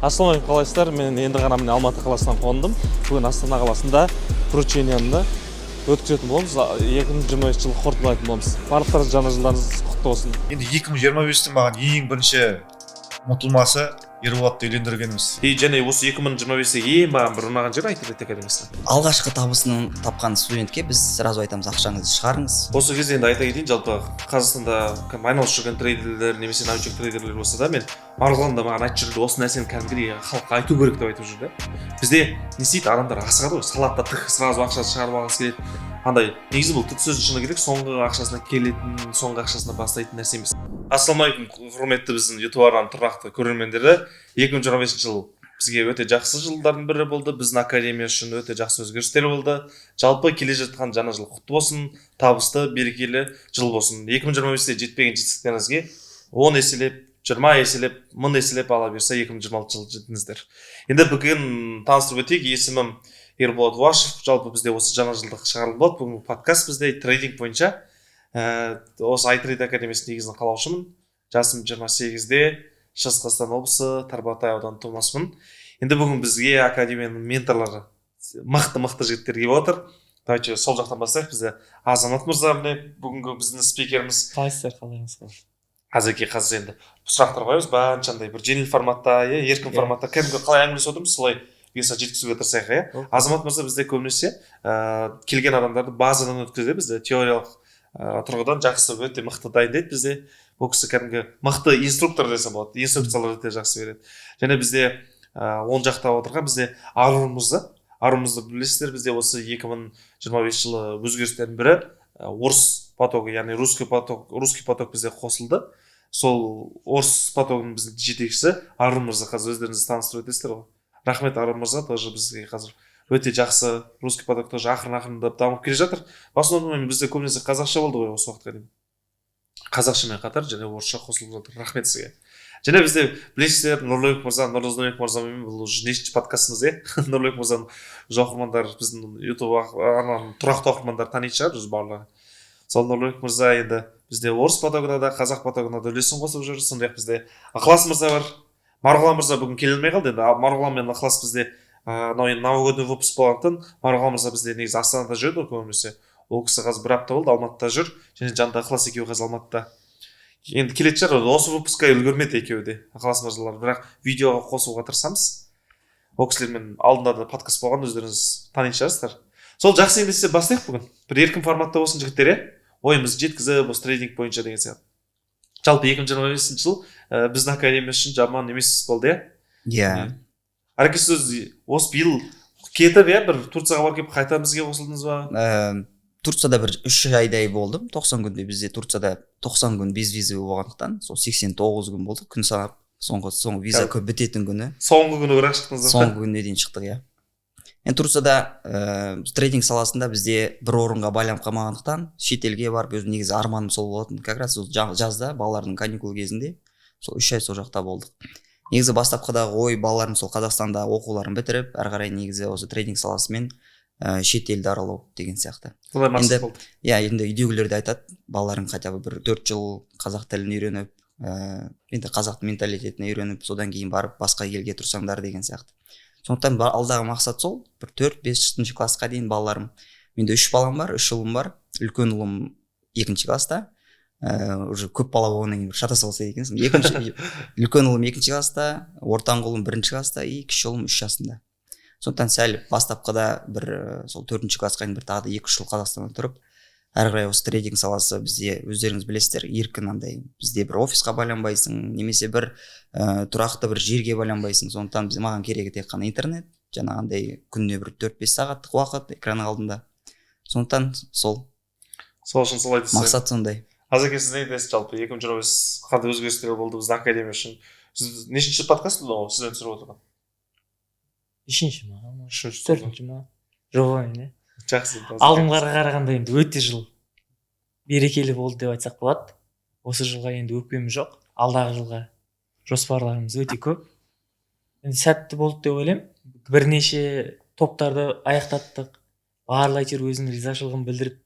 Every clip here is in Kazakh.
Ассалаумағалейкум, қалайсыздар? Мен енді ғана, міне, Алматы қаласынан қондым. Бүгін Астана қаласында вручениені өткізетін боламыз, 2025 жылды қорытындылайтын боламыз. Барлықтарыңыз жаңа жылдарыңыз құтты болсын! Енді 2025-тің маған ең бірінші ұмытылмасы — Ерболатты үйлендіргеніміз. И және осы 2025-те ең маған бір ұнаған жері iTrade академиясында. Алғашқы табысын тапқан студентке біз сразу айтамыз: «Ақшаңызды шығарыңыз». Осы кезде енді айта кетейін, жалпы Қазақстанда кәдімгі айналысып жүрген трейдерлер немесе новичок трейдерлер болса да, мен Марғұлан да маған айтып жүрді, осы нәрсені кәдімгідей халыққа айту керек деп айтып жүр да. Бізде не істейді, адамдар асығады ғой, салады да, тых, сразу ақша шығарып алғысы келеді. Андай негізі бұл сөздің шыны керек, соңғы ақшасына келетін, соңғы ақшасына бастайтын нәрсе емес. Ассалаумағалейкум, құрметті біздің Ютуб арнаның тұрақты көрермендері! 2025 жыл бізге өте жақсы жылдардың бірі болды, біздің академия үшін өте жақсы өзгерістер болды. Жалпы келе жатқан жаңа жыл құтты болсын, табысты, берекелі жыл болсын! 2025-те жетпеген жетістіктеріңізге 10 еселеп, 20 еселеп, 1000 еселеп, ала берсе, 2026 жылы жетіңіздер. Енді бүгін таныстырып өтейік, есімім Ерболат Уашев. Жалпы бізде осы жаңа жылдық шығарылым болады, бүгінгі подкаст бізде трейдинг бойынша. Осы iTrade академиясының негізін қалаушымын. Жасым 28-де, Шығыс Қазақстан облысы, Тарбағатай ауданы тумасымын. Енді бүгін бізге академияның менторлары, мықты мықты жігіттер келіп отыр. Давайте сол жақтан бастайық. Бізде Азамат мырза, міне, бүгінгі біздің спикеріміз. Қалайсыздар, қалайсыз? Азеке, қазір енді сұрақтар қоямыз барынша андай бір жеңіл форматта, иә, еркін форматта, кәдімгі қалай әңгімелесіп отырмыз, солай бұйырса жеткізуге тырысайық, иә. Азамат мырза бізде көбінесе келген адамдарды базадан өткізеді, бізде теориялық тұрғыдан жақсы, өте мықты дайындайды. Бізде бұл кісі кәдімгі мықты инструктор десем болады, инструкциялар өте жақсы береді. Және бізде оң жақта отырған бізде Арун мырза. Арун мырза, білесіздер, бізде осы 2025 жылы өзгерістердің бірі орыс потогы, яғни русский поток бізде қосылды. Сол орыс потогының біздің жетекшісі Арун мырза. Қазір өздеріңізді таныстырып өтесіздер ғой. Рахмет, Арун мырза. Тоже бізге қазір өте жақсы, русский поток тоже ақырын ақырындап дамып келе жатыр. В основном бізде көбінесе қазақша болды ғой осы уақытқа дейін, қазақшамен қатар және орысша қосылып жатыр. Рахмет сізге. Және бізде, білесіздер, Нұрлыбек мырза. Нұрлыбек мырзамен бұл уже нешінші подкастымыз, иә? Нұрлыбек мырзаның уже оқырмандар, біздің Ютуб арнаның тұрақты оқырмандары танитын шығар уже барлығы. Сол Нұрлыбек мырза енді бізде орыс потогына да, қазақ потогына да үлесін қосып жүр. Сондай ақ бізде Ықылас мырза бар. Марғұлан мырза бүгін келе алмай қалды. Енді Марғұлан мен Ықылас бізде мынау енді новогодний выпуск болғандықтан, Марғұлан мырза бізде негізі Астанада жүреді ғой көбінесе, ол кісі қазір бір апта болды Алматыда жүр және жанында Ықылас екеуі қазір Алматыда. Енді келетін шығар, осы выпускқа үлгермеді екеуі де, Ықылас мырзалар, бірақ видеоға қосуға тырысамыз. Ол кісілермен алдында да подкаст болған, өздеріңіз танитын шығарсыздар. Сол, жақсы, ендеше бастайық. Бүгін бір еркін форматта болсын, жігіттер, иә, ойымызды жеткізіп, осы трейдинг бойынша деген сияқты. Жалпы 2025 жыл біздің академия үшін жаман емес болды, иә? Иә. Ареке, сіз осы биыл кетіп, иә, бір Турцияға барып келіп, қайта бізге қосылдыңыз ба? Турцияда бір 3 айдай болдым, 90 күндей. Бізде Турцияда 90 күн безвизовый болғандықтан, сол 89 күн болды күн санап, соңғы виза Кәдімгі. көп бітетін күні. Соңғы күні бірақ шықтыңыз ба? Соңғы күніне дейін шықтық, иә. Енді Турцияда трейдинг саласында бізде бір орынға байланып қалмағандықтан, шетелге барып, өзім негізі арманым сол болатын. Как раз сол жазда, балалардың каникул кезінде, сол 3 ай сол жақта болдық. Негізі бастапқыдағы ой, балаларым сол Қазақстанда оқуларын бітіріп, әрі қарай негізі осы трейдинг саласымен шет елді аралау деген сияқты. Солай мақсат болды. Иә, енді үйдегілер де айтады: балаларың хотя бы бір 4 жыл қазақ тілін үйреніп, енді қазақ менталитетіне үйреніп, содан кейін барып басқа елге тұрсаңдар деген сияқты. Сондықтан алдағы мақсат сол, бір төрт бесінші классқа дейін балаларым. Менде үш балам бар, үш ұлым бар. Үлкен ұлым екінші класста. Уже көп бала болғаннан кейін бір шатаса бастайды екенсің. Екінші, үлкен ұлым екінші класста, ортаңғы ұлым бірінші класста и кіші ұлым 3 жасында. Сондықтан сәл бастапқыда бір сол төртінші классқа дейін бір тағы да 2-3 жыл Қазақстанда тұрып, әрі қарай осы трейдинг саласы бізде, өздеріңіз білесіздер, еркін андай, бізде бір офисқа байланбайсың немесе бір тұрақты бір жерге байланбайсың. Сондықтан біз, маған керегі тек қана интернет, жаңағындай күніне бір 4-5 сағаттық уақыт экранның алдында. Сондықтан сол. Сол үшін солай дейсіз. Мақсат сондай. Азеке, сіз не айтасыз? Жалпы 2025 қандай өзгерістер болды біздің академия үшін? Сіз нешінші подкаст бұл сізден түсіріп отырған? Үшінші ма? Үшінші. Төртінші ма, жоқ, иә. Жақсы. Алдыңғыларға қарағанда енді өте жыл берекелі болды деп айтсақ болады. Осы жылға енді өкпеміз жоқ, алдағы жылға жоспарларымыз өте көп. Енді сәтті болды деп ойлаймын. Бірнеше топтарды аяқтаттық, барлығы әйтеуір өзінің ризашылығын білдіріп,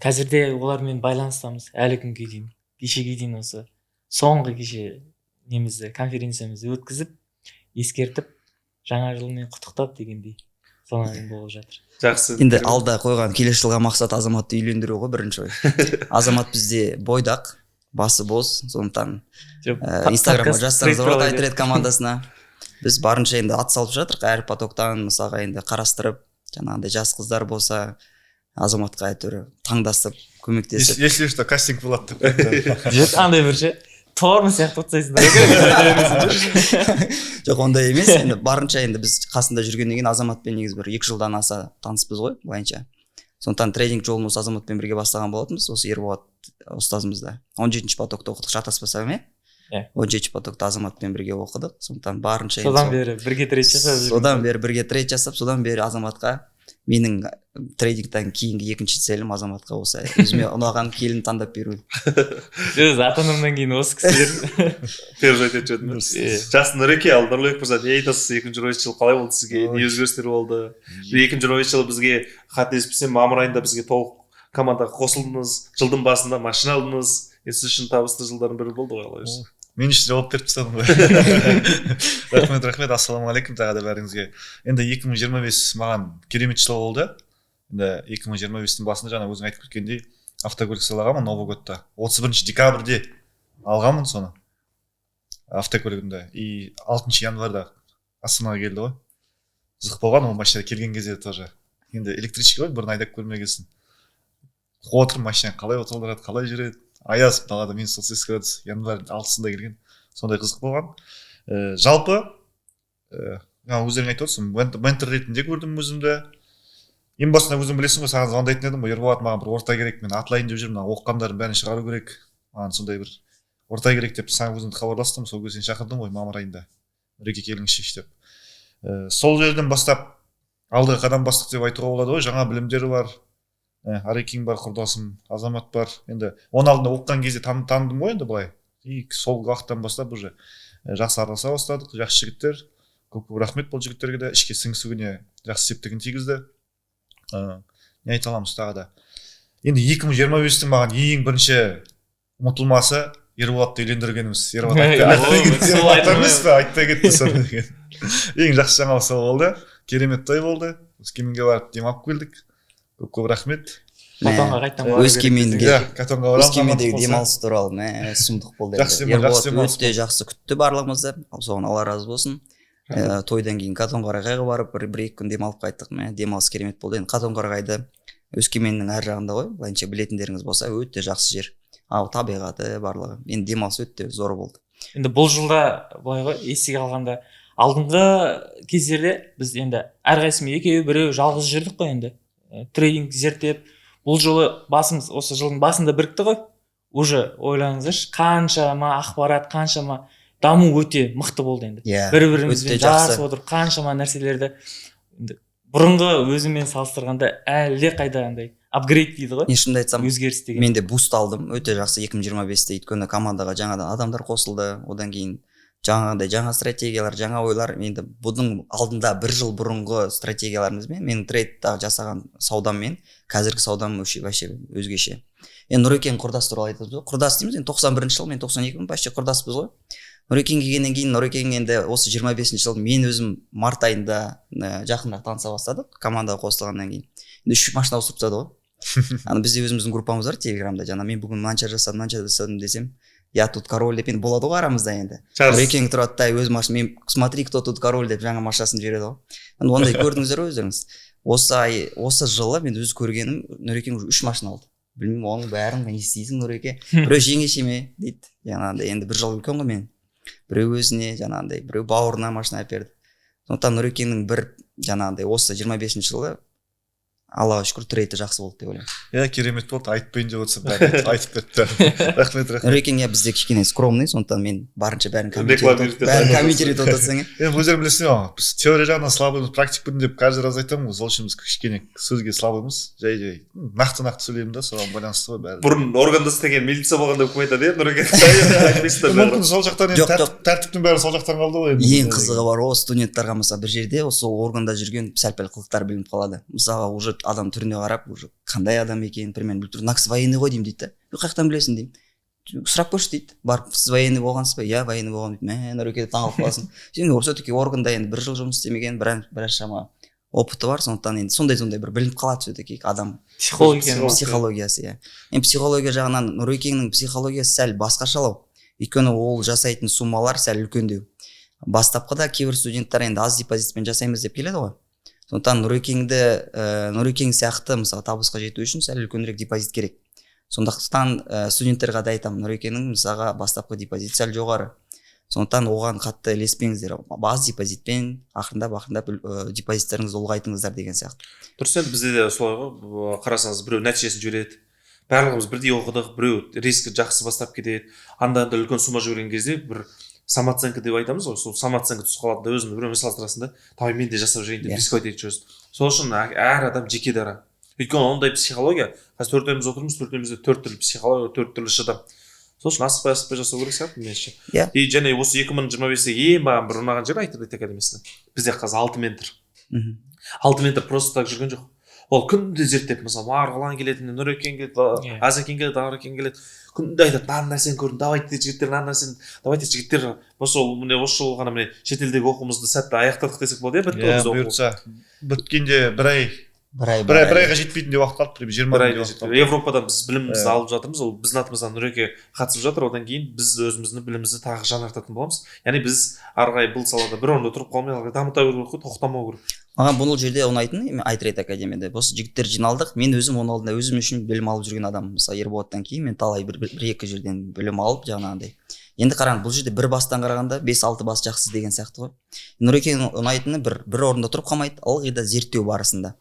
қазірде олармен байланыстамыз әлі күнге дейін. Кешеге дейін, осы соңғы кеше немізді, конференциямызды өткізіп. Ескертіп, жаңа жылмен құттықтап дегендей, сондай болып жатыр. Жақсы. Енді алда қойған келесі жылға мақсат Азаматты үйлендіру ғой, бірінші ой. Азамат бізде бойдақ, басы бос, сондықтан Жоқ, Инстаграмға подкаст жазсаңыз трейд болады туралы. Айтрейд командасына. Біз барынша енді ат салып жатырық, әр потоктан мысалға енді қарастырып, жаңағындай жас қыздар болса, Азаматқа әйтеуір таңдасып, көмектесіп. Если что, кастинг болады деп қойды. Жоқ, андай бір ше, торм сияқты ұтсайсыңдар. Жоқ, ондай емес. Енді барынша енді біз қасында жүргеннен кейін, Азаматпен негізі бір 2 жылдан аса таныспыз ғой былайынша. Сондықтан трейдинг жолын осы Азаматпен бірге бастаған болатынбыз. Осы Ерболат ұстазымызда 17-ші потокта оқыдық, шатаспасам, иә. Иә. 17-ші потокта Азаматпен бірге оқыдық. Сондықтан барынша енді Содан бері бірге трейд жасап жүрміз. Содан бері бірге трейд жасап, содан бері Азаматқа, менің трейдингтен кейінгі екінші целім Азаматқа осы өзіме ұнаған келін таңдап беру. Өз ата анамнан кейін осы кісілер. Переживать етіп жүрдім. Жақсы, Нұреке. Ал Нұрлыбек мырза, не айтасыз? 2025 жыл қалай болды сізге? Не өзгерістер болды? 2025 жылы бізге, қателеспесем, мамыр айында бізге толық командаға қосылдыңыз, жылдың басында машина алдыңыз. Енді сіз үшін табысты жылдардың бірі болды ғой, алла бұйырса. Мен үшін жауап беріп тастадым ғой. Рахмет, рахмет. Ассалаумағалейкум тағы да бәріңізге. Енді 2025 маған керемет жыл болды. Енді 2025-тің басында, жаңа өзің айтып кеткендей, автокөлік сыйлағанмын Новый годта, 31 декабрьде алғанмын соны, автокөлігімді, и 6 январьда Астанаға келді ғой. Қызық болған ол машина келген кезде тоже. Енді электричка ғой, бұрын айдап көрмегенсің, отырмын, машина қалай отырады, қалай жүреді, аяз далада, минус 38 градус, январь 6-сында келген. Сондай қызық болған. Жалпы, жаңа өздерің айтып отырсың, ментор ретінде көрдім өзімді. Ең басында, өзің білесің ғой, саған звондайтын едім ғой: «Ерболат, маған бір орта керек, мен атылайын деп жүрмін, мына оқығандардың бәрін шығару керек, маған сондай бір орта керек», — деп саған өзімді хабарластым. Сол кезде сен шақырдың ғой мамыр айында: «Нұреке, келіңізші», — деп. Сол жерден бастап алдыға қадам бастық деп айтуға болады ғой. Жаңа білімдер бар, Арекең бар, құрдасым Азамат бар. Енді оның алдында оқыған кезде таныдым ғой енді былай. И сол уақыттан бастап уже жақсы араласа бастадық. Жақсы жігіттер, көп көп рахмет бұл жігіттерге де, ішке сіңісуіне жақсы септігін тигізді. Не айта аламыз тағы да? Енді 2025-тің маған ең бірінші ұмытылмасы — Ерболатты үйлендіргеніміз. Ерболат айтпай кетті, Сол Ерболат айтып емес пе, айтпай кетті соны деген. Ең жақсы жаңалық сол болды. Керемет той болды, Өскеменге барып демалып келдік. Көп көп рахмет. Катонға қайтадан бару керек. Өскеменге. Иә, Катонға барамыз, Өскемендегі амандық болса. демалыс туралы, мә, сұмдық болды. Жақсы Енді демалыс, жақсы Ерболат демалыс. өте жақсы күтті барлығымызды, соған Алла разы болсын. Тойдан кейін Катонқарағайға барып, бір екі күн демалып қайттық. Мә, демалыс керемет болды. Енді Катонқарағайды Өскеменнің ар жағында ғой былайынша, білетіндеріңіз болса, өте жақсы жер, ал табиғаты, барлығы. Енді демалыс өте зор болды. Енді бұл жылда былай ғой, еске алғанда, алдыңғы кездерде біз енді әрқайсымыз екеу біреу жалғыз жүрдік қой. Енді трейдинг зерттеп, бұл жолы басымыз осы жылдың басында бірікті ғой уже. Ойлаңыздаршы, қаншама ақпарат, қаншама даму, өте мықты болды енді. Иә, бір бірімізбен өте жақсы. жарысып отырып, қаншама нәрселерді, енді бұрынғы өзіммен салыстырғанда әлде қайда андай апгрейд дейді ғой, Мен шынымды айтсам, өзгеріс деген. мен де буст алдым өте жақсы 2025-те, өйткені командаға жаңадан адамдар қосылды. Одан кейін жаңағындай жаңа стратегиялар, жаңа ойлар. Енді бұның алдында бір жыл бұрынғы стратегияларымызбен, менің трейдта жасаған саудаммен қазіргі саудам вообще өзгеше. Енді Нұрекең құрдас туралы айтамыз ғой, құрдас дейміз енді, 91-ші жыл, мен 92-мін, почти құрдаспыз ғой. Нұрекең келгеннен кейін, Нұрекең енді осы 25-ші жыл, мен өзім март айында жақынырақ таныса бастадық. Командаға қосылғаннан кейін енді үш машина ауыстырып тастады ғой. Ана бізде өзіміздің группамыз бар Телеграмда. Жаңа мен бүгін мынанша жасадым, мынанша жасадым десем, «Я тут король» деп енді болады ғой арамызда енді. Жарыс. Нұрекең тұрады да, өз машина мен, «Смотри, кто тут король» деп жаңа машинасын жібереді ғой. Енді ондай көрдіңіздер ғой өздеріңіз. Осы ай, осы жылы мен өз көргенім, Нұрекең уже үш машина алды. Білмеймін, оның бәрін не істейсің, Нұреке? Біреу жеңешеме дейді, жаңағындай, енді бір жыл үлкен ғой мен, біреу өзіне жаңағындай, біреу бауырына машина әперді. Сондықтан Нұрекеңнің бір жаңағындай осы 25-ші жылы, Аллаға шүкір, трейді жақсы болды деп ойлаймын. Иә, керемет болды. Айтпайын деп отырсам, бәрін айтып кетті. Рахмет, рахмет. Нұрекең, иә, бізде кішкене скромный, сондықтан мен барынша бәрін Рекламировать етеді. бәрін комментировать отырсаң, иә. Енді өздерің білесіңдер ғой, біз теория жағынан слабыймыз, практикпін деп каждый раз айтамын ғой. Сол үшін біз кішкене сөзге слабыймыз, жай жай нақты нақты сөйлеймін да, соған байланысты ғой бәрі. Бұрын органда істеген, милиция болған деп кім айтады, иә, Нұреке, айтпайсыздар бәрі. Мүмкін, сол жақтан енді Жоқ, жоқ. тәртіптің бәрі сол жақтан қалды ғой енді. Ең қызығы бар ғой, студенттарға мысалы, бір жерде осы органда жүрген сәл пәл қылықтары білініп қалады. Мысалға, уже адам түріне қарап, уже қандай адам екенін примерно біліп тұр. «Мына кісі военный ғой деймін», — дейді да. «Қай жақтан білесің?» — деймін. Сұрап көрші дейді, барып, сіз военный болғансыз ба? Иә, военный болғанмын дейді. Мә, Нұреке деп таңқалып қаласың. Сен все таки органда енді бір жыл жұмыс істемеген, біраз шама опыты бар, сондықтан енді сондай бір білініп қалады все таки адам. Психолог екен. Психологиясы, иә. Енді психология жағынан Нұрекеңнің психологиясы сәл басқашалау, өйткені ол жасайтын суммалар сәл үлкендеу. Бастапқыда кейбір студенттер енді аз депозитпен жасаймыз деп келеді ғой, сондықтан Нұрекең сияқты, мысалы, табысқа жету үшін сәл үлкенірек депозит керек. Сондықтан студенттерге да айтамын: Нұрекеңнің, мысалға, бастапқы депозит сәл жоғары, сондықтан оған қатты ілеспеңіздер, аз депозитпен ақырындап ақырындап депозиттеріңізді ұлғайтыңыздар деген сияқты. Дұрыс, енді бізде де солай ғой. Қарасаңыз, біреу нәтижесін жібереді, барлығымыз бірдей оқыдық, біреу рискі жақсы бастап кетеді, анда анда үлкен сумма жіберген кезде бір самооценка деп айтамыз ғой, сол самооценка түсіп қалады да, өзіңді біреумен салыстырасың да, давай мен де жасап жіберейін деп рисковать етіп жүресің. Сол үшін әр адам жеке дара, өйткені ондай психология, қазір төртеуміз отырмыз, төртеумізде төрт түрлі психология, төрт түрлі шыдам. Сол үшін асықпай асықпай жасау керек сияқты меніңше. Иә. И және осы 2025-те ең маған бір ұнаған жері, iTrade академиясында бізде қазір алты ментор. Алты ментор просто так жүрген жоқ, ол күнде зерттеп, мысалы, Марғұлан келеді, Нұрекең келеді, Азекең келеді, Арекең келеді, күнде айтады: мына нәрсені көрдім, давайте, жігіттер, мына нәрсені, давайте, жігіттер. Осы міне, осы жолы ғана, міне, шетелдегі оқуымызды сәтті аяқтадық десек болады, иә, бітті ғой Иә. бізде оқу. Бұйыртса, біткенде бір ай Бір ай. бір айға жетпейтіндей уақыт қалды, примерно 20 Бір күндей айда уақыт жетті. қалды. Европадан біз білімімізді Иә. алып жатырмыз, ол біздің атымыздан Нұреке қатысып жатыр. Одан кейін біз өзіміздің білімімізді тағы жаңартатын боламыз, яғни біз ары қарай бұл салада бір орында тұрып қалмай, ары қарай дамыта беру керек қой, тоқтамау керек. Маған бұл жерде ұнайтыны, iTrade академияда осы жігіттер жиналдық. Мен өзім оның алдында өзім үшін білім алып жүрген адаммын. Мысалы, Ерболаттан кейін мен талай бір екі жерден білім алып, жаңағындай. Енді қараңыз, бұл жерде бір бастан қарағанда бес алты бас жақсы деген сияқты ғой. Нұрекеңнің ұнайтыны, бір орында тұрып қалмайды, ылғи да зерттеу барысында.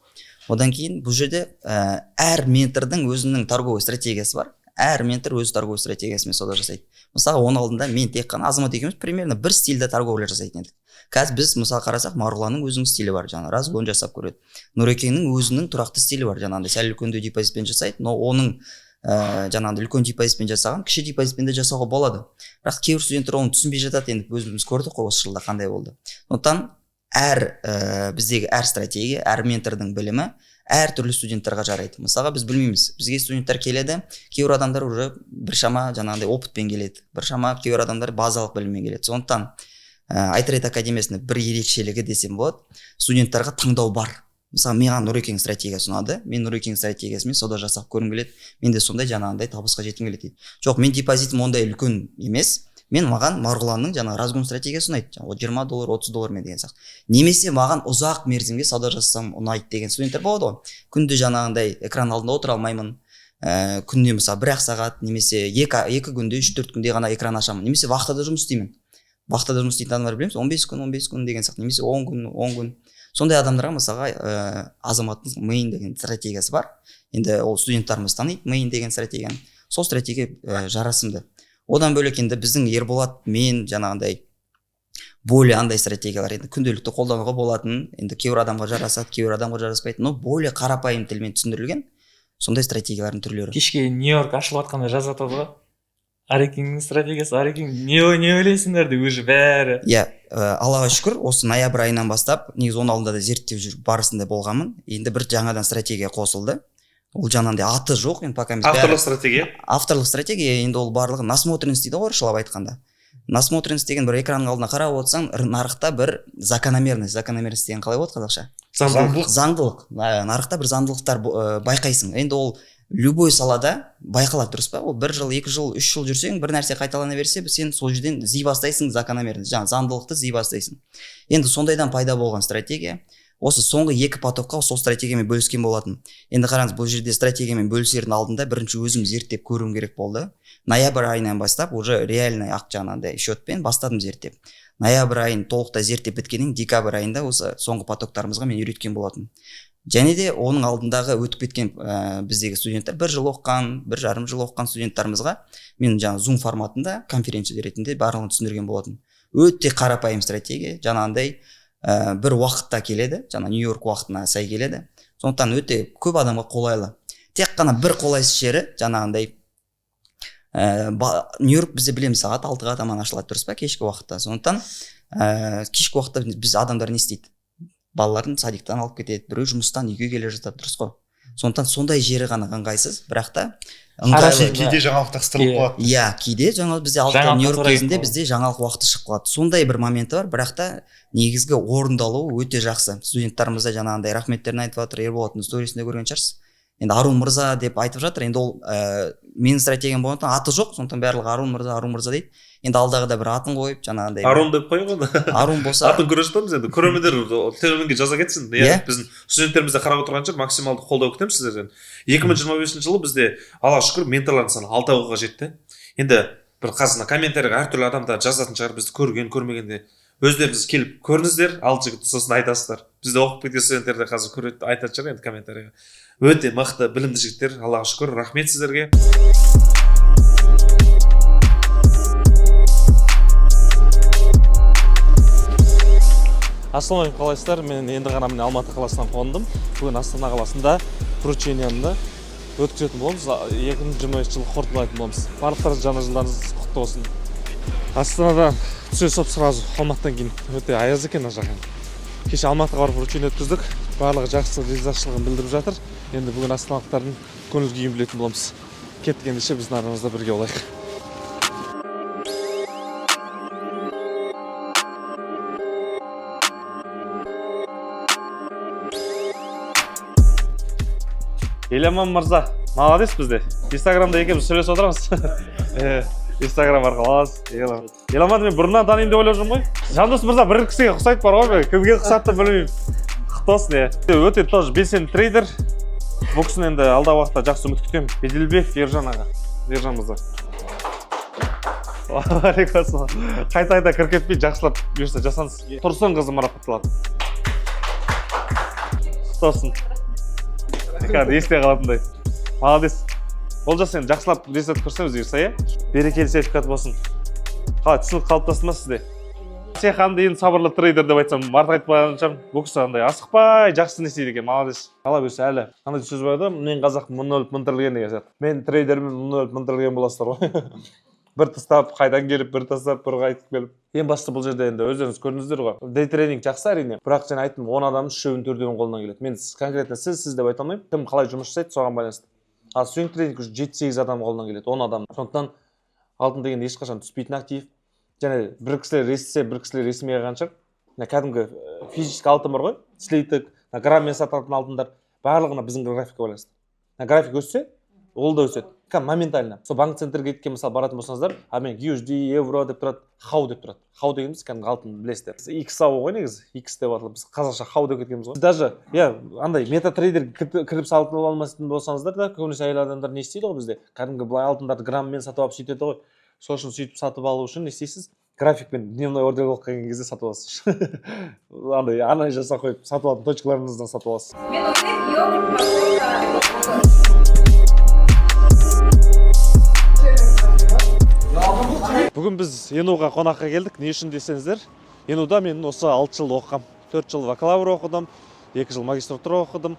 Одан кейін бұл жерде әр ментордың өзінің торговый стратегиясы бар, әр ментор өз торговый стратегиясымен сауда жасайды. Мысалы, оның алдында мен тек қана Азамат екеуміз примерно бір стильде торговля жасайтын едік. Қазір біз, мысалы, қарасақ, Марғұланның өзінің стилі бар, жаңағы разгон жасап көреді. Нұрекеңнің өзінің тұрақты стилі бар, жаңағындай сәл үлкендеу депозитпен жасайды, но оның жаңағындай үлкен депозитпен жасаған, кіші депозитпен де жасауға болады, бірақ кейбір студенттер оны түсінбей жатады. Енді өзіміз көрдік қой осы жылда қандай болды. Сондықтан әр біздегі әр стратегия, әр ментордың білімі әртүрлі студенттарға жарайды. Мысалға, біз білмейміз, бізге студенттер келеді, кейбір адамдар уже біршама жаңағындай опытпен келеді, біршама кейбір адамдар базалық біліммен келеді. Сондықтан iTrade академиясының бір ерекшелігі десем болады, студенттарға таңдау бар. Мысалы, маған Нұрекеңнің стратегиясы ұнады, мен Нұрекеңнің стратегиясымен сауда жасап көргім келеді, мен де сондай жаңағындай табысқа жеткім келеді дейді. Жоқ, мен депозитім ондай үлкен емес, мен маған Марғұланның жаңағы разгон стратегиясы ұнайды, жаңағы 20 доллар, 30 доллармен деген сияқты, немесе маған ұзақ мерзімге сауда жасасам ұнайды деген студенттер болады ғой. Күнде жаңағындай экран алдында отыра алмаймын, күніне, мысалы, бір ақ сағат немесе екі күнде, 3-4 күнде ғана экран ашамын, немесе вахтада жұмыс істеймін. Вахтада жұмыс істейтін адамдар білеміз, 15 күн, 15 күн деген сияқты, немесе 10 күн, 10 күн. Сондай адамдарға, мысалға, Азаматтың мейн деген стратегиясы бар. Енді ол студенттарымыз таниды мейн деген стратегияны, сол стратегия жарасымды. Одан бөлек енді біздің Ерболат мен жаңағындай более андай стратегиялар, енді күнделікті қолдануға болатын, енді кейбір адамға жарасады, кейбір адамға жараспайды, но более қарапайым тілмен түсіндірілген сондай стратегиялардың түрлері. Кешке Нью Йорк ашылып жатқанда жазып жатады ғой: Арекеңнің стратегиясы, Арекең, не ойлайсыңдар деп уже бәрі. Иә, Аллаға шүкір, осы ноябрь айынан бастап, негізі оның алдында да зерттеу жүріп барысында болғанмын, енді бір жаңадан стратегия қосылды. Ол жаңағындай аты жоқ енді пока. Авторлық стратегия. Авторлық стратегия. Енді ол барлығы насмотренность дейді ғой орысшалап айтқанда. Насмотренность деген бір экранның алдына қарап отырсаң, нарықта бір закономерность. Закономерность деген қалай болады қазақша? Заңдылық. Заңдылық. Нарықта бір заңдылықтар байқайсың. Енді ол любой салада байқалады, дұрыс па? Ол бір жыл, 2 жыл, 3 жыл жүрсең, бір нәрсе қайталана берсе, сен сол жерден іздей бастайсың закономерность, жаңағы заңдылықты іздей бастайсың. Енді сондайдан пайда болған стратегия. Осы соңғы екі потокқа сол стратегиямен бөліскен болатын. Енді қараңыз, бұл жерде стратегиямен бөлісердің алдында бірінші өзім зерттеп көруім керек болды. Ноябрь айынан бастап уже реальный ақ жаңағындай счетпен бастадым зерттеп. Ноябрь айын толықтай зерттеп біткеннен кейін декабрь айында осы соңғы потоктарымызға мен үйреткен болатын. Және де оның алдындағы өтіп кеткен біздегі студенттер, бір жыл оқыған, 1,5 жыл оқыған студенттарымызға мен жаңағы зум форматында конференция ретінде барлығын түсіндірген болатын. Өте қарапайым стратегия, жаңағындай бір уақытта келеді, жаңа Нью Йорк уақытына сай келеді, сондықтан өте көп адамға қолайлы. Тек қана бір қолайсыз жері жаңағындай Нью Йорк бізде, білеміз, сағат 6-ға таман ашылады, дұрыс па, кешкі уақытта. Сондықтан кешкі уақытта біз адамдар не істейді? Балаларын садиктан алып кетеді, біреу жұмыстан үйге келе жатады, дұрыс қой? Сондықтан сондай жері ғана ыңғайсыз, бірақ та Қарашы, ыңғайлы. Кейде жаңалық тастырылып қалады. Иә, кейде жаңалық бізде алтыда, Жаңалыққа Нью-Йорк тура келіп кезінде қалады. Бізде жаңалық уақыты шығып қалады. Сондай бір моменті бар, бірақ та негізгі орындалуы өте жақсы. Студенттарымыз да жаңағындай рахметтерін айтып жатыр. Ерболаттың сторисінде көрген шығарсыз. Енді Арун мырза деп айтып жатыр. Енді ол менің стратегиям болғандықтан аты жоқ, сондықтан барлығы Арун мырза, Арун мырза дейді. Енді алдағыда бір атын қойып, жаңағындай бір Арун деп қояйық оны. Арун болса. Атын көре жатармыз енді. Көрермендер төменге жаза кетсін. Иә, Иә. біздің студенттеріміз де қарап отырған шығар, максималды қолдау күтеміз сіздерден. 2025 жылы бізде, Аллаға шүкір, менторлардың саны алтауға жетті. Енді бір қазір мына комментарийға әртүрлі адамдар жазатын шығар, бізді көрген, көрмегенде. Өздеріңіз келіп көріңіздер, алты жігіт, сосын айтасыздар. Бізде оқып кеткен студенттер де қазір көреді, айтатын шығар енді комментарийға. Өте мықты, білімді жігіттер, Аллаға шүкір, рахмет сіздерге. Ассалаумағалейкум, қалайсыздар? Мен енді ғана міне Алматы қаласынан қондым. Бүгін Астана қаласында вручениені өткізетін боламыз. 2025 жылы қорытындылайтын боламыз. Барлықтарыңыз жаңа жылдарыңыз құтты болсын. Астанадан түсе салып сразу Алматыдан кейін өте аяз екен ар жақ. Кеше Алматыға барып вручение өткіздік. Барлығы жақсы ризашылығын білдіріп жатыр. Енді бүгін астаналықтардың көңіл күйін білетін боламыз. Кеттік ендеше, біздің арамызда бірге болайық. Еламан мырза, молодец бізде. Инстаграмда екеуміз сөйлесіп отырамыз. Инстаграм арқылы аласыз. Еламан. Еламанды мен бұрыннан танимын деп ойлап жүрмін ғой. Жандос мырза бір кісіге ұқсайды бар ғой, мен кімге ұқсатты білмеймін. Құтты болсын, иә. Өте тоже белсенді трейдер. Бұл кісіні енді алдағы уақытта жақсы үміт күтемін. Беделбеков Ержан аға. Ержан мырза. Уағалейкум ассалам. Қайта-қайта кіріп кетпей, жақсылап бұйырса жасаңыз. Тұрсын қызы марапатталады. Құтты болсын. Кәдімгі есте қалатындай. Молодец. Олжас, енді жақсылап результат көрсетеміз бұйырса, иә? Берекелі сертификат болсын. Қалай, түсінік қалыптасты ма сізде? Сеханды енді сабырлы трейдер деп айтсам, артық айтпаған шығармын. Бұл кісі андай асықпай жақсы не істейді екен, молодец. Алла бұйырса әлі. Қандай сөз бар еді? Мен қазақ мың өліп мың тірілген деген сияқты. Мен трейдермін, мың өліп мың тірілген боласыздар ғой. Бір тастап, қайдан келіп, бір тастап, бір қайтып келіп. Ең бастысы бұл жерде енді өздеріңіз көрдіңіздер ғой. Дей трейдинг жақсы әрине, бірақ жаңа айттым, 10 адамның үшеуін, төртеуінің қолынан келеді. Мен конкретно сіз деп айта алмаймын. Кім қалай жұмыс жасайды, соған байланысты. Ал свинг трейдинг уже 7-8 адам қолынан келеді, 10 адам. Сондықтан алтын деген ешқашан түспейтін актив. Және бір кісілер естісе, бір кісілер естімей қалған шығар. Мына кәдімгі физический алтын бар ғой, слиток, мына грамммен сатылатын алтындар, барлығына біздің графикке байланысты. Мына график өссе, ол да өседі. Кәдімгі моментально. Сол банк центрге кеткен мысалы баратын болсаңыздар, а мен USD, евро деп тұрады, хау деп тұрады. Хау дегеніміз кәдімгі алтын, білесіздер. XAU ғой негізі, X деп аталып, біз қазақша хау деп кеткенбіз ғой. Даже, иә, андай метатрейдер кіріп сатып ала алмайтын болсаңыздар да, көбінесе әйел адамдар не істейді ғой бізде? Кәдімгі былай алтындарды грамммен сатып алып сөйтеді ғой. Сол үшін сөйтіп сатып алу үшін не істейсіз? Графикпен дневной ордер болып қалған кезде сатып аласыз. Андай анализ жасап қойып, сатып алатын точкаларыңыздан сатып аласыз. Мен ойлаймын, йогурт какой-то. Бүгін біз ЕНУ-ға қонаққа келдік. Не үшін десеңіздер, ЕНУ-да мен осы 6 жыл оқығам. 4 жыл бакалавр оқыдым, 2 жыл магистратура оқыдым.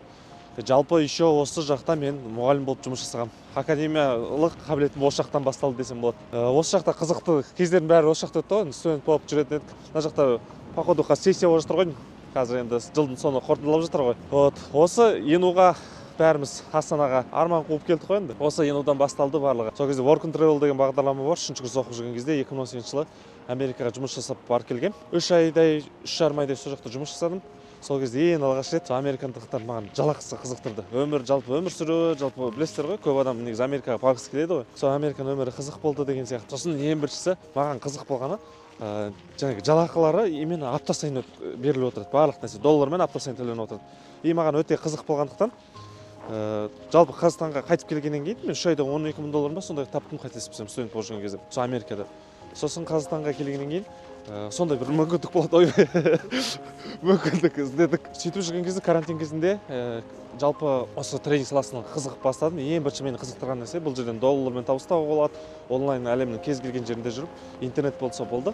Жалпы еще осы жақта мен мұғалім болып жұмыс жасағам. Академиялық қабілетім осы жақтан басталды десем болады. Осы жақта қызықты кездердің бәрі осы жақта өтті ғой. Енді студент болып жүретін едік. Мына жақта походу қазір сессия болып жатыр ғой. Қазір енді жылдың соңы қорытындылап жатыр ғой. Вот осы ЕНУ-ға бәріміз Астанаға арман қуып келдік қой енді. Осы ЕНУ-дан басталды барлығы. Сол кезде Work and Travel деген бағдарлама бар. 3-ші курс оқып жүрген кезде 2018 жылы Америкаға жұмыс жасап барып келгем. 3 айдай, үш жарым айдай сол жақта жұмыс жасадым. Сол кезде ең алғаш рет американдықтар маған жалақысы қызықтырды. Өмір, жалпы өмір сүруі, жалпы білесіздер ғой, көп адам негізі Америкаға барғысы келеді ғой. Сол Американың өмірі қызық болды деген сияқты. Сосын ең біріншісі маған қызық болғаны, жаңағы жалақылары именно апта сайын беріліп отырады. Барлық нәрсе доллармен апта сайын төленіп отырады. И маған өте қызық болғандықтан, жалпы Қазақстанға қайтып келгеннен кейін мен 3 айда 12 мың доллар ма сондай таптым, қателеспесем, студент болып жүрген кезде, сол Америкада. Сосын Қазақстанға келгеннен кейін, сондай бір мүмкіндік болады, ойбай, мүмкіндік іздедік. Сөйтіп жүрген кезде карантин кезінде, жалпы осы трейдинг саласына қызығып бастадым. Ең бірінші мені қызықтырған нәрсе бұл жерден доллармен табыс табуға болады, онлайн әлемнің кез келген жерінде жүріп, интернет болса болды,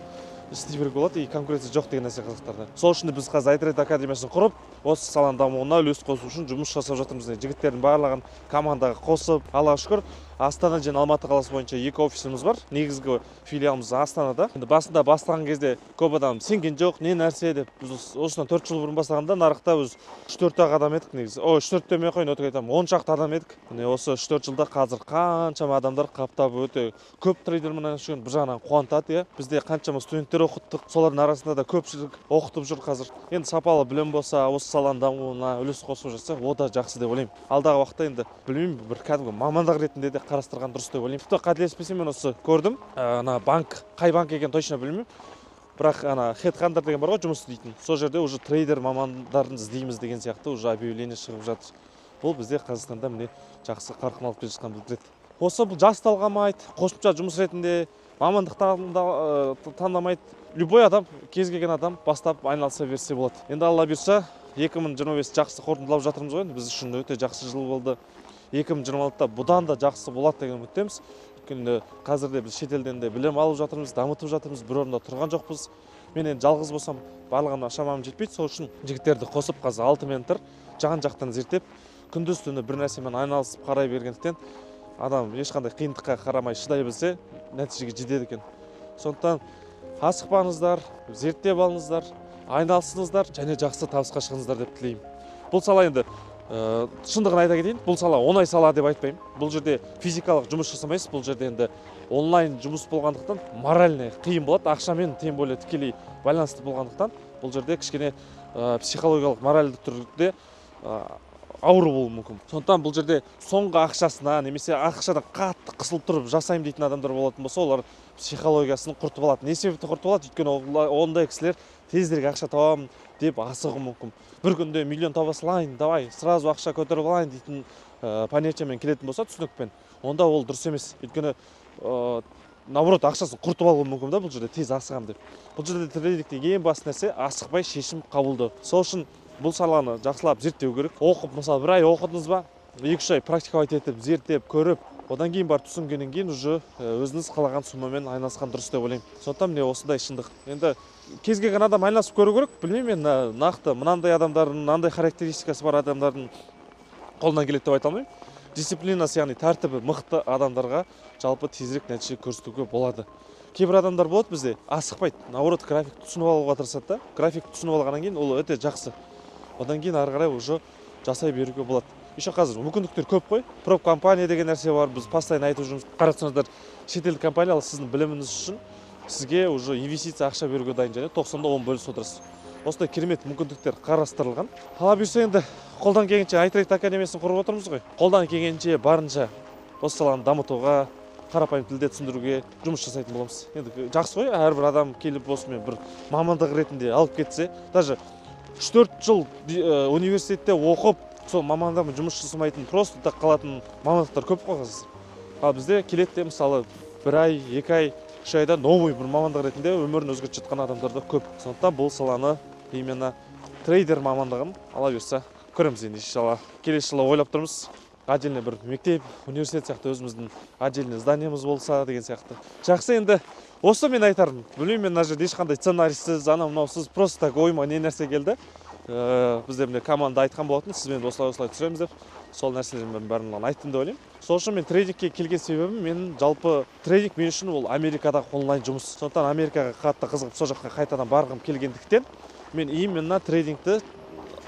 істей беруге болады, и конкуренция жоқ деген нәрсе қызықтырды. Сол үшін де біз қазір iTrade академиясын құрып, осы саланың дамуына үлес қосу үшін жұмыс жасап жатырмыз. Жігіттердің барлығын командаға қосып, Аллаға шүкір, Астана және Алматы қаласы бойынша екі офисіміз бар. Негізгі филиалымыз Астанада. Енді басында бастаған кезде көп адам сенген жоқ, не нәрсе деп. Біз осыдан 4 жыл бұрын бастағанда нарықта біз үш төрт ақ адам едік негізі. Ой, үш төрт демей ақ қояйын, өтірік айтамын, 10 шақты адам едік. Міне, осы 3-4 жылда қазір қаншама адамдар қаптап, өте көп трейдермен айналысып жүрген. Бір жағынан қуантады, иә. Бізде қаншама студенттер оқыттық, солардың арасында да көпшілік оқытып жүр қазір. Енді сапалы білім болса, осы саланың дамуына үлес қосып жатса, о да жақсы деп ойлаймын. Алдағы уақытта енді білмеймін, бір кәдімгі мамандық ретінде де қарастырған дұрыс деп ойлаймын. Тіпті қателеспесем, мен осы көрдім, ана банк, қай банк екенін точно білмеймін, бірақ ана хедхантер деген бар ғой, жұмыс істейтін, сол жерде уже трейдер мамандарын іздейміз деген сияқты уже объявление шығып жатыр. Бұл бізде Қазақстанда, міне, жақсы қарқын алып келе жатқанын білдіреді. Осы бұл жас талғамайды, қосымша жұмыс ретінде мамандық таңдамайды. Любой адам, кез келген адам бастап айналыса берсе болады. Енді Алла бұйырса, 2025 жақсы қорытындылап жатырмыз ғой. Енді біз үшін өте жақсы жыл болды. 2026-да бұдан да жақсы болады деген үміттеміз, өйткені қазір де біз шетелден де білім алып жатырмыз, дамытып жатырмыз, бір орында тұрған жоқпыз. Мен енді жалғыз болсам, барлығына шамам жетпейді. Сол үшін жігіттерді қосып, қазір алты ментор жан жақтан зерттеп, күндіз түні бір нәрсемен айналысып қарай бергендіктен, адам ешқандай қиындыққа қарамай шыдай білсе, нәтижеге жетеді екен. Сондықтан асықпаңыздар, зерттеп алыңыздар, айналысыңыздар және жақсы табысқа шығыңыздар деп тілеймін. Бұл сала енді, шындығын айта кетейін, бұл сала оңай сала деп айтпаймын. Бұл жерде физикалық жұмыс жасамайсыз, бұл жерде енді онлайн жұмыс болғандықтан, моральный қиын болады. Ақшамен тем более тікелей байланысты болғандықтан, бұл жерде кішкене психологиялық, моральды түрде ауыр болуы мүмкін. Сондықтан бұл жерде соңғы ақшасына немесе ақшадан қатты қысылып тұрып жасаймын дейтін адамдар болатын болса, олар психологиясын құртып алады. Не себепті құртып алады? Өйткені ондай кісілер тезірек ақша табамын деп асығуы мүмкін. Бір күнде миллион таба салайын, давай сразу ақша көтеріп алайын дейтін понятиямен келетін болса, түсінікпен, онда ол дұрыс емес. Өйткені наоборот ақшасын құртып алуы мүмкін да бұл жерде тез асығамын деп. Бұл жерде трейдингте ең басты нәрсе — асықпай шешім қабылдау. Сол үшін бұл саланы жақсылап зерттеу керек. Оқып, мысалы, бір ай оқыдыңыз ба, 2-3 ай практиковать етіп, зерттеп көріп, одан кейін барып, түсінгеннен кейін уже өзіңіз қалаған суммамен айналысқан дұрыс деп ойлаймын. Сондықтан, міне, осындай шындық. Енді кез келген адам айналысып көру керек. Білмеймін мен, нақты мынандай адамдардың, мынандай характеристикасы бар адамдардың қолынан келеді деп айта алмаймын. Дисциплинасы, яғни тәртібі мықты адамдарға жалпы тезірек нәтиже көрсетуге болады. Кейбір адамдар болады бізде, асықпайды, наоборот график түсініп алуға тырысады да. График түсініп алғаннан кейін ол өте жақсы, одан кейін ары қарай уже жасай беруге болады. Еще қазір мүмкіндіктер көп қой, проп компания деген нәрсе бар, біз постоянно айтып жүрміз. Қарасаңыздар, шетелдік компаниялар сіздің біліміңіз үшін сізге уже инвестиция, ақша беруге дайын және 90-да 10 бөлісіп отырасыз. Осындай керемет мүмкіндіктер қарастырылған. Алла бұйырса, енді қолдан келгенше iTrade академиясын құрып отырмыз ғой. Қолдан келгенше, барынша осы саланы дамытуға, қарапайым тілде түсіндіруге жұмыс жасайтын боламыз. Енді жақсы ғой, әрбір адам келіп осымен бір мамандық ретінде алып кетсе, даже 3-4 жыл университетте оқып, сол мамандығымен жұмыс жасамайтын, просто так қалатын мамандықтар көп қой қазір. Ал бізде келеді де, мысалы, бір ай, 2 ай, 3 айда новый бір мамандық ретінде өмірін өзгертіп жатқан адамдар да көп. Сондықтан бұл саланы, именно трейдер мамандығын, ала бұйырса, көреміз енді, иншалла. Келесі жылы ойлап тұрмыз, отдельный бір мектеп, университет сияқты өзіміздің отдельный зданиеміз болса деген сияқты. Жақсы, енді осы мен айтарым. Білмеймін, мен мына жерде ешқандай сценарийсіз, анау мынаусыз, просто так ойыма не нәрсе келді. Бізде, міне, команда айтқан болатын, сізбен осылай осылай түсіреміз деп. Сол нәрселердің бәрін айттым деп ойлаймын. Сол үшін мен трейдингке келген себебім, мен жалпы трейдинг мен үшін ол Америкадағы онлайн жұмыс. Сондықтан Америкаға қатты қызығып, сол жаққа қайтадан барғым келгендіктен, мен именно трейдингті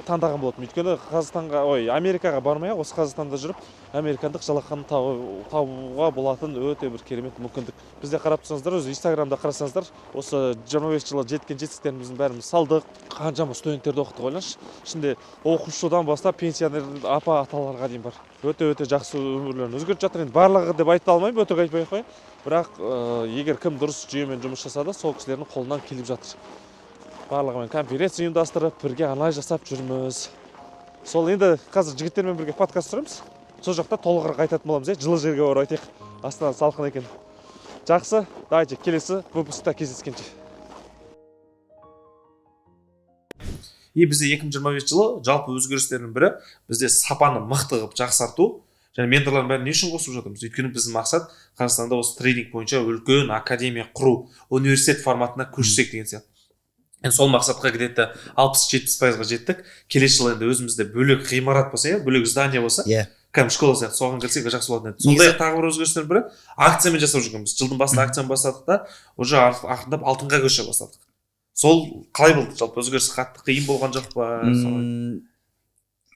таңдаған болатынмын. Өйткені Қазақстанға, ой, Америкаға бармай ақ, осы Қазақстанда жүріп американдық жалақыны табуға болатын өте бір керемет мүмкіндік. Бізде қарап тұрсаңыздар, өзі Инстаграмда қарасаңыздар, осы 25 жылы жеткен жетістіктеріміздің бәрін салдық. Қаншама студенттерді оқыттық, ойлаңызшы. Ішінде оқушыдан бастап пенсионер апа аталарға дейін бар. Өте өте жақсы өмірлерін өзгертіп жатыр. Енді барлығы деп айта алмаймын, өтірік айтпай ақ қояйын, бірақ егер кім дұрыс жүйемен жұмыс жасады, сол кісілердің қолынан келіп жатыр. Барлығымен конференция ұйымдастырып, бірге анализ жасап жүрміз. Сол енді қазір жігіттермен бірге подкаст түсіреміз, сол жақта толығырақ айтатын боламыз, иә. Жылы жерге барып айтайық, Астана салқын екен. Жақсы, давайте, келесі выпускта кездескенше. И бізде 2025 жылы жалпы өзгерістердің бірі — бізде сапаны мықты қылып жақсарту. Және менторлардың бәрін не үшін қосып жатырмыз? Өйткені біздің мақсат — Қазақстанда осы трейдинг бойынша үлкен академия құру, университет форматына көшсек деген сияқты. Енді сол мақсатқа где-то 60-70%-ға жеттік. Келесі жылы енді өзімізде бөлек ғимарат болса, иә, бөлек здание болса. Иә. Кәдімгі школа сияқты, соған кірсек, жақсы болатын еді. Сондай тағы бір өзгерістердің бірі акциямен жасап жүргенбіз. Жылдың басында акцияны бастадық та, уже ақырындап алтынға көше бастадық. Сол қалай болды жалпы, өзгеріс қатты қиын болған жоқ па, қалай?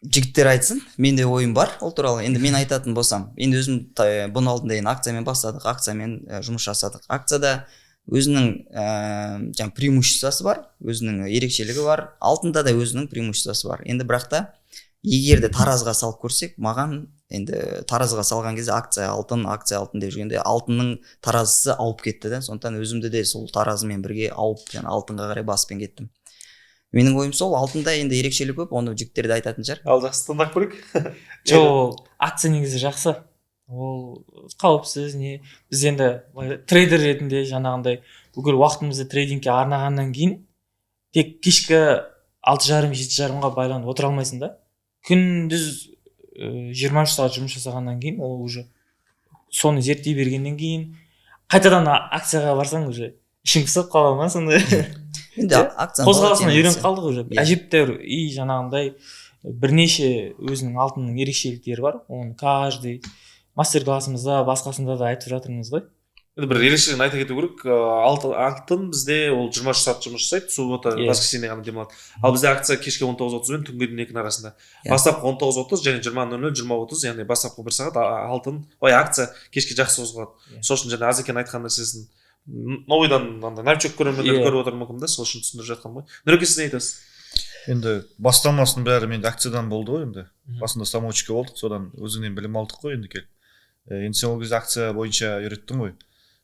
Жігіттер айтсын, менде ойым бар ол туралы. Енді мен айтатын болсам, енді өзім бұның алдында енді акциямен бастадық, акциямен жұмыс жасадық. Акцияда өзінің жаңағы преимуществосы бар, өзінің ерекшелігі бар, алтында да өзінің преимуществосы бар. Енді бірақ та егер де таразға салып көрсек, маған енді таразға салған кезде акция алтын, акция алтын деп жүргенде, алтынның таразысы ауып кетті да. Сондықтан өзімді де сол таразымен бірге ауып, жаңағы алтынға қарай баспен кеттім. Менің ойым сол, алтында енді ерекшелік көп, оны жігіттер де айтатын шығар. Ал жақсы, тыңдап көрейік. Жоқ, ол акция негізі жақсы, ол қауіпсіз. Не, біз енді былай трейдер ретінде жаңағындай бүкіл уақытымызды трейдингке арнағаннан кейін тек кешкі 6:30, 7:30-ға байланып отыра алмайсың да. Күндіз 23 сағат жұмыс жасағаннан кейін, ол уже соны зерттей бергеннен кейін қайтадан акцияға барсаң, уже ішің пысып қала ма сондай. Енді Иә, акцияның қозғалысына үйреніп волатильності. қалдық уже. Әжептәуір и жаңағындай бірнеше өзінің алтынның ерекшеліктері бар, оны каждый мастер классымызда, басқасында да айтып жатырмыз ғой. Енді бір ерекшелігін айта кету керек, алтын бізде ол 23 сағат жұмыс жасайды, суббота, воскресенье ғана демалады. Ал бізде акция кешкі 19:30 бен түнгі 2-нің арасында. Бастапқы 19:30 және 20:00, 20:30, яғни бастапқы бір сағат алтын, ой, акция кешке жақсы қозғалады. Сол үшін жаңа Азекен айтқан нәрсесін новыйдан андай новичок көрермендер көріп отыруы мүмкін да, сол үшін түсіндіріп жатқанмын ғой. Нұреке, сіз не айтасыз? Енді бастамасының бәрі менде акциядан болды ғой енді. Басында самоучка болдық, содан өзіңнен білім алдық қой енді келіп. Енді сен ол кезде акция бойынша үйреттің ғой.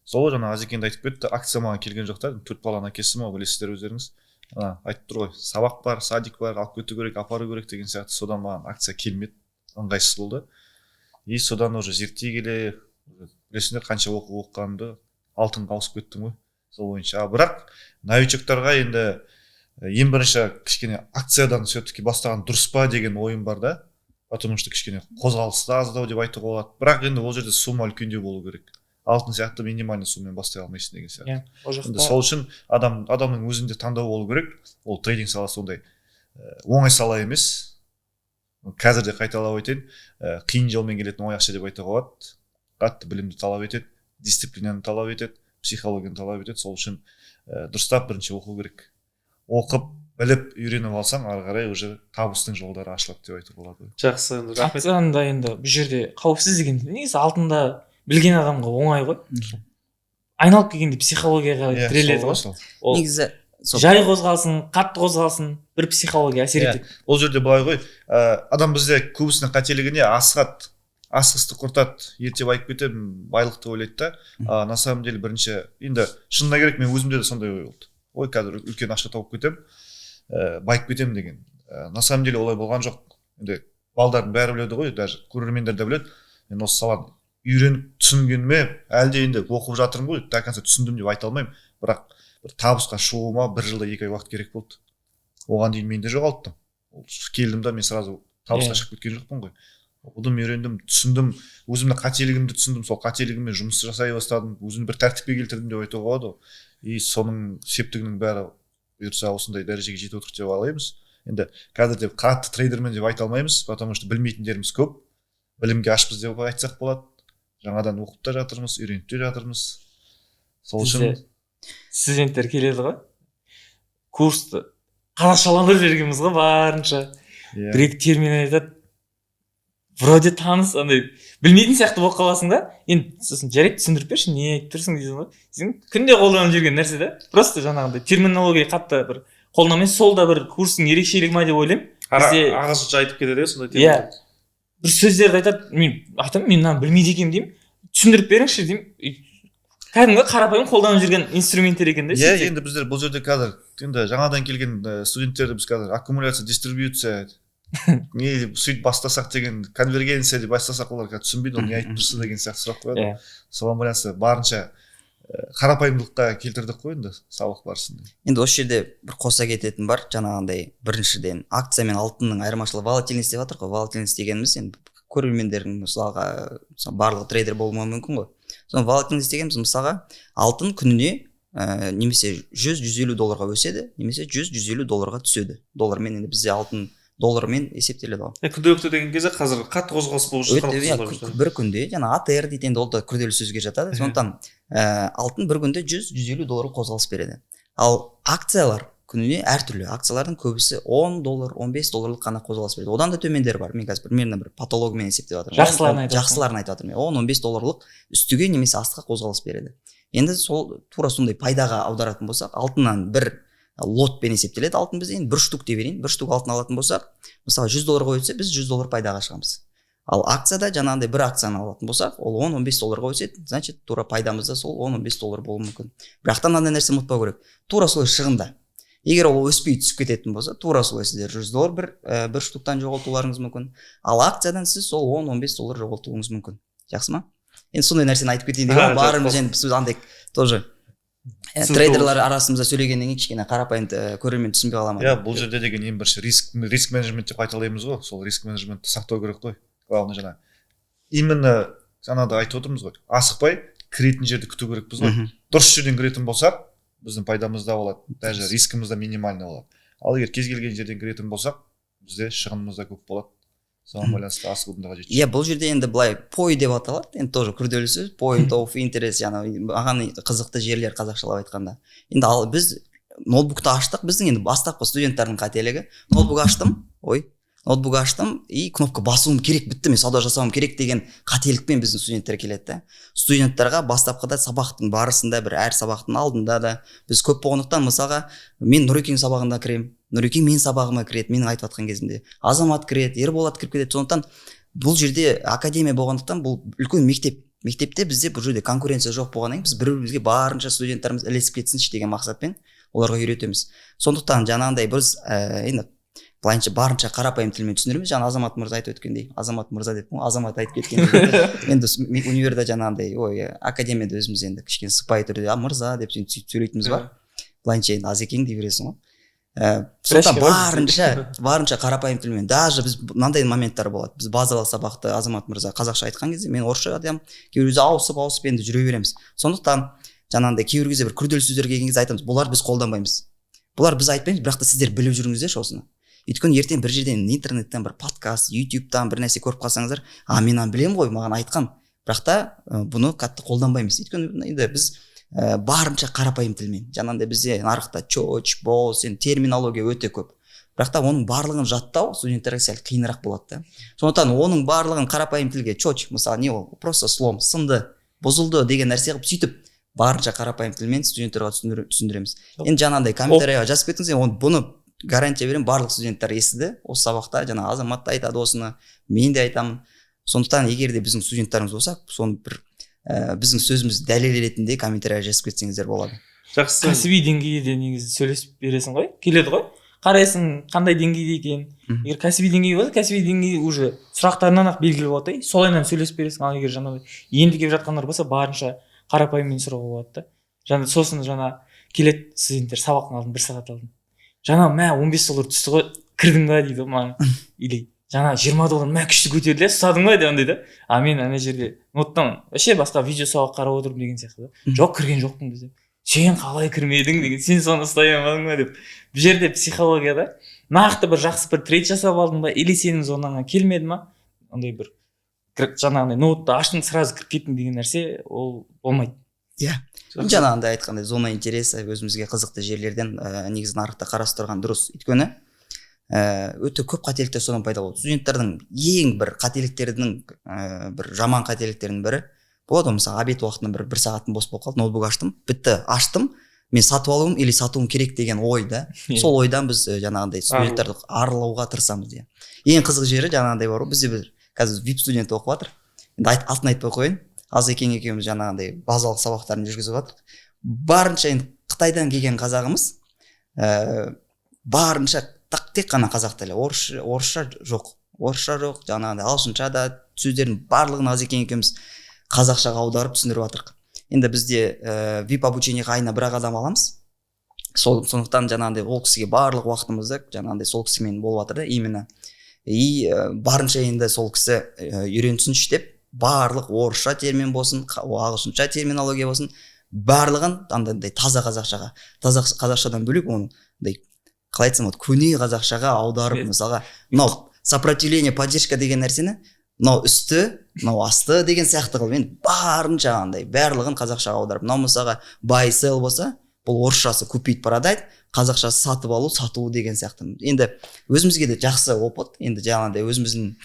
Сол жаңа Азекен де айтып кетті, акция маған келген жоқ та. Төрт баланың әкесімін ғой, білесіздер өздеріңіз. Ана айтып тұр ғой, сабақ бар, садик бар, алып кету керек, апару керек деген сияқты. Содан маған акция келмеді, ыңғайсыз болды. И содан уже зерттей келе, білесіңдер, қанша оқу оқығанымды, алтынға ауысып кеттім ғой сол бойынша. А бірақ новичоктарға енді ең бірінші кішкене акциядан все таки бастаған дұрыс па деген ойым бар да, потому что кішкене қозғалысы да аздау деп айтуға болады. Бірақ енді ол жерде сумма үлкендеу болу керек, алтын сияқты минимальный суммамен бастай алмайсың деген сияқты. Иә, ол Енді жақта сол үшін адамның өзінде таңдау болу керек. Ол трейдинг саласы ондай оңай сала емес. Қазір де қайталап айтайын, қиын жолмен келетін оңай ақша деп айтуға болады. Қатты білімді талап етеді, дисциплинаны талап етеді, психологияны талап етеді. Сол үшін дұрыстап бірінші оқу керек. Оқып, біліп, үйреніп алсаң, ары қарай уже табыстың жолдары ашылады деп айтуға болады ғой. Жақсы, енді рахмет. Акцияны да енді бұл жерде қауіпсіз деген, негізі алтында білген адамға оңай ғой. Айналып келгенде психологияға тіреледі Сол ғой. сол. Ол Негізі сол жай қозғалсын, қатты қозғалсын, бір психология әсер етеді. Ол жерде былай ғой, адам бізде көбісінің қателігі не, асығады, асығысты құртады, ерте байып кетемін, байлық деп ойлайды да. А на самом деле бірінші енді шынына керек, мен өзімде де сондай ой болды: ой, қазір үлкен ақша тауып кетемін, байып кетемін деген. На самом деле олай болған жоқ. Енді балдардың бәрі біледі ғой, даже көрермендер де біледі, мен осы саланы үйреніп түсінгеніме әлі де енді оқып жатырмын ғой, до конца түсіндім деп айта алмаймын. Бірақ бір табысқа шығуыма бір жылда 2 ай уақыт керек болды. Оған дейін мен де жоғалттым. Ол келдім да, мен сразу табысқа шығып кеткен жоқпын ғой. Оқыдым, үйрендім, түсіндім, өзімнің қателігімді түсіндім, сол қателігіммен жұмыс жасай бастадым, өзімді бір тәртіпке келтірдім деп айтуға болады ғой. И соның септігінің бәрі бұйыртса осындай дәрежеге жетіп отырмық деп ойлаймыз. Енді қазір деп қатты трейдермін деп айта алмаймыз, потому что білмейтіндеріміз көп, білімге ашпыз деп айтсақ болады. Жаңадан оқып та жатырмыз, үйреніп те жатырмыз. Сол үшін Бізде студенттер келеді ғой, курсты қазақшаландырып жібергенбіз ғой барынша. Бір екі термин айтады, вроде таныс, андай білмейтін сияқты болып қаласың да. Енді сосын: «Жарайды, түсіндіріп берші, не айтып тұрсың?» – дейсің ғой. Сен күнде қолданып жүрген нәрсе да, просто жаңағындай терминология қатты бір қолданбай. Сол да бір курстың ерекшелігі ма деп ойлаймын. Ағылшынша айтып кетеді, иә, сондай. Иә, бір сөздерді айтады, мен айтамын: «Мен мынаны білмейді екенмін, – деймін, – түсіндіріп беріңізші», – деймін. И кәдімгі қарапайым қолданып жүрген инструменттер екен да. Сөйтсек. Енді біздер бұл жерде қазір енді жаңадан келген студенттерді біз қазір аккумуляция, дистрибьюция не деп сөйтіп бастасақ деген, конвергенция деп бастасақ, олар қазір түсінбейді, ол не айтып тұрсыз деген сияқты сұрақ қояды. Соған байланысты барынша қарапайымдылыққа келтірдік қой енді сабақ барысында. Енді осы жерде бір қоса кететін бар. Жаңағындай, біріншіден, акция мен алтынның айырмашылығы волатильность деп жатыр ғой. Волатильность дегеніміз, енді көрермендердің, мысалға, мысалы, барлығы трейдер болмауы мүмкін ғой. Соны волатильность дегеніміз, мысалға, алтын күніне немесе 100-150 долларға өседі, немесе 100-150 долларға түседі. Доллармен енді бізде алтын Доллармен есептеледі ғой. Күнделікті деген кезде қазір қатты қозғалыс болып жатқан. Иә, бір күнде жаңа АТР дейді, енді ол да күрделі сөзге жатады. Сондықтан алтын бір күнде 100-150 доллар қозғалыс береді. Ал акциялар күніне әртүрлі, акциялардың көбісі 10 доллар, 15 долларлық қана қозғалыс береді. Одан да төмендері бар. Мен қазір примерно бір потологымен есептеп жатырмын. Жақсыларын айтып Жақсыларын айтып жатырмын. 10-15 долларлық үстіге немесе астқа қозғалыс береді. Енді сол тура сондай пайдаға аударатын болсақ, алтыннан бір лотпен есептеледі алтын бізде. Енді бір штук деп берейін, бір штук алтын алатын болсақ, мысалы 100 долларға өтсе, біз 100 доллар пайдаға шығамыз. Ал акцияда жаңағындай бір акцияны алатын болсақ, ол 10-15 долларға өседі, значит тура пайдамыз да сол 10-15 доллар болуы мүмкін. Бірақ та мынандай нәрсе ұмытпау керек, тура солай шығында. Егер ол өспей түсіп кететін болса, тура солай сіздер 100 доллар бір штуктан жоғалтуларыңыз мүмкін. Ал акциядан сіз сол 10-15 доллар жоғалтуыңыз мүмкін. Жақсы ма? Енді сондай нәрсені айтып кетейін деген, барымыз енді біз андай тоже трейдерлар арасымызда сөйлегеннен кейін кішкене қарапайым көрермен түсінбей қала ма? Иә, бұл жерде деген ең бірінші риск менеджмент деп айталаймыз ғой. Сол риск менеджментті сақтау керек қой. Главное жаңа именно жаңа да айтып отырмыз ғой, асықпай кіретін жерді күту керекпіз ғой. Дұрыс жерден кіретін болсақ, біздің пайдамыз да болады, даже рискіміз да минимальный болады. Ал егер кез келген жерден кіретін болсақ, бізде шығынымыз да көп болады. Соған байланысты асығудың да қажеті жоқ. Иә, бұл жерде енді былай POI деп аталады, енді тоже күрделі сөз, point of interest, яғни маған қызықты жерлер қазақшалап айтқанда. Енді ал біз ноутбукты аштық, біздің енді бастапқы студенттердің қателігі, ноутбук аштым и кнопка басуым керек, бітті, мен сауда жасауым керек деген қателікпен біздің студенттер келеді да. Студенттарға бастапқыда сабақтың барысында, бір әр сабақтың алдында да біз көп болғандықтан, мысалға мен Нұрекең сабағында кіремін, Нұрекең менің сабағыма кіреді, менің айтып жатқан кезімде Азамат кіреді, Ерболат кіріп кетеді. Сондықтан бұл жерде академия болғандықтан, бұл үлкен мектеп, мектепте бізде бұл жерде конкуренция жоқ болғаннан кейін біз бір бірімізге барынша студенттеріміз ілесіп кетсінші деген мақсатпен оларға үйретеміз. Сондықтан жаңағындай біз енді былайынша барынша қарапайым тілмен түсіндіреміз. Жаңа Азамат мырза айтып өткендей, Азамат мырза деп, Азамат айтып кеткендей, енді универде жаңағындай, ой, академияда өзіміз енді кішкене сыпайы түрде мырза деп сөйтіп сөйлейтініміз бар. Былайынша енді Азекең дей бересің ғой. Сондықтан барынша қарапайым тілмен. Даже біз мынандай моменттар болады, біз базалық сабақты Азамат мырза қазақша айтқан кезде мен орысша айтамын, кейбір кезде ауысып енді жүре береміз. Сондықтан жаңағындай кейбір кезде бір күрделі сөздер келген кезде айтамыз, бұлар біз қолданбаймыз, бұлар біз айтпаймыз, бірақ та сіздер біліп жүріңіздерші осыны. Өйткені ертең бір жерден интернеттен бір подкаст, ютубтан бір нәрсе көріп қалсаңыздар, а мен аны білемін ғой, маған айтқан, бірақ та бұны қатты қолданбаймыз. Өйткені енді біз барынша қарапайым тілмен, жаңағындай бізде нарықта чоч, бос, енді терминология өте көп, бірақ та оның барлығын жаттау студенттерге сәл қиынырақ болады да. Сондықтан оның барлығын қарапайым тілге, чоч мысалы не ол, просто слом, сынды, бұзылды деген нәрсе қылып, сөйтіп барынша қарапайым тілмен студенттерге түсіндіреміз. Енді жаңағындай комментарийға жазып кетіңіз, оны бұны гарантия беремін, барлық студенттер естіді осы сабақта, жаңа Азамат та айтады осыны, мен де айтамын. Сондықтан егер де біздің студенттеріміз болса, соны бір біздің сөзіміз дәлел ретінде комментарийға жазып кетсеңіздер болады. Жақсы. Кәсіби деңгейде де негізі сөйлесіп бересің ғой, келеді ғой, қарайсың қандай деңгейде екен. Егер кәсіби деңгей болса, кәсіби деңгей уже сұрақтарынан ақ белгілі болады да, солайынан сөйлесіп бересің. Ал егер жаңағыдай енді келіп жатқандар болса, барынша қарапайыммен сұрауға болады да. Жаңа сосын жаңа келеді студенттер сабақтың алдын бір сағат алдын, жаңа мә 15 доллар түсті ғой, кірдің ба дейді маған, или жаңа 20 доллар мә күшті көтерілді, ұстадың ба деп андай да. А мен ана жерде ноттан вообще басқа видео сабақ қарап отырмын деген сияқты да. Жоқ, кірген жоқпын десем, сен қалай кірмедің деген, сен соны ұстай алмадың ба деп. Бұл жерде психологияда нақты бір жақсы бір трейд жасап алдың ба, или сенің зонаңа келмеді ма, андай бір жаңағындай ноутты аштың сразу кіріп кеттің деген нәрсе ол болмайды. Иә, жаңағындай айтқандай зона интереса, өзімізге қызықты жерлерден негізі нарықта қарастырған дұрыс. Өйткені өте көп қателіктер содан пайда болады. Студенттердің ең бір қателіктерінің бір жаман қателіктерінің бірі болады ғой, мысалы обед уақытында бір сағатым бос болып қалды, ноутбук аштым, бітті, аштым, мен сатып алуым или сатуым керек деген ой да. Сол ойдан біз жаңағындай студенттерді арылуға тырысамыз. Иә. Ең қызық жері жаңағындай бар ғой, бізде бір қазір вип студент оқып жатыр. Енді атын айтпай қояйын, Азекең екеуміз жаңағындай базалық сабақтарын жүргізіп жатырмық. Барынша енді Қытайдан келген қазағымыз, барынша тек қана қазақ тілі, орысша жоқ, жаңағындай ағылшынша да сөздердің барлығын Азекең екеуміз қазақшаға аударып түсіндіріп жатырмық. Енді бізде вип обучениеға айына бір ақ адам аламыз. Сондықтан жаңағындай ол кісіге барлық уақытымызды жаңағындай сол кісімен болып жатыр да именно. И барынша енді сол кісі үйренсінші деп барлық орысша термин болсын, ағылшынша терминология болсын, барлығын андай таза қазақшаға, таза қазақшадан бөлек оны андай Қалай айтсам болады, көне қазақшаға аударып, мысалға, мынау сопротивление, поддержка деген нәрсені мынау үсті, мынау асты деген сияқты қылып, енді барынша андай барлығын қазақшаға аударып, мынау, мысалға, buy, sell болса, бұл орысшасы купить, продать, қазақшасы сатып алу, сату деген сияқты. Енді өзімізге де жақсы опыт. Енді жаңағыдай өзіміздің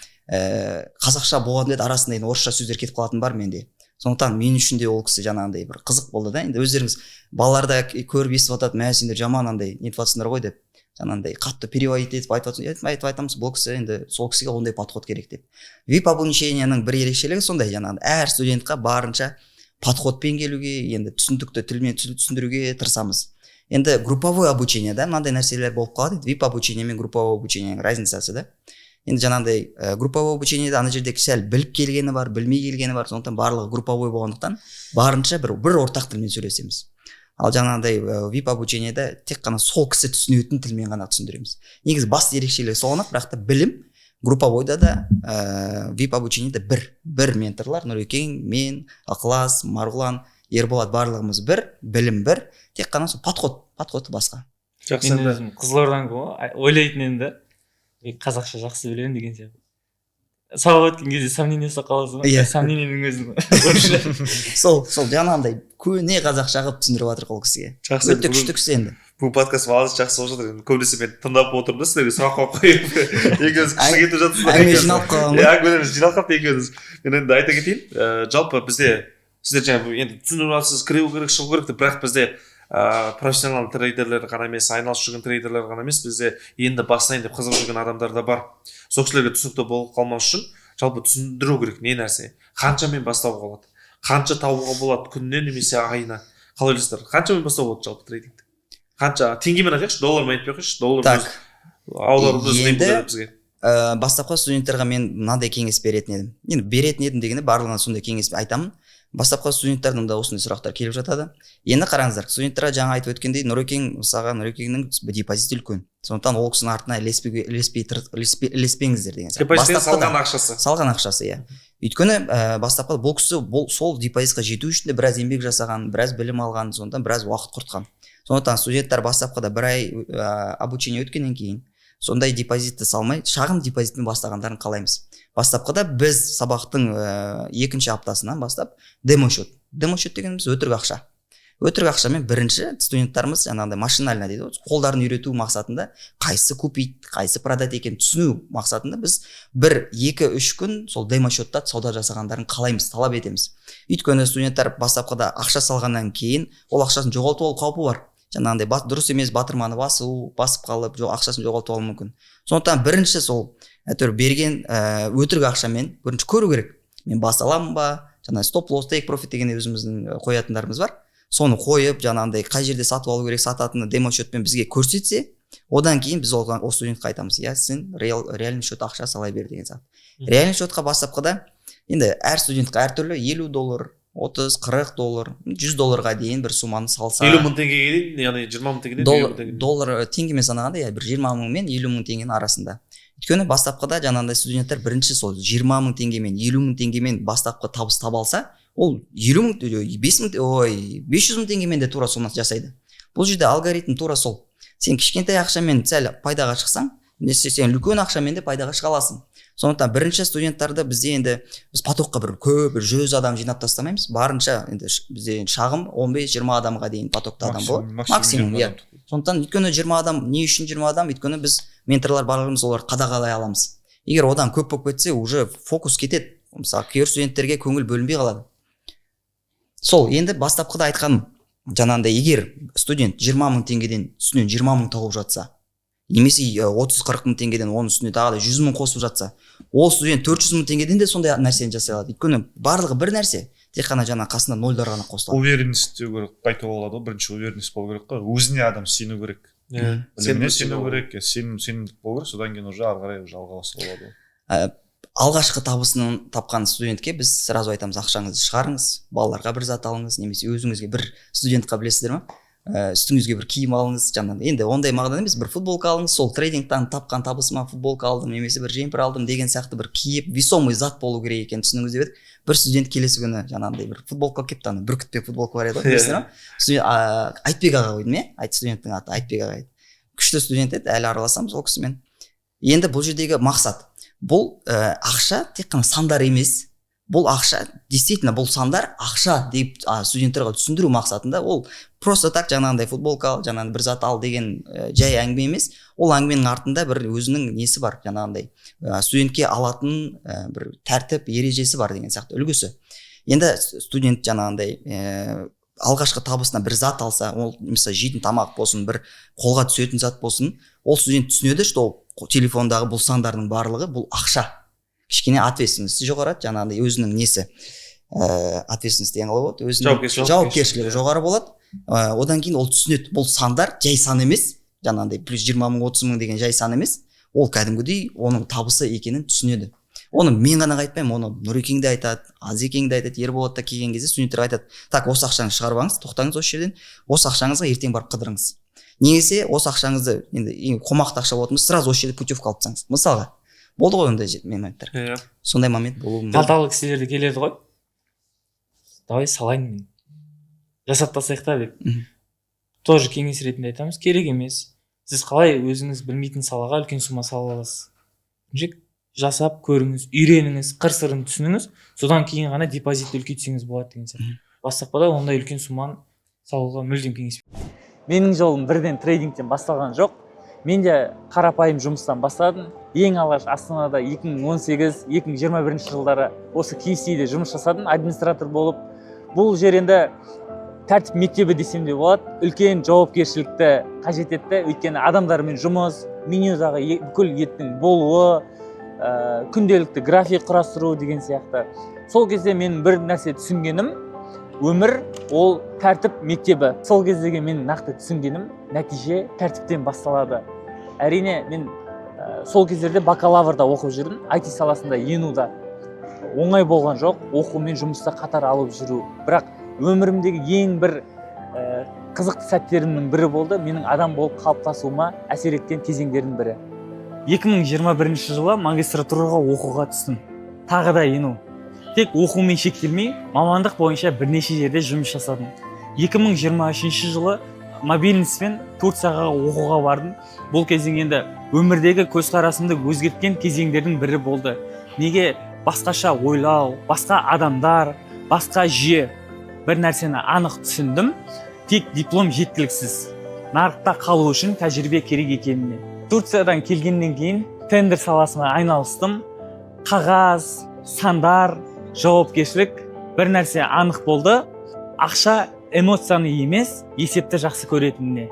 қазақша болған еді, арасында енді орысша сөздер кетіп қалатын бар менде. Сондықтан мен үшін де ол кісі жаңағындай бір қызық болды да. Енді өздеріңіз, балалар да көріп, естіп жатады: «Мә, сендер жаман андай нетіп жатсыңдар ғой», — деп, жаңағындай қатты переводить етіп айтып жатсың. Айтып айтамыз, бұл кісі енді сол кісіге ондай подход керек деп. Вип обучениенің бір ерекшелігі сондай: жаңағыдай әр студентқа барынша подходпен келуге, енді түсінікті тілмен түсіндіруге тырысамыз. Енді групповой обучение да мынандай нәрселер болып қалады. Вип обучение мен групповой обучениенің разницасы да енді жаңағындай, групповой обучениеде ана жерде сәл біліп келгені бар, білмей келгені бар. Сондықтан барлығы групповой болғандықтан, барынша бір ортақ тілмен сөйлесеміз. Ал жаңағындай вип обучениеде тек қана сол кісі түсінетін тілмен ғана түсіндіреміз. Негізі басты ерекшелігі сол ғана. Бірақ та білім групповойда да, вип обучениеде бір менторлар: Нұрекең, мен, Ықылас, Марғұлан, Ерболат, барлығымыз бір, білім бір, тек қана сол подходы басқа. Жақсы. Мен Енді өзім Қызылорданікі ғой, ойлайтын едім да, қазақша жақсы білемін деген сияқты. Сабақ өткен кезде сомнение ұстап қаласың ғой. Иә. Сомнениенің өзін орысша. Сол жаңағындай көне қазақша қылып түсіндіріп жатыр ол кісіге. Жақсы. Өте күшті кісі енді. Бүгін подкаст молодец, жақсы болып жатыр. Енді көбінесе мен тыңдап отырмын да, сіздерге сұрақ қойып, екеуіңіз күшті кетіп жатсыздар. Әңгіме жиналып қалған Иә, ғой. әңгімелеріміз жиналып қалыпты екеуіңіз. Мен енді айта кетейін, жалпы бізде сіздер жаңа енді түсіндіріп жатсыз, кіру керек, шығу керек деп. Бірақ бізде профессионал трейдерлер ғана емес, айналысып жүрген трейдерлер ғана емес, бізде енді бастайын деп қызығып жүрген адамдар да бар. Сол кісілерге түсінікті болып қалмас үшін жалпы түсіндіру керек: не нәрсе, қаншамен бастауға болады, қанша табуға болады күніне немесе айына? Қалай ойлайсыздар, қаншамен бастауға болады жалпы трейдингті? Қанша теңгемен айтайықшы, доллармен айтпай ақ қояйықшы, доллар Так. аудару өзі қиын Енді болады бізге. Бастапқы студенттерге мен мынандай кеңес беретін едім. Енді беретін едім дегенде, барлығына сондай кеңес айтамын. Бастапқы студенттердің да осындай сұрақтар келіп жатады. Енді қараңыздар, студенттерге жаңа айтып өткендей, Нұрекең, мысалға, Нұрекеңнің депозиті үлкен, сондықтан ол кісінің артына ілеспеуге ілеспей ілеспей ілеспеңіздер деген сияқты. Депозиттен Бастапқыда салған ақшасы. Салған ақшасы, иә. Өйткені бастапқы бұл кісі бұл сол депозитқа жету үшін де біраз еңбек жасаған, біраз білім алған, сондықтан біраз уақыт құртқан. Сондықтан студенттер бастапқыда бір ай обучение өткеннен кейін сондай депозитті салмай, шағын депозитпен бастағандарын қалаймыз. Бастапқыда біз сабақтың екінші аптасынан бастап демо счет. Демо счет дегеніміз өтірік ақша. Өтірік ақшамен бірінші студенттарымыз жаңағыдай машинально дейді ғой, қолдарын үйрету мақсатында, қайсысы купить, қайсысы продать екенін түсіну мақсатында біз бір, екі, үш күн сол демо счетта сауда жасағандарын қалаймыз, талап етеміз. Өйткені студенттер бастапқыда ақша салғаннан кейін ол ақшасын жоғалтып алу қаупі бар. Жаңағындай дұрыс емес батырманы басу, басып қалып, ақшасын жоғалтып алуы мүмкін. Сондықтан бірінші сол әйтеуір берген өтірік ақшамен бірінші көру керек: мен баса аламын ба? Жаңағы стоп лосс, тейк профит деген өзіміздің қоятындарымыз бар. Соны қойып, жаңағындай қай жерде сатып алу керек, сататыны демо счетпен бізге көрсетсе, одан кейін біз оған, ол студентке айтамыз: иә, сен реальный счет ақша сала бер деген сияқты. Реальный счетқа бастапқыда енді әр студентке әртүрлі: 50 доллар, 30, 40 доллар, 100 долларға дейін бір сумманы салса. 50 000 теңгеге дейін, яғни 20 000 теңгеден 50 000 Доллар, теңге. доллар, теңгемен санағанда, иә, бір 20 000 мен 50 000 теңгенің арасында. Өйткені бастапқыда жаңағындай студенттер бірінші сол 20 000 теңгемен, 50 000 теңгемен бастапқы табыс таба алса, ол 50 000, 5000, ой, 500 000 теңгемен де тура соны жасайды. Бұл жерде алгоритм тура сол: сен кішкентай ақшамен сәл пайдаға шықсаң, немесе сен үлкен ақшамен де пайдаға шыға аласың. Сондықтан бірінші студенттарды бізде енді біз потокқа бір көп, бір 100 адам жинап тастамаймыз. Барынша енді бізде енді шағын 15-20 адамға дейін потокта адам болады максимум, 20 иә. Адам. Сондықтан, өйткені 20 адам, не үшін 20 адам? Өйткені біз, менторлар, барлығымыз оларды қадағалай аламыз. Егер одан көп болып кетсе, уже фокус кетеді, мысалы, кейбір студенттерге көңіл бөлінбей қалады. Сол енді бастапқыда айтқаным, жаңағындай егер студент 20 000 теңгеден үстінен 20 000 тауып жатса немесе 30-40 мың теңгеден оның үстіне тағы да 100 000 қосып жатса, ол студент 400 000 теңгеден де сондай нәрсені жасай алады. Өйткені барлығы бір нәрсе, тек қана жаңа қасында нольдар ғана қосылады. Уверенность деу керек, айтуға болады ғой. Бірінші уверенность болу керек қой, өзіне адам сену керек, Иә. біліміне сену керек, иә, сенімдік болу керек. Содан кейін уже ары қарай уже алға басуға болады ғой. Алғашқы табысын тапқан студентке біз сразу айтамыз: ақшаңызды шығарыңыз, балаларға бір зат алыңыз немесе өзіңізге. Бір студентқа, білесіздер ма, үстіңізге бір киім алыңыз, жаңағыдай енді ондай мағынада емес, бір футболка алыңыз, сол трейдингтан тапқан табысыма футболка алдым немесе бір жемпір алдым деген сияқты бір киіп, весомый зат болу керек екенін түсініңіз деп едік. Бір студент келесі күні жаңағындай бір футболка алып келіпті. Ана бүркітпен футболка бар еді ғой, білесіздер ма? Студент, Айтбек аға қойдым, иә, айт, студенттің аты Айтбек аға еді. Күшті студент еді, әлі араласамыз ол кісімен. Енді бұл жердегі мақсат бұл ақша тек қана сандар емес, бұл ақша действительно, бұл сандар ақша деп студенттерге түсіндіру мақсатында. Ол просто так жаңағындай футболка ал, жаңағындай бір зат ал деген жай әңгіме емес. Ол әңгіменің артында бір өзінің несі бар, жаңағындай студентке алатын бір тәртіп ережесі бар деген сияқты, үлгісі. Енді студент жаңағындай алғашқы табысына бір зат алса, ол мысалы жейтін тамақ болсын, бір қолға түсетін зат болсын, ол студент түсінеді, что ол телефондағы бұл сандардың барлығы бұл ақша. Кішкене ответственности жоғарады, жаңағындай өзінің несі, ответственность деген қалай болады, өзінің Жауапкершілік. жауапкершілігі жоғары болады. Одан кейін ол түсінеді, бұл сандар жай сан емес, жаңағындай плюс 20 000, 30 000 деген жай сан емес, ол кәдімгідей оның табысы екенін түсінеді. Оны мен ғана айтпаймын, оны Нұрекең де айтады, Азекең де айтады, Ерболат та келген кезде студенттерге айтады: так, осы ақшаны шығарып алыңыз, тоқтаңыз осы жерден, осы ақшаңызға ертең барып қыдырыңыз немесе осы ақшаңызды енді ең қомақты ақша болатын болса, сразу осы жерде путевка алып тастаңыз мысалға. Болды ғой ондай моменттер. Сондай момент болуы мүмкін. Қалталы кісілер де келеді ғой, давай салайын, мен жасап тастайық та деп. Тоже кеңес ретінде айтамыз: керек емес. Сіз қалай өзіңіз білмейтін салаға үлкен сумма сала аласыз? Бірінші жасап көріңіз, үйреніңіз, қыр сырын түсініңіз, содан кейін ғана депозитті үлкейтсеңіз болады деген сияқты. Бастапқыда ондай үлкен сумманы салуға мүлдем кеңес. Менің жолым бірден трейдингтен басталған жоқ. Мен де қарапайым жұмыстан бастадым. Ең алғаш Астанада 2018-2021 жылдары осы KFC-де жұмыс жасадым администратор болып. Бұл жер енді тәртіп мектебі десем де болады. Үлкен жауапкершілікті қажет етті, өйткені адамдармен жұмыс, менюдағы бүкіл еттің болуы, күнделікті график құрастыру деген сияқты. Сол кезде мен бір нәрсе түсінгенім: өмір ол тәртіп мектебі. Сол кездегі мен нақты түсінгенім: нәтиже тәртіптен басталады. Әрине, мен сол кездерде бакалаврда оқып жүрдім, IT саласында, ЕНУ-да. Оңай болған жоқ оқу мен жұмысты қатар алып жүру, бірақ өмірімдегі ең бір қызықты сәттерімнің бірі болды, менің адам болып қалыптасуыма әсер еткен кезеңдердің бірі. 2021 жылы магистратураға оқуға түстім, тағы да ЕНУ. Тек оқумен шектелмей, мамандық бойынша бірнеше жерде жұмыс жасадым. 2023 жылы мобильностьпен Турцияға оқуға бардым. Бұл кезең енді өмірдегі көзқарасымды өзгерткен кезеңдердің бірі болды. Неге? Басқаша ойлау, басқа адамдар, басқа жүйе. Бір нәрсені анық түсіндім: тек диплом жеткіліксіз, нарықта қалу үшін тәжірибе керек екеніне. Турциядан келгеннен кейін тендер саласына айналыстым. Қағаз, сандар, жауапкершілік. Бір нәрсе анық болды: ақша эмоцияны емес, есепті жақсы көретініне.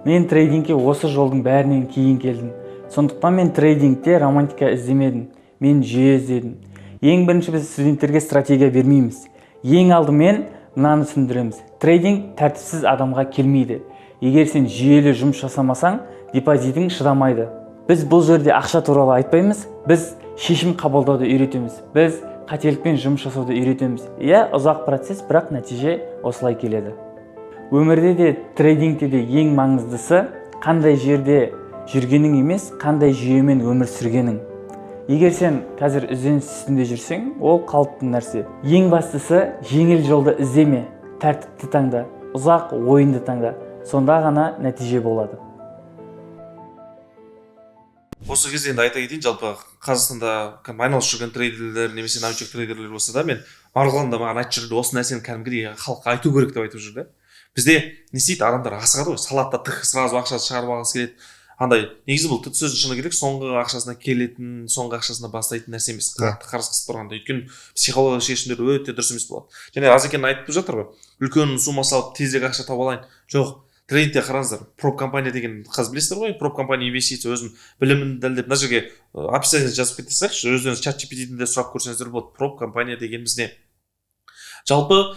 Мен трейдингке осы жолдың бәрінен кейін келдім. Сондықтан мен трейдингте романтика іздемедім, мен жүйе іздедім. Ең бірінші біз студенттерге стратегия бермейміз. Ең алдымен мынаны түсіндіреміз: трейдинг тәртіпсіз адамға келмейді. Егер сен жүйелі жұмыс жасамасаң, депозитің шыдамайды. Біз бұл жерде ақша туралы айтпаймыз, біз шешім қабылдауды үйретеміз, біз қателікпен жұмыс жасауды үйретеміз. Иә, ұзақ процесс, бірақ нәтиже осылай келеді. Өмірде де, трейдингте де ең маңыздысы қандай жерде жүргенің емес, қандай жүйемен өмір сүргенің. Егер сен қазір ізденіс үстінде жүрсең, ол қалыпты нәрсе. Ең бастысы, жеңіл жолды іздеме, тәртіпті таңда, ұзақ ойынды таңда, сонда ғана нәтиже болады. Осы кезде енді айта кетейін, жалпы Қазақстанда кәдімгі айналысып жүрген трейдерлер немесе новичок трейдерлер болса да, мен Марғұлан да маған айтып жүрді, осы нәрсені кәдімгідей халыққа айту керек деп айтып жүр да. Бізде не істейді, адамдар асығады ғой, салады да, тых, сразу ақша шығарып алғысы келеді. Андай негізі бұл сөздің шыны керек, соңғы ақшасына келетін, соңғы ақшасына бастайтын нәрсе емес. Қатты қарыз қысып тұрғанда, өйткені психологиялық шешімдер өте дұрыс емес болады. Және Азекен айтып жатыр ғой, үлкен сумма салып, тезірек ақша тауып алайын. Жоқ, трейдингте қараңыздар, проп компания деген қазір білесіздер ғой, проп компания инвестиция, өзінің білімін дәлелдеп, мына жерге описание жазып кете салайықшы, өздеріңіз чат GPT-ден де сұрап көрсеңіздер болады. Проп компания дегеніміз не жалпы?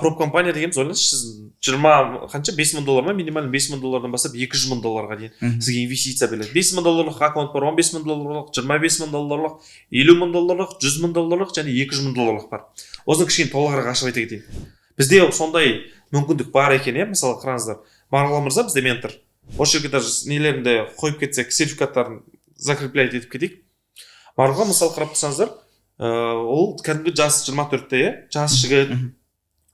Проп компания дегеніміз, ойлаңызшы, сіз жиырма қанша, 5000 доллар ма, минимально 5000 доллардан бастап 200 000 долларға дейін сізге инвестиция беріледі. 5000 долларлық аккаунт бар, 15 000 долларлық, 25 000 долларлық, 50 000 долларлық, 100 000 долларлық және 200 000 долларлық бар. Осыны кішкене толығырақ ашып айта кетейін. Бізде сондай мүмкіндік бар екен, иә. Мысалы, қараңыздар, Марғұлан мырза бізде ментор. Осы жерге даже нелерін де қойып кетсек, сертификаттарын закреплять етіп кетейік. Марғұлан, мысалы, қарап тұрсаңыздар, ол кәдімгі жас 24-те, иә, жас жігіт.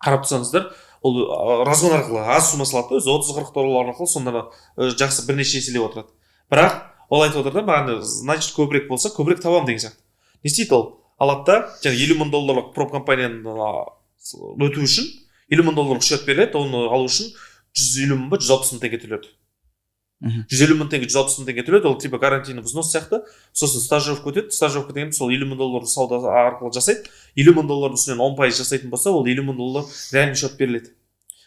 Қарап тұрсаңыздар, Ол разгон арқылы аз сумма салады да, өзі 30-40 доллар арқылы сонда жақсы бірнеше еселеп отырады. Бірақ ол айтып отыр да, маған, значит, көбірек болса, көбірек табамын деген сияқты. Не істейді ол? Алады да, жаңағы 50 000 долларлық проп компанияны өту үшін 50 000 долларлық счет беріледі, оны алу үшін 150 000 ба, 160 000 теңге төледі. 150 000 теңге, 160 000 теңге төледі, ол типа гарантийный взнос сияқты. Сосын стажировка өтеді. Стажировка деген сол 50 000 доллар сауда арқылы жасайды. 50 000 доллардың үстінен 10% жасайтын болса, ол 50 000 доллар реальный счет беріледі.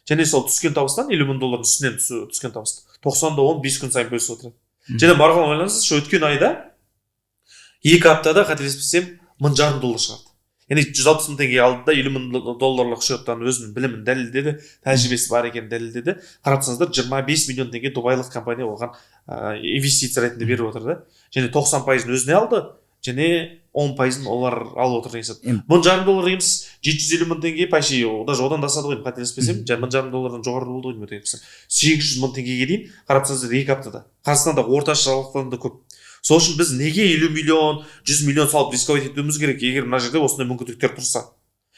Және сол түскен табыстан, 50 000 доллардың үстінен түскен табысты 90 да 10 5 күн сайын бөлісіп отырады. Және Марғұлан, ойлаңызшы, өткен айда 2 аптада, қателеспесем, 1500 доллар шығарды. Яғни 160 000 теңге алды да, 50 000 долларлық счеттан өзінің білімін дәлелдеді, тәжірибесі бар екенін дәлелдеді. Қарап тұрсаңыздар, 25 миллион теңге дубайлық компания оған инвестиция ретінде беріп отыр да. Және 90%-ын өзіне алды, және 10%-ын олар алып отыр деген сияқты. 1500 доллар дегеніміз 750 000 теңге почти, даже одан да асады ғой, қателеспесем. Және 1500 доллардан жоғары болды ғой деймін, 800 000 теңгеге дейін, қарап тұрсаңыздар, 2 аптада. Қазақстанда орташа жалақыдан да көп. Сол үшін біз неге 50 миллион, 100 миллион салып рисковать етуіміз керек, егер мына жерде осындай мүмкіндіктер тұрса?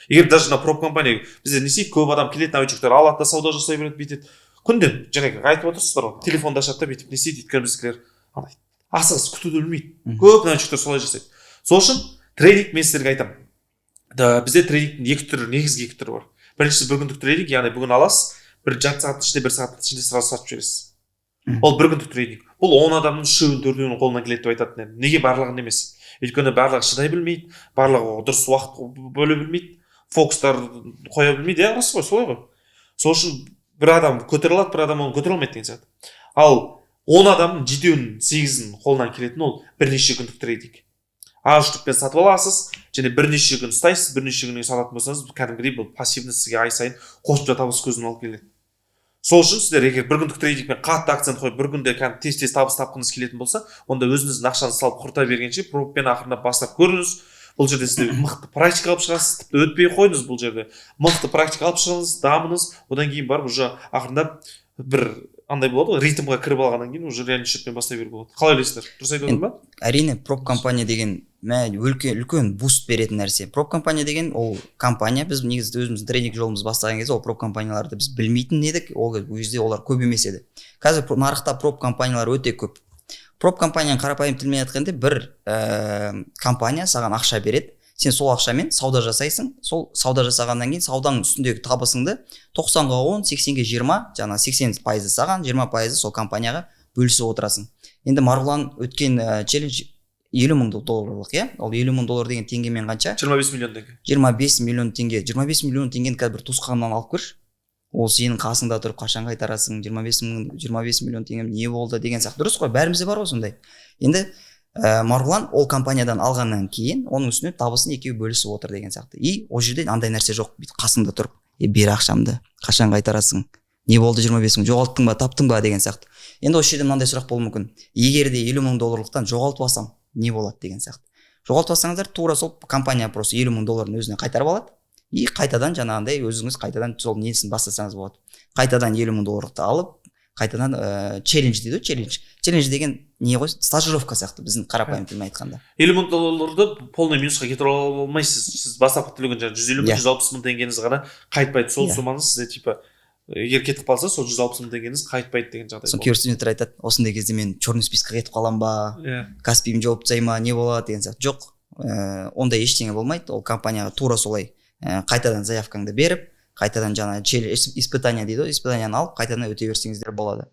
Егер даже мына проп компания, бізде не істейді? Көп адам келеді, новичоктар алады да, сауда жасай береді, бүйтеді күнде. Жаңағы айтып отырсыздар ғой, телефонды ашады да, бүйтіп не істейді? Өйткені біздікілер андай асығыс, күтуді білмейді. Көп новичоктар солай жасайды. Сол үшін трейдинг, мен сіздерге айтамын да, бізде трейдингтің екі түрі, негізгі екі түрі бар. Біріншісі бір күндік трейдинг, яғни бүгін аласыз, бір жарты сағаттың ішінде, бір сағаттың ішінде сразу сатып жібересіз. Ол бір күндік трейдинг. Бұл 10 адамның үшеуін, төртеуінің қолынан келеді деп айтатын едім. Неге барлығын емес? Өйткені барлығы шыдай білмейді, барлығы дұрыс уақыт бөле білмейді, фокустар қоя білмейді, иә, рас қой, солай ғой. Сол үшін бір адам көтере алады, бір адам оны көтере алмайды деген сияқты. Ал 10 адамның жетеуінің, сегізінің қолынан келетін ол бірнеше күндік трейдинг. Аз штукпен сатып аласыз және бірнеше күн ұстайсыз. Бірнеше күннен кейін сататын болсаңыз, кәдімгідей бұл пассивный сізге ай сайын қосымша табыс көзін алып келеді. Сол үшін сіздер егер бір күндік трейдингпен қатты акцент қойып, бір күнде кәдімгі тез тез табыс тапқыңыз келетін болса, онда өзіңіздің ақшаны салып құрта бергенше, проппен ақырындап бастап көріңіз. Бұл жерде сіз мықты практика алып шығасыз. Тіпті өтпей қойыңыз, бұл жерде мықты практика алып шығыңыз, дамыңыз. Одан кейін барып уже ақырындап бір андай болады ғой, ритмға кіріп алғаннан кейін уже реальный счетпен бастай беруге болады. Қалай ойлайсыздар, дұрыс айтып отырмын ба? Әрине, проп компания деген үлкен үлкен буст беретін нәрсе. Проп компания деген ол компания, біз негізі өзіміздің трейдинг жолымызды бастаған кезде ол проп компанияларды біз білмейтін едік. Ол кезде олар көп емес еді. Қазір нарықта проп компаниялар өте көп. Проп компанияны қарапайым тілмен айтқанда, бір компания саған ақша береді, сен сол ақшамен сауда жасайсың. Сол сауда жасағаннан кейін сауданың үстіндегі табысыңды 90-ға 10, 80-ге 20, жаңағы 80%-ы саған, 20%-ы сол компанияға бөлісіп отырасың. Енді Марғұлан өткен челлендж 50 000 долларлық, иә. Ол 50 000 доллар деген теңгемен қанша? 25 миллион теңге. 25 миллион теңге. 25 миллион теңгені қазір бір туысқаныңнан алып көрші, ол сенің қасыңда тұрып: «Қашан қайтарасың 25 мың, 25 миллион теңгем не болды?» деген сияқты. Дұрыс қой, бәрімізде бар ғой сондай. Енді Марғұлан ол компаниядан алғаннан кейін оның үстіне табысын екеуі бөлісіп отыр деген сияқты. И ол жерде андай нәрсе жоқ, бүйтіп қасыңда тұрып: «Е, бер ақшамды, қашан қайтарасың, не болды, 25 мың жоғалттың ба, таптың ба?» деген сияқты. Енді осы жерде мынандай сұрақ болуы мүмкін: егер де 50 000 долларлықтан жоғалтып алсам, не болады деген сияқты. Жоғалтып алсаңыздар, тура сол компания просто 50 000 долларын өзіне қайтарып алады. И қайтадан жаңағындай өзіңіз қайтадан сол несін бастасаңыз болады. Қайтадан 50 000 долларлықты алып, қайтадан челлендж дейді ғой. Челлендж деген не ғой, стажировка сияқты біздің қарапайым тілмен айтқанда. 50 000 долларды полный минусқа кетіре алмайсыз. Сіз бастапқы төлеген жаңағы 150 мың, Иә. 160 000 теңгеңіз ғана қайтпайды. Сол Иә. суммаңыз сізде типа егер кетіп қалса, сол 160 000 теңгеңіз қайтпайды деген жағдай Сосын болады. кейбір студенттер айтады: «Осындай кезде мен черный списокқа кетіп қаламын ба, Иә. Каспиім жауып тастай ма, не болады?» деген сияқты. Жоқ, ондай ештеңе болмайды. Ол компанияға тура солай қайтадан заявкаңды беріп, қайтадан жаңағы испытание дейді ғой, испытанияны алып, қайтадан өте берсеңіздер болады.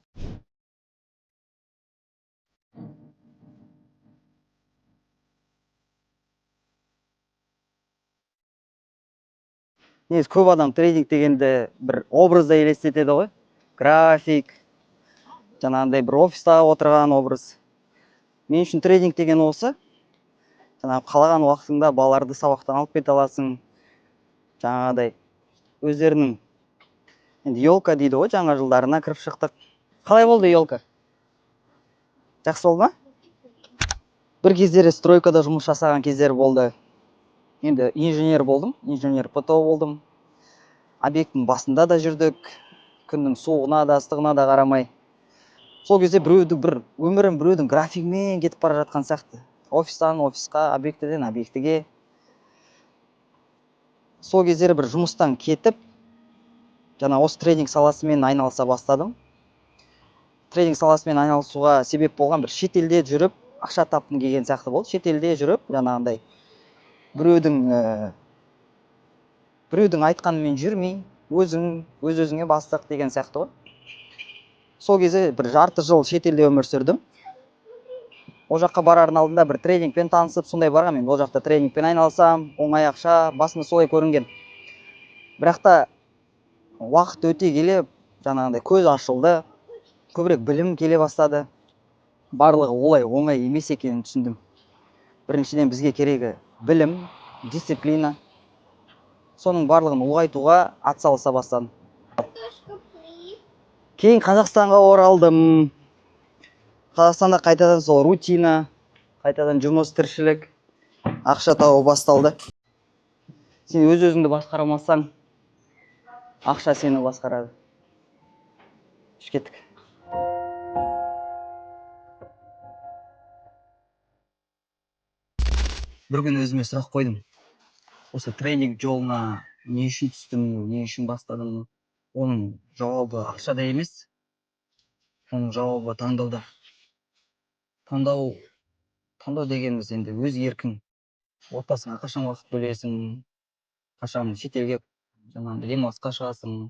Негізі көп адам трейдинг дегенді бір образда елестетеді ғой: график, жаңағындай бір офиста отырған образ. Мен үшін трейдинг деген осы жаңағы қалаған уақытыңда балаларды сабақтан алып кете аласың. Жаңағыдай өздерінің енді елка дейді ғой, жаңа жылдарына кіріп шықтық. Қалай болды елка, жақсы болды ма? Бір кездері стройкада жұмыс жасаған кездер болды. Енді инженер болдым, инженер ПТО болдым. Объекттің басында да жүрдік, күннің суығына да, ыстығына да қарамай. Сол кезде біреуді бір өмірім біреудің графигімен кетіп бара жатқан сияқты, офистан офисқа, объектіден объектіге. Сол кездері бір жұмыстан кетіп, Жаңа осы трейдинг саласымен айналыса бастадым. Трейдинг саласымен айналысуға себеп болған бір шетелде жүріп ақша тапқым келген сияқты болды. Шетелде жүріп жаңағындай біреудің айтқанымен жүрмей, өзің өз өзіңе бастық деген сияқты ғой. Сол кезде бір жарты жыл шетелде өмір сүрдім. Ол жаққа барардың алдында бір трейдингпен танысып, сондай барғанмын. Мен ол жақта трейдингпен айналысамын, оңай ақша, басында солай көрінген. Бірақ та уақыт өте келе жаңағындай көз ашылды, көбірек білім келе бастады. Барлығы олай оңай емес екенін түсіндім. Біріншіден, бізге керегі білім, дисциплина. Соның барлығын ұлғайтуға атсалыса бастадым. Кейін Қазақстанға оралдым. Қазақстанда қайтадан сол рутина, қайтадан жұмыс, тіршілік, ақша табу басталды. Сен өз өзіңді басқара алмасаң, ақша сені басқарады. Кеттік. Бір күні өзіме сұрақ қойдым. Осы трейдинг жолына не үшін түстім, не үшін бастадым? Оның жауабы ақшада емес, оның жауабы таңдауда. Таңдау дегеніміз енді өз еркің. Отбасыңа қашан уақыт бөлесің, қашан шетелге жаңағындай демалысқа шығасың,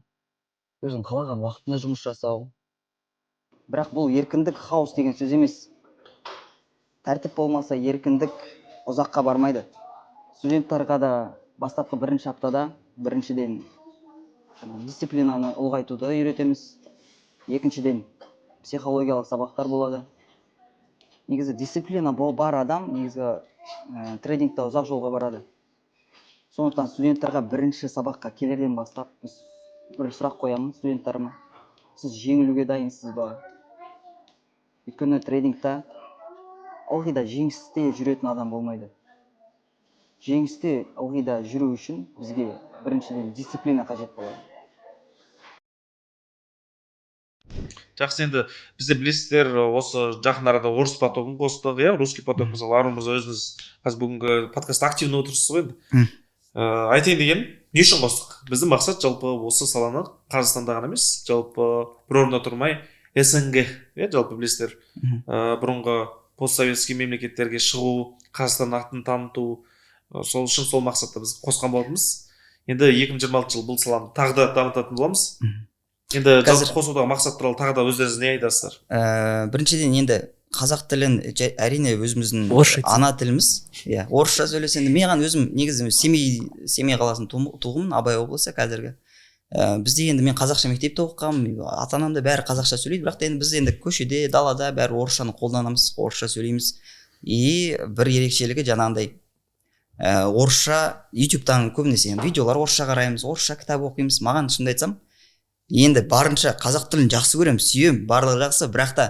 өзің қалаған уақытында жұмыс жасау. Бірақ бұл еркіндік хаос деген сөз емес. Тәртіп болмаса еркіндік ұзаққа бармайды. Студенттарға да бастапқы бірінші аптада біріншіден дисциплинаны ұлғайтуды үйретеміз. Екіншіден, психологиялық сабақтар болады. Негізі дисциплина бар адам негізі трейдингте ұзақ жолға барады. Сондықтан студенттарға бірінші сабаққа келерден бастап біз бір сұрақ қоямын студенттарыма. Сіз жеңілуге дайынсыз ба? Өйткені трейдингта ылғи да жеңісте жүретін адам болмайды. Жеңісте ылғи да жүру үшін бізге біріншіден дисциплина қажет болады. Жақсы, енді бізде білесіздер, осы жақын арада орыс потогын қостық, иә, русский поток. Мысалы, Арун мырза, өзіңіз қазір бүгінгі подкастта активно отырсыз ғой енді. Айтайын дегенім, не үшін қостық? Біздің мақсат жалпы осы саланы Қазақстанда ғана емес, жалпы бір орында тұрмай СНГ, иә, жалпы білесіздер, бұрынғы постсоветский мемлекеттерге шығу, Қазақстан атын таныту, сол үшін сол мақсатта біз қосқан болатынбыз. Енді 2026 жыл бұл саланы тағы да дамытатын боламыз. Енді жалпы қосудағы мақсат туралы тағы да өздеріңіз не айтасыздар? Біріншіден, енді қазақ тілін әрине өзіміздің ана тіліміз. Иә, орысша сөйлесе енді маған өзім негізі Семей қаласының туғымын, Абай облысы қазіргі. Бізде енді мен қазақша мектепте оқығанмын, ата-анам да бәрі қазақша сөйлейді, бірақ та енді біз енді көшеде, далада бәрі орысшаны қолданамыз, орысша сөйлейміз. И бір ерекшелігі жаңағындай орысша ютубтан көбінесе енді видеолар орысша қараймыз, орысша кітап оқимыз. Маған шынымды айтсам, енді барынша қазақ тілін жақсы көремін, сүйемін, барлығы жақсы, бірақ та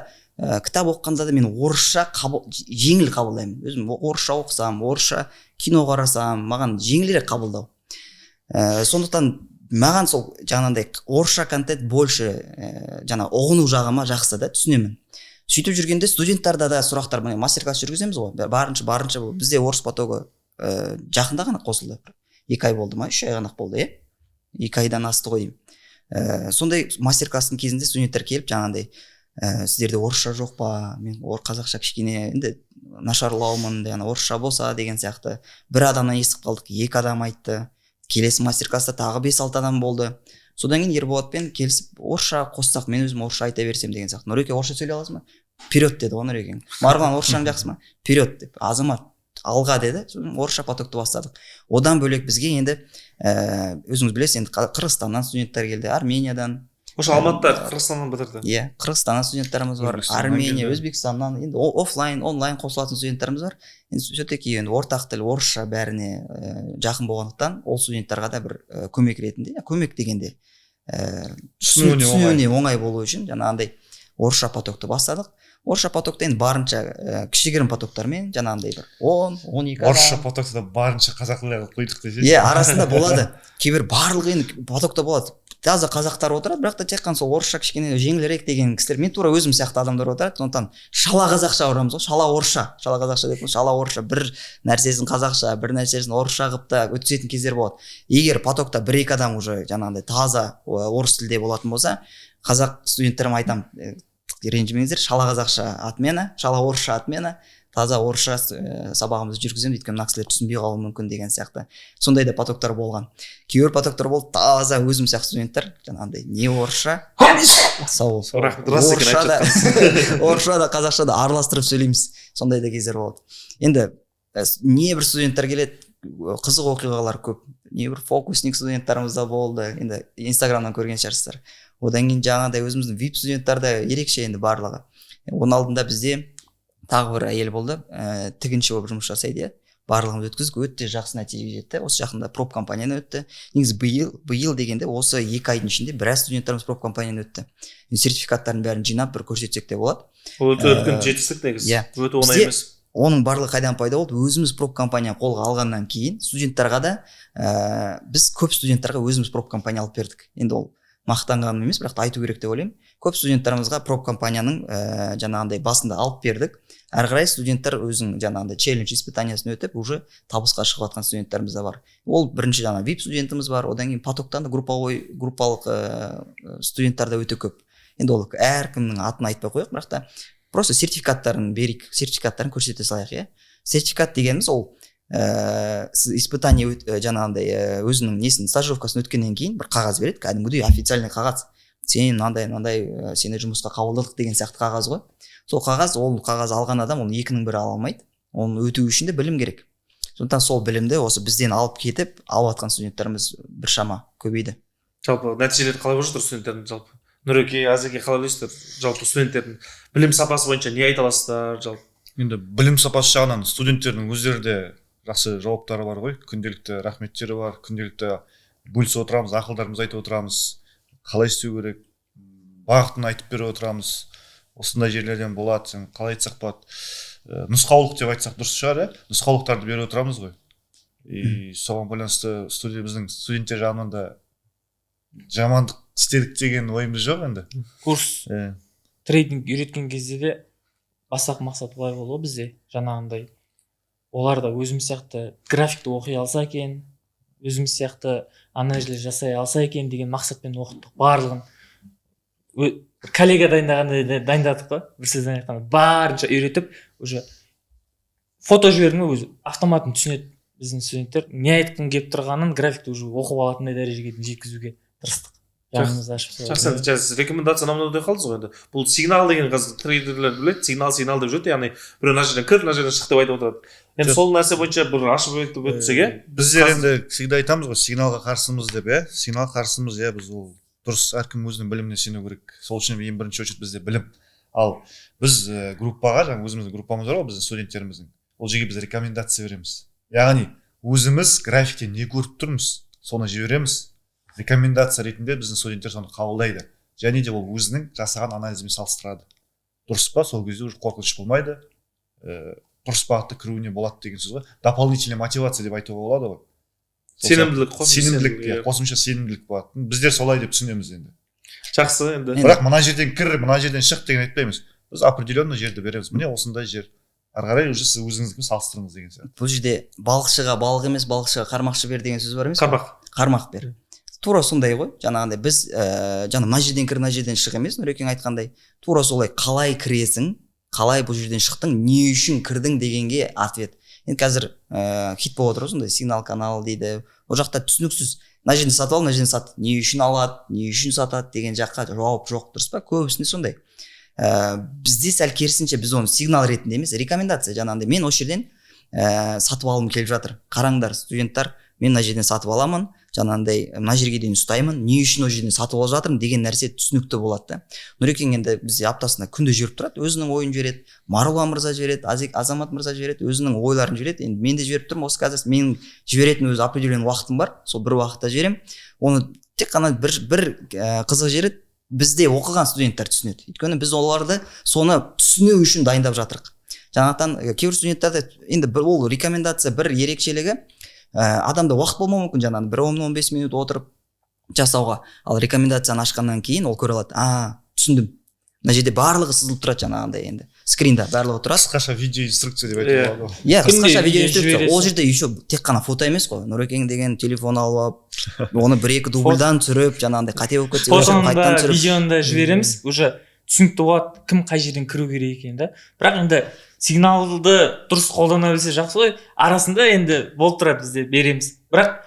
кітап оқығанда да мен орысша жеңіл қабылдаймын. Өзім орысша оқысам, орысша кино қарасам, маған жеңілірек қабылдау. Сондықтан маған сол жаңағындай орысша контент больше жаңа ұғыну жағыма жақсы да, түсінемін. Сөйтіп жүргенде студенттарда да сұрақтар, міне мастер-класс жүргіземіз ғой, барынша бізде орыс потогы жақында ғана қосылды. 2 ай болды ма, 3 ай ғана болды, иә? 2 айдан асты ғой деймін. Сондай мастер-класстың кезінде студенттер келіп жаңағындай, сіздерде орысша жоқ па, мен қазақша кішкене енді нашарлаумын, яғни орысша болса деген сияқты. Бір адамнан естіп қалдық, 2 адам айтты. Келесі мастер-класста тағы 5-6 адам болды. Содан кейін Ерболатпен келісіп орысша қоссақ, мен өзім орысша айта берсем деген сияқты. Нұреке, орысша сөйлей аласың ба? Вперед деді ғой Нұрекең. Марғұлан, орысшаң жақсы ма? Вперед деп. Азамат, алға деді. Содан орысша потокты бастадық. Одан бөлек бізге енді өзіңіз білесіз, енді Қырғызстаннан студенттер келді, Армениядан. Осы Алматыда Қырғызстаннан бітірді. Иә, Қырғызстаннан студенттеріміз бар, Армения, Өзбекстаннан, енді офлайн, онлайн қосылатын студенттеріміз бар. Енді все-таки енді ортақ тіл орысша бәріне жақын болғандықтан, ол студенттарға да бір көмек ретінде, көмек дегенде түсінуіне оңай болу үшін жаңағындай орысша потокты бастадық. Орысша потокта енді барынша кішігірім потоктармен жаңағындай бір 10-12 адам. Орысша потокта да барынша қазақ тілі қылып қойдық десеңші. Иә, арасында болады. Кейбір барлығы енді потокта болады. Таза қазақтар отырады, бірақ та тек қана сол орысша кішкене жеңілірек деген кісілер, мен тура өзім сияқты адамдар отырады. Сондықтан шала қазақша ұрамыз ғой, шала орысша, шала қазақша деп, шала орысша, бір нәрсесін қазақша, бір нәрсесін орысша қылып та өткізетін кездер болады. Егер потокта бір екі адам уже жаңағындай таза орыс тілде болатын болса, қазақ студенттеріме айтамын: «Ренжімеңіздер, шала қазақша отмена, шала орысша отмена, таза орысша сабағымызды жүргіземіз, өйткені мына кісілер түсінбей қалуы мүмкін» деген сияқты. Сондай да потоктар болған. Кейбір потоктар болды, таза өзім сияқты студенттер, жаңағындай не орысша, сау бол, Рахмет, рас екен. орысша да, Айтып. орысша да, қазақша да араластырып сөйлейміз. Сондай да кездер болады. Енді небір студенттер келеді, қызық оқиғалар көп. Небір фокусник студенттарымыз да болды, енді инстаграмнан көрген шығарсыздар. Одан кейін жаңағыдай өзіміздің вип студенттар да ерекше енді барлығы. Оның алдында бізде тағы бір әйел болды, тігінші болып жұмыс жасайды, иә. Барлығымыз өткіздік, өте жақсы нәтижеге жетті. Осы жақында проп компанияны өтті. Негізі биыл дегенде осы 2 айдың ішінде біраз студенттеріміз проп компанияны өтті. Енді сертификаттардың бәрін жинап, бір көрсетсек те болады. Ол өте үлкен жетістік негізі. Иә. Өте оңай емес. Оның барлығы қайдан пайда болды? Өзіміз проп компания қолға алғаннан кейін студенттарға да, біз көп студенттарға өзіміз проп компания алып бердік. Енді ол мақтанғаным емес, бірақ та айту керек деп ойлаймын. Көп студенттарымызға проп компанияның жаңағындай басында алып бердік. Әрі қарай студенттер өзінің жаңағындай челлендж, испытаниясын өтіп, уже табысқа шығып жатқан студенттеріміз де бар. Ол бірінші жаңа вип студентіміз бар, одан кейін потоктан да групповой, группалық студенттер де өте көп. Енді ол әркімнің атын айтпай ақ қояйық, бірақ та просто сертификаттарын берейік, сертификаттарын көрсете салайық, иә. Сертификат дегеніміз ол сіз испытание жаңағындай өзінің несін, стажировкасын өткеннен кейін бір қағаз береді, кәдімгідей официальный қағаз: сен мынандай мынандай, сені жұмысқа қабылдадық деген сияқты қағаз ғой. Сол қағаз, ол қағаз алған адам, оны екінің бірі ала алмайды. Оны өту үшін де білім керек. Сондықтан сол білімді осы бізден алып кетіп, алып жатқан студенттеріміз біршама көбейді. Жалпы нәтижелері қалай болып жатыр студенттердің? Жалпы, Нұреке, Азеке, қалай ойлайсыздар, жалпы студенттердің білім сапасы бойынша не айта аласыздар жалпы? Енді білім сапасы жағынан студенттердің өздері де жақсы жауаптары бар ғой, күнделікті рахметтері бар, күнделікті бөлісіп отырамыз, ақылдарымызды айтып отырамыз, қалай істеу керек, бағытын айтып беріп отырамыз. Осындай жерлерден болады, сен қалай айтсақ болады, нұсқаулық деп айтсақ дұрыс шығар, иә, нұсқаулықтарды беріп отырамыз ғой. И соған байланысты студия, біздің студенттер жағынан да жамандық істедік деген ойымыз жоқ енді. Курс трейдинг үйреткен кезде де бастапқы мақсат былай болды ғой бізде: жаңағындай олар да өзіміз сияқты графикті оқи алса екен, өзіміз сияқты анализ жасай алса екен деген мақсатпен оқыттық барлығын. Коллега дайындағандай дайындадық қой, бір сөзбен айтқанда. Барынша үйретіп, уже фото жібердің бе, өзі автоматын түсінеді біздің студенттер не айтқың келіп тұрғанын, графикті уже оқып алатындай дәрежеге дейін жеткізуге тырыстық, жанымызды ашып солай. Жақсы. Енді жаңа сіз рекомендация мынау деп қалдыңыз ғой. Енді бұл сигнал деген, қазір трейдерлер біледі, сигнал, сигнал деп жүреді, яғни біреу мына жерден кір, мына жерден шық деп айтып отырады. Енді Жоқ. сол нәрсе бойынша бір ашып өтіп өтсек, иә. Біздер енді всегда айтамыз ғой, сигналға қарсымыз деп, иә, сигналға қарсымыз, иә. Біз ол дұрыс, әркім өзінің біліміне сену керек. Сол үшін ең бірінші очередь бізде білім. Ал біз группаға, жаңағы өзіміздің группамыз бар ғой, біздің студенттеріміздің, ол жерге біз рекомендация береміз, яғни өзіміз графикте не көріп тұрмыз, соны жібереміз рекомендация ретінде. Біздің студенттер соны қабылдайды және де ол өзінің жасаған анализімен салыстырады, дұрыс па. Сол кезде уже қорқыныш болмайды, дұрыс бағытта кіруіне болады деген сөз ғой. Дополнительный мотивация деп айтуға болады ғой. Сол Сенімділік, қосымша. Сенімділік, иә. Сенімділік. Қосымша сенімділік болады, біздер солай деп түсінеміз енді. Жақсы енді. Бірақ мына жерден кір, мына жерден шық деген айтпаймыз. Біз определенный жерді береміз: міне, осындай жер, ары қарай уже сіз өзіңіздікін салыстырыңыз деген сияқты. Бұл жерде балықшыға балық емес, балықшыға қармақшы бер деген сөз бар емес пе? Қармақ. Қармақ бер, тура сондай ғой. Жаңағындай біз жаңа мына жерден кір, мына жерден шық емес, Нұрекең айтқандай, тура солай: қалай кіресің, қалай бұл жерден шықтың, не үшін кірдің дегенге ответ. Енді қазір хит болып отыр ғой сондай сигнал канал дейді. Ол жақта түсініксіз: мына жерден сатып ал, мына жерден сат, не үшін алады, не үшін сатады деген жаққа жауап жоқ, дұрыс па? Көбісінде сондай. Бізде сәл керісінше, біз оны сигнал ретінде емес, рекомендация. Жаңағындай мен осы жерден сатып алғым келіп жатыр, қараңдар, студенттар, мен мына жерден сатып аламын, жаңағындай мына жерге дейін ұстаймын, не үшін ол жерден сатып алып жатырмын деген нәрсе түсінікті болады да. Нұрекең енді бізде аптасына күнде жіберіп тұрады, өзінің ойын жібереді, Марғұлан мырза жібереді, Азамат мырза жібереді, өзінің ойларын жібереді. Енді мен де жіберіп тұрмын. Осы қазір менің жіберетін өзі определенный уақытым бар, сол бір уақытта жіберемін оны. Тек қана бір қызық жері, бізде оқыған студенттер түсінеді, өйткені біз оларды соны түсіну үшін дайындап жатырық. Жаңағыдан кейбір студенттерде енді бір ол рекомендация бір ерекшелігі, адамда уақыт болмауы мүмкін, жаңағы бір 10-15 минут отырып жасауға. Ал рекомендацияны ашқаннан кейін ол көре алады, а, түсіндім, мына жерде барлығы сызылып тұрады, жаңағындай енді скринда барлығы тұрады. Қысқаша видео инструкция деп айтуға болады. Иә, Күнде қысқаша видео видео инструкция. Ол жібересің. жерде еще тек қана фото емес қой, Нұрекең деген телефон алып алып, оны бір екі дубльдан түсіріп, жаңағындай қате болып кетсе, өшіріп, Фотоны қайтадан да, түсіріп. видеоны да жібереміз, уже түсінікті болады, кім қай жерден кіру керек екенін да. Бірақ енді сигналды дұрыс қолдана білсе жақсы ғой. Арасында енді болып тұрады, бізде береміз, бірақ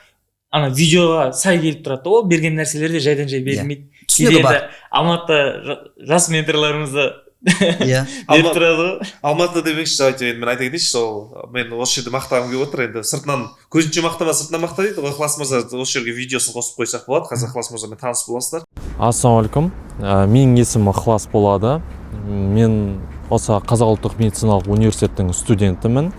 ана видеоға сай келіп тұрады да, ол берген нәрселер де жайдан жай берілмейді. Түсінігі Кейде бар. енді Алматыда жас менторларымыз да Иә. беріп тұрады ғой. Алматыда демекші, давайте енді мен айта кетейінші, сол мен осы жерде мақтағым келіп отыр енді, сыртынан көзінше мақтама, сыртынан мақта дейді ғой. Ықылас мырза, осы жерге видеосын қосып қойсақ болады, қазір Ықылас мырзамен таныс боласыздар. Ассалаумағалейкум. Менің есімім Ықылас болады. Мен осы Қазақ ұлттық медициналық университеттің студентімін.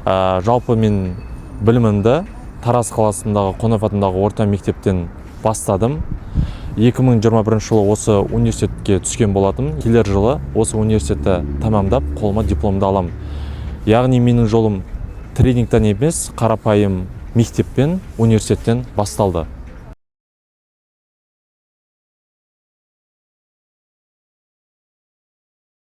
Жалпы мен білімімді Тараз қаласындағы Қонаев атындағы орта мектептен бастадым. 2021 жылы осы университетке түскен болатынмын. Келер жылы осы университетті тәмамдап, қолыма дипломды аламын. Яғни менің жолым тренингтен емес, қарапайым мектеппен, университеттен басталды.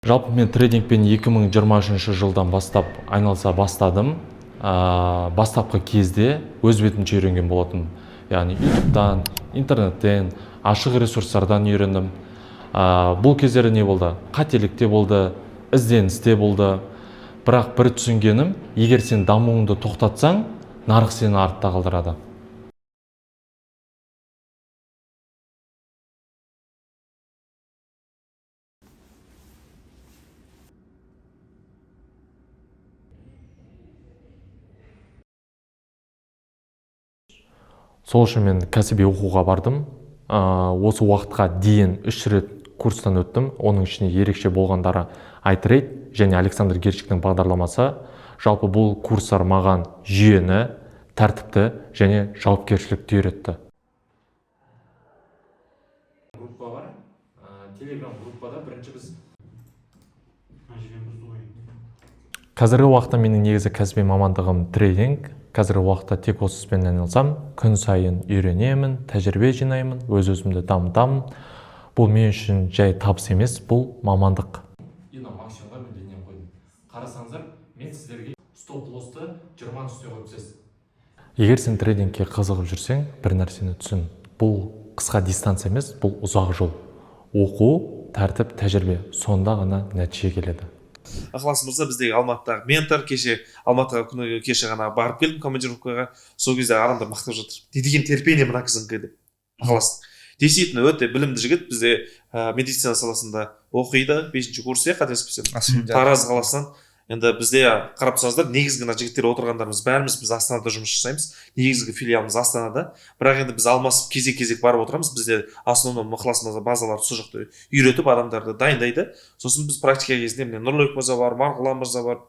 Жалпы мен трейдингпен 2023 жылдан бастап айналыса бастадым. Бастапқы кезде өз бетімше үйренген болатынмын. Яғни ютубтан, интернеттен, ашық ресурстардан үйрендім. Бұл кездері не болды? Қателік те болды, ізденіс те болды. Бірақ бір түсінгенім, егер сен дамуыңды тоқтатсаң, нарық сені артта қалдырады. Сол үшін мен кәсіби оқуға бардым. Осы уақытқа дейін 3 рет курстан өттім. Оның ішінде ерекше болғандары iTrade және Александр Герчиктің бағдарламасы. Жалпы бұл курстар маған жүйені, тәртіпті және жауапкершілікті үйретті. Группа бар. Телеграм группада бірінші біз. Қазіргі уақытта менің негізі кәсіби мамандығым трейдинг. Қазіргі уақытта тек осы іспен айналысамын. Күн сайын үйренемін, тәжірибе жинаймын, өз өзімді дамытамын. Бұл мен үшін жай табыс емес, бұл мамандық. Максимумға мен линия қойдым. Қарасаңыздар, мен сіздерге стоп лоссты 20 үстіне қойып тастайсыз. Егер сен трейдингке қызығып жүрсең, бір нәрсені түсін. Бұл қысқа дистанция емес, бұл ұзақ жол. Оқу, тәртіп, тәжірибе, сонда ғана нәтиже келеді. Ықылас мырза біздегі Алматыдағы ментор. Кеше Алматыға күні кеше ғана барып келдім командировкаға. Сол кезде адамдар мақтап жатыр, не деген терпение мына кісінікі деп. Ықылас действительно өте білімді жігіт, бізде медицина саласында оқиды, 5 курс, иә, қателеспесем, Тараз қаласынан. Енді бізде қарап тұрсаңыздар, негізгі мына жігіттер отырғандарымыз бәріміз біз Астанада жұмыс жасаймыз, негізгі филиалымыз Астанада. Бірақ енді біз алмасып кезек-кезек барып отырамыз. Бізде основном Ықылас мырза базаларды сол жақта үйретіп, адамдарды дайындайды. Сосын біз практика кезінде міне Нұрлыбек мырза бар, Марғұлан мырза бар,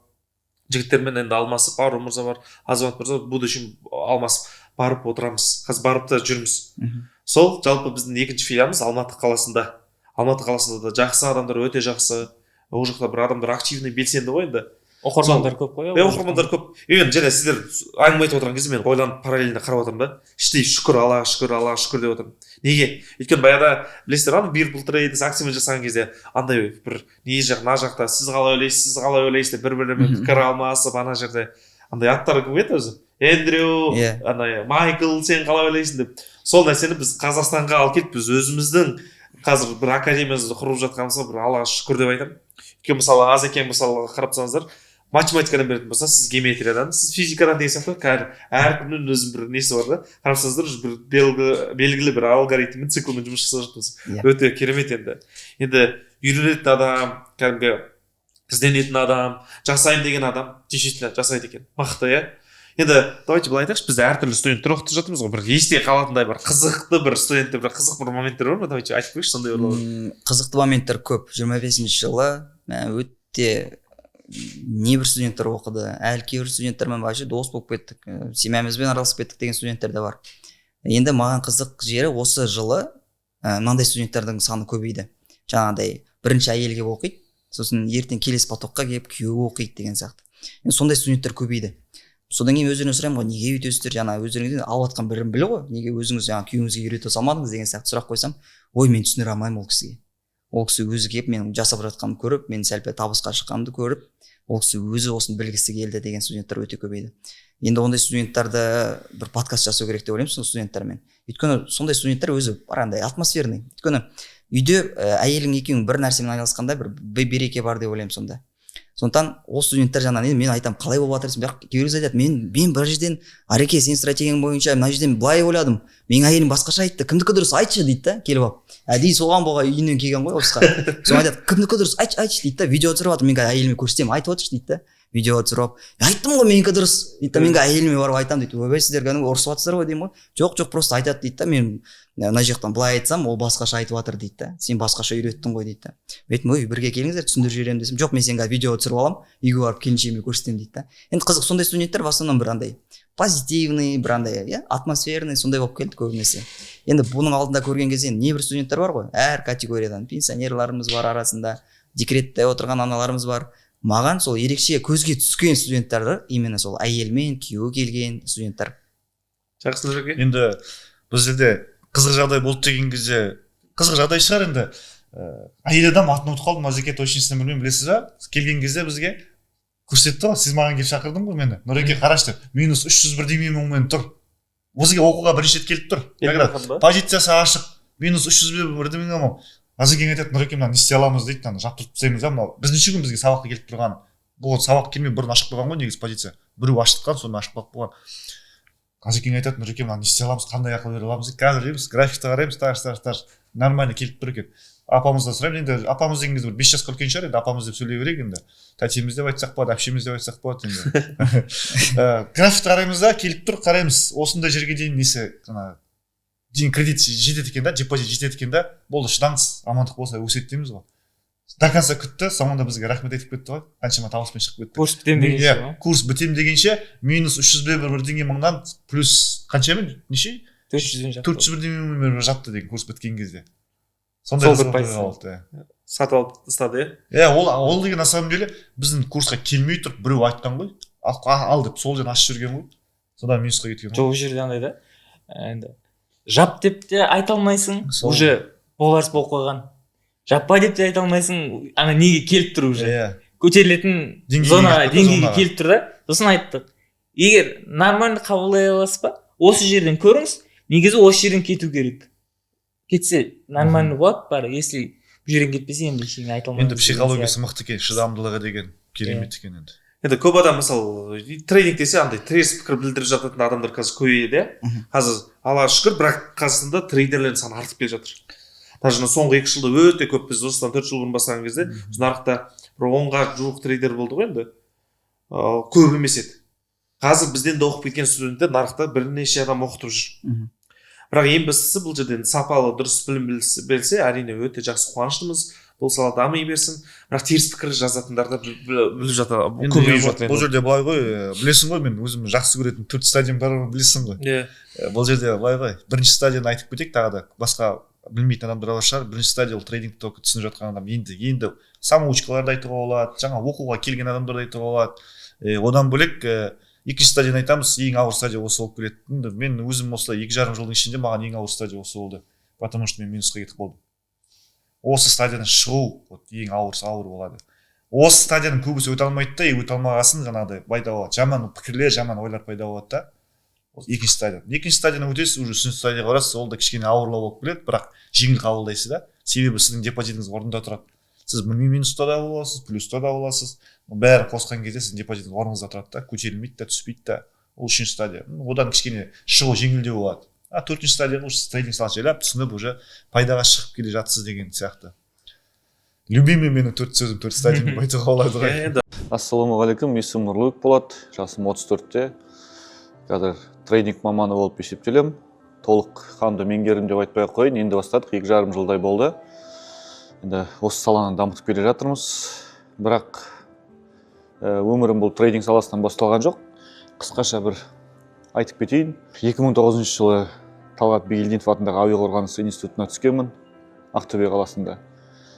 жігіттермен енді алмасып, Ару мырза бар, Азамат мырза, в будущем алмасып барып отырамыз. Қазір барып та жүрміз. Сол жалпы біздің екінші филиалымыз Алматы қаласында. Алматы қаласында да жақсы адамдар, өте жақсы. Ол жақта бір адамдар активный, белсенді ғой енді. Оқырмандар көп қой. Иә, оқырмандар көп. Енді және сіздер әңгіме айтып отырған кезде мен ойланып параллельно қарап отырмын да. Іштей шүкір, Аллаға шүкір, Аллаға шүкір деп отырмын. Неге? Өйткені баяғыда білесіздер ғой, Бирбл трейд акциямен жасаған кезде андай бір не жақ, мына жақта сіз қалай ойлайсыз, сіз қалай ойлайсыз деп бір-бірімен пікір алмасып, ана жерде андай аттары кім еді өзі? Эндрю, андай Майкл, сен қалай ойлайсың деп. Сол нәрсені біз Қазақстанға алып келіп, біз өзіміздің қазір бір академиямызды құрып жатқанымызға бір Аллаға шүкір деп айтамын. Өйткені мысалы аз екен, мысалы қарап тұрсаңыздар, математикадан беретін болса, сіз геометриядан, сіз физикадан деген сияқты әркімнің өзінің бір несі бар да. Қарап тұрсаңыздар, бір белгілі бір алгоритммен, циклмен жұмыс жасап жатырмыз. Өте керемет енді. Енді үйренетін адам, кәдімгі ізденетін адам, жасайын деген адам действительно жасайды екен. Мықты, иә. Енді давайте былай айтайықшы, біз әртүрлі студенттер оқытып жатырмыз ғой, бір есте қалатындай бір қызықты бір студенттер, бір қызық бір моменттер бар ма? Давайте айтып қойшы сондай бір. Қызықты моменттер көп. 25 жылы өте небір студенттер оқыды. Әлі кейбір студенттермен вообще дос болып кеттік, семьямызбен араласып кеттік деген студенттер де бар. Енді маған қызық жері осы жылы мынандай студенттердің саны көбейді. Жаңағыдай бірінші әйел келіп оқиды, сосын ертең келесі потокқа келіп күйеуі оқиды деген сияқты. Енді сондай студенттер көбейді. Содан кейін өздерінен сұраймын ғой, неге өйтесіздер, жаңа өздеріңізден алып жатқан білім білі ғой, неге өзіңіз жаңа күйеуіңізге үйрете салмадыңыз деген сияқты сұрақ қойсам, ой, мен түсіндіре алмаймын ол кісіге, ол кісі өзі келіп менің жасап жатқанымды көріп, мен сәл пәл табысқа шыққанымды көріп, ол кісі өзі осыны білгісі келді деген студенттер өте көбейді. Енді ондай студенттерді бір подкаст жасау керек деп ойлаймын сол студенттермен, өйткені сондай студенттер өзі бар андай атмосферный, өйткені үйде әйелің екеуің бір нәрсемен айналысқанда бір береке бар деп ойлаймын сонда. Сондықтан ол студенттер жаңағы мен айтамын, қалай болып жатыр десем, бірақ кейбіреулер айтады, мен бір жерден, Ареке, сенің стратегияң бойынша мына жерден былай ойладым, менің әйелім басқаша айтты, кімдікі дұрыс, айтшы дейді да. Келіп алып әдейі соған болға үйінен келген ғой офисқа. Соны айтады, кімдікі дұрыс, айтшы, айтшы дейді да. Видео түсіріп жатыр, мен қазір әйеліме көрсетемін, айтып отыршы дейді да. Видео түсіріп алып, айттым ғой, менікі дұрыс дейді да. Мен қазір әйеліме барып айтамын дейді. Ойбай, сіздер кәдімгі ұрысып жатсыздар ғой деймін ғой. Жоқ, жоқ, просто айтады дейді да, мен мына жақтан былай айтсам, ол басқаша айтып жатыр дейді да, сен басқаша үйреттің ғой дейді да. Мен айттым, ой, бірге келіңіздер, түсіндіріп жіберемін десем, жоқ, мен сені қазір видео түсіріп аламын, үйге барып келіншегіме көрсетемін дейді да. Енді қызық, сондай студенттер в основном бір андай позитивный, бір андай, иә, атмосферный сондай болып келді көбінесе. Енді бұның алдында көрген кезде небір студенттер бар ғой, әр категориядан, пенсионерларымыз бар арасында, декретте отырған аналарымыз бар. Маған сол ерекше көзге түскен студенттерді именно сол әйелімен күйеуі келген студенттер. Жақсы, Нұреке. Енді бізде қызық жағдай болды деген кезде, қызық жағдай шығар енді. Әйел адам, атын ұмытып қалдым, Назеке, точныйсын білмеймін, білесіз ба, келген кезде бізге көрсетті ғой, сіз маған келіп шақырдың ғой мені, Нұреке, қарашы деп, минус 300 бірдеңе мыңмен тұр, бізге оқуға бірінші рет келіп тұр. Как раз позициясы ашық, минус 300 бірдеңе мың. Назекең айтады, Нұреке, мынаны не істей аламыз дейді, мынаны жаптырып тастаймыз да. Мынау бірінші күн бізге сабаққа келіп тұрғаны, бұл сабақ келмей бұрын ашып қойған ғой негізі позиция, біреу аштырған, сонымен ашып қалып қойған. Назекең айтады, Нұреке, мынаны не істей аламыз, қандай ақыл бере аламыз дейді. Қазір дейміз, графикті қараймыз, тарс тарс тарс, нормально келіп тұр екен. Апамыздан сұраймын енді, апамыз деген кезде бір 5 жасқа үлкен шығар енді, апамыз деп сөйлей берейік енді, тәтеміз деп айтсақ болады, әпшеміз деп айтсақ болады енді. Графикті қараймыз да, келіп тұр, қараймыз, осындай жерге дейін несі жаңағы дейін кредит жетеді екен да, депозит жетеді екен да. Болды, шыдаңыз, амандық болса өседі дейміз ғой. До конца күтті, соңында бізге рахмет айтып кетті ғой, қаншама табыспен шығып кетті. Курс бітемін дегенше Иә, ма? Курс бітемін дегенше минус 300 бір бірдеңе мыңнан плюс қаншамен, неше? 400-ден жақты. 400 бірдеңе мыңмен жапты деген курс біткен кезде. Сондай Сол бір қызық пайыз. оқиға болды, иә. Сатып алып тастады, иә? Иә, ол деген на самом деле біздің курсқа келмей тұрып біреу айтқан ғой, ал, ал деп сол жерден ашып жіберген ғой, содан минусқа кеткен ғой. Жоқ, ол жерде андай да, енді жап деп те айта алмайсың. Сол. Уже боларс болып қойған, жаппа деп те айта алмайсың, ана неге келіп тұр уже, көтерілетін Деңгейге зона, келіп тұр, деңгейге зонаға. келіп тұр да. Сосын айттық, егер нормально қабылдай аласыз ба, осы жерден көріңіз, негізі осы жерден кету керек, кетсе нормально болады бәрі, если бұл жерден кетпесе, енді ештеңе айта алмаймыз Енді деген психологиясы мықты екен, шыдамдылығы деген керемет екен енді. Енді көп адам, мысалы, трейдинг десе, андай теріс пікір білдіріп жататын адамдар қазір көбейді, иә. Қазір, Аллаға шүкір, бірақ қазақстанда трейдерлердің саны артып келе жатыр. Даже мына соңғы 2 жылда өте көп. Біз осыдан 4 жыл бұрын бастаған кезде біз нарықта бір 10-ға жуық трейдер болды ғой енді. Көп емес еді. Қазір бізден де оқып кеткен студенттер нарықта бірнеше адам оқытып жүр. Бірақ ең бастысы, бұл жерден сапалы дұрыс білім білсе, әрине, өте жақсы, қуаныштымыз, бұл сала дами берсін. Бірақ теріс пікір жазатындар да біліп жатыр, Енді көбейіп жатыр. бұл Енді жерде былай ғой, білесің ғой, мен өзім жақсы көретін төрт стадиям бар ғой, білесің ғой. Иә. Бұл жерде былай ғой, бірінші стадияны айтып кетейік, тағы да басқа білмейтін адамдар бар шығар. Бірінші стадия — ол трейдингті только түсініп жатқан адам, енді самоучкаларды айтуға болады, жаңа оқуға келген адамдарды айтуға болады. Одан бөлек, екінші стадияны айтамыз, ең ауыр стадия осы болып келеді. Енді мен өзім осылай 2,5 жылдың ішінде маған ең ауыр стадия осы болды, потому что мен минусқа кетіп қалдым. Осы стадиядан шығу вот ең ауыр болады. Осы стадияның көбісі өте алмайды да, и өте алмағасын жаңағыдай пайда болады жаман пікірлер, жаман ойлар пайда болады да. Осы екінші стадия. Екінші стадияны өтесіз, уже үшінші стадияға барасыз, ол да кішкене ауырлау болып келеді, бірақ жеңіл қабылдайсыз да, себебі сіздің депозитіңіз орнында тұрады. Сіз минуста да боласыз, плюста да боласыз, бәрін қосқан кезде сіздің депозитіңіз орныңызда тұрады да, көтерілмейді да, түспейді да. Ол үшінші стадия. Одан кішкене шығу жеңілдеу болады. А төртінші стадияға уже трейдинг саласы жайлап түсініп, уже пайдаға шығып келе жатсыз деген сияқты. Любимый менің төрт сөзім, төрт стадия деп айтуға болады ғой. Енді Ассалаумағалейкум, есімім Нұрлыбек Болат, жасым 34-те. Қазір трейдинг маманы болып есептелемін. Толық қанды меңгердім деп айтпай ақ қояйын, енді бастадық, 2,5 жылдай болды. Енді осы саланы дамытып келе жатырмыз. Бірақ өмірім бұл трейдинг саласынан басталған жоқ. Қысқаша бір айтып кетейін. 2009 жылы Талғат Бигелдинов атындағы әуе қорғанысы институтына түскенмін, Ақтөбе қаласында.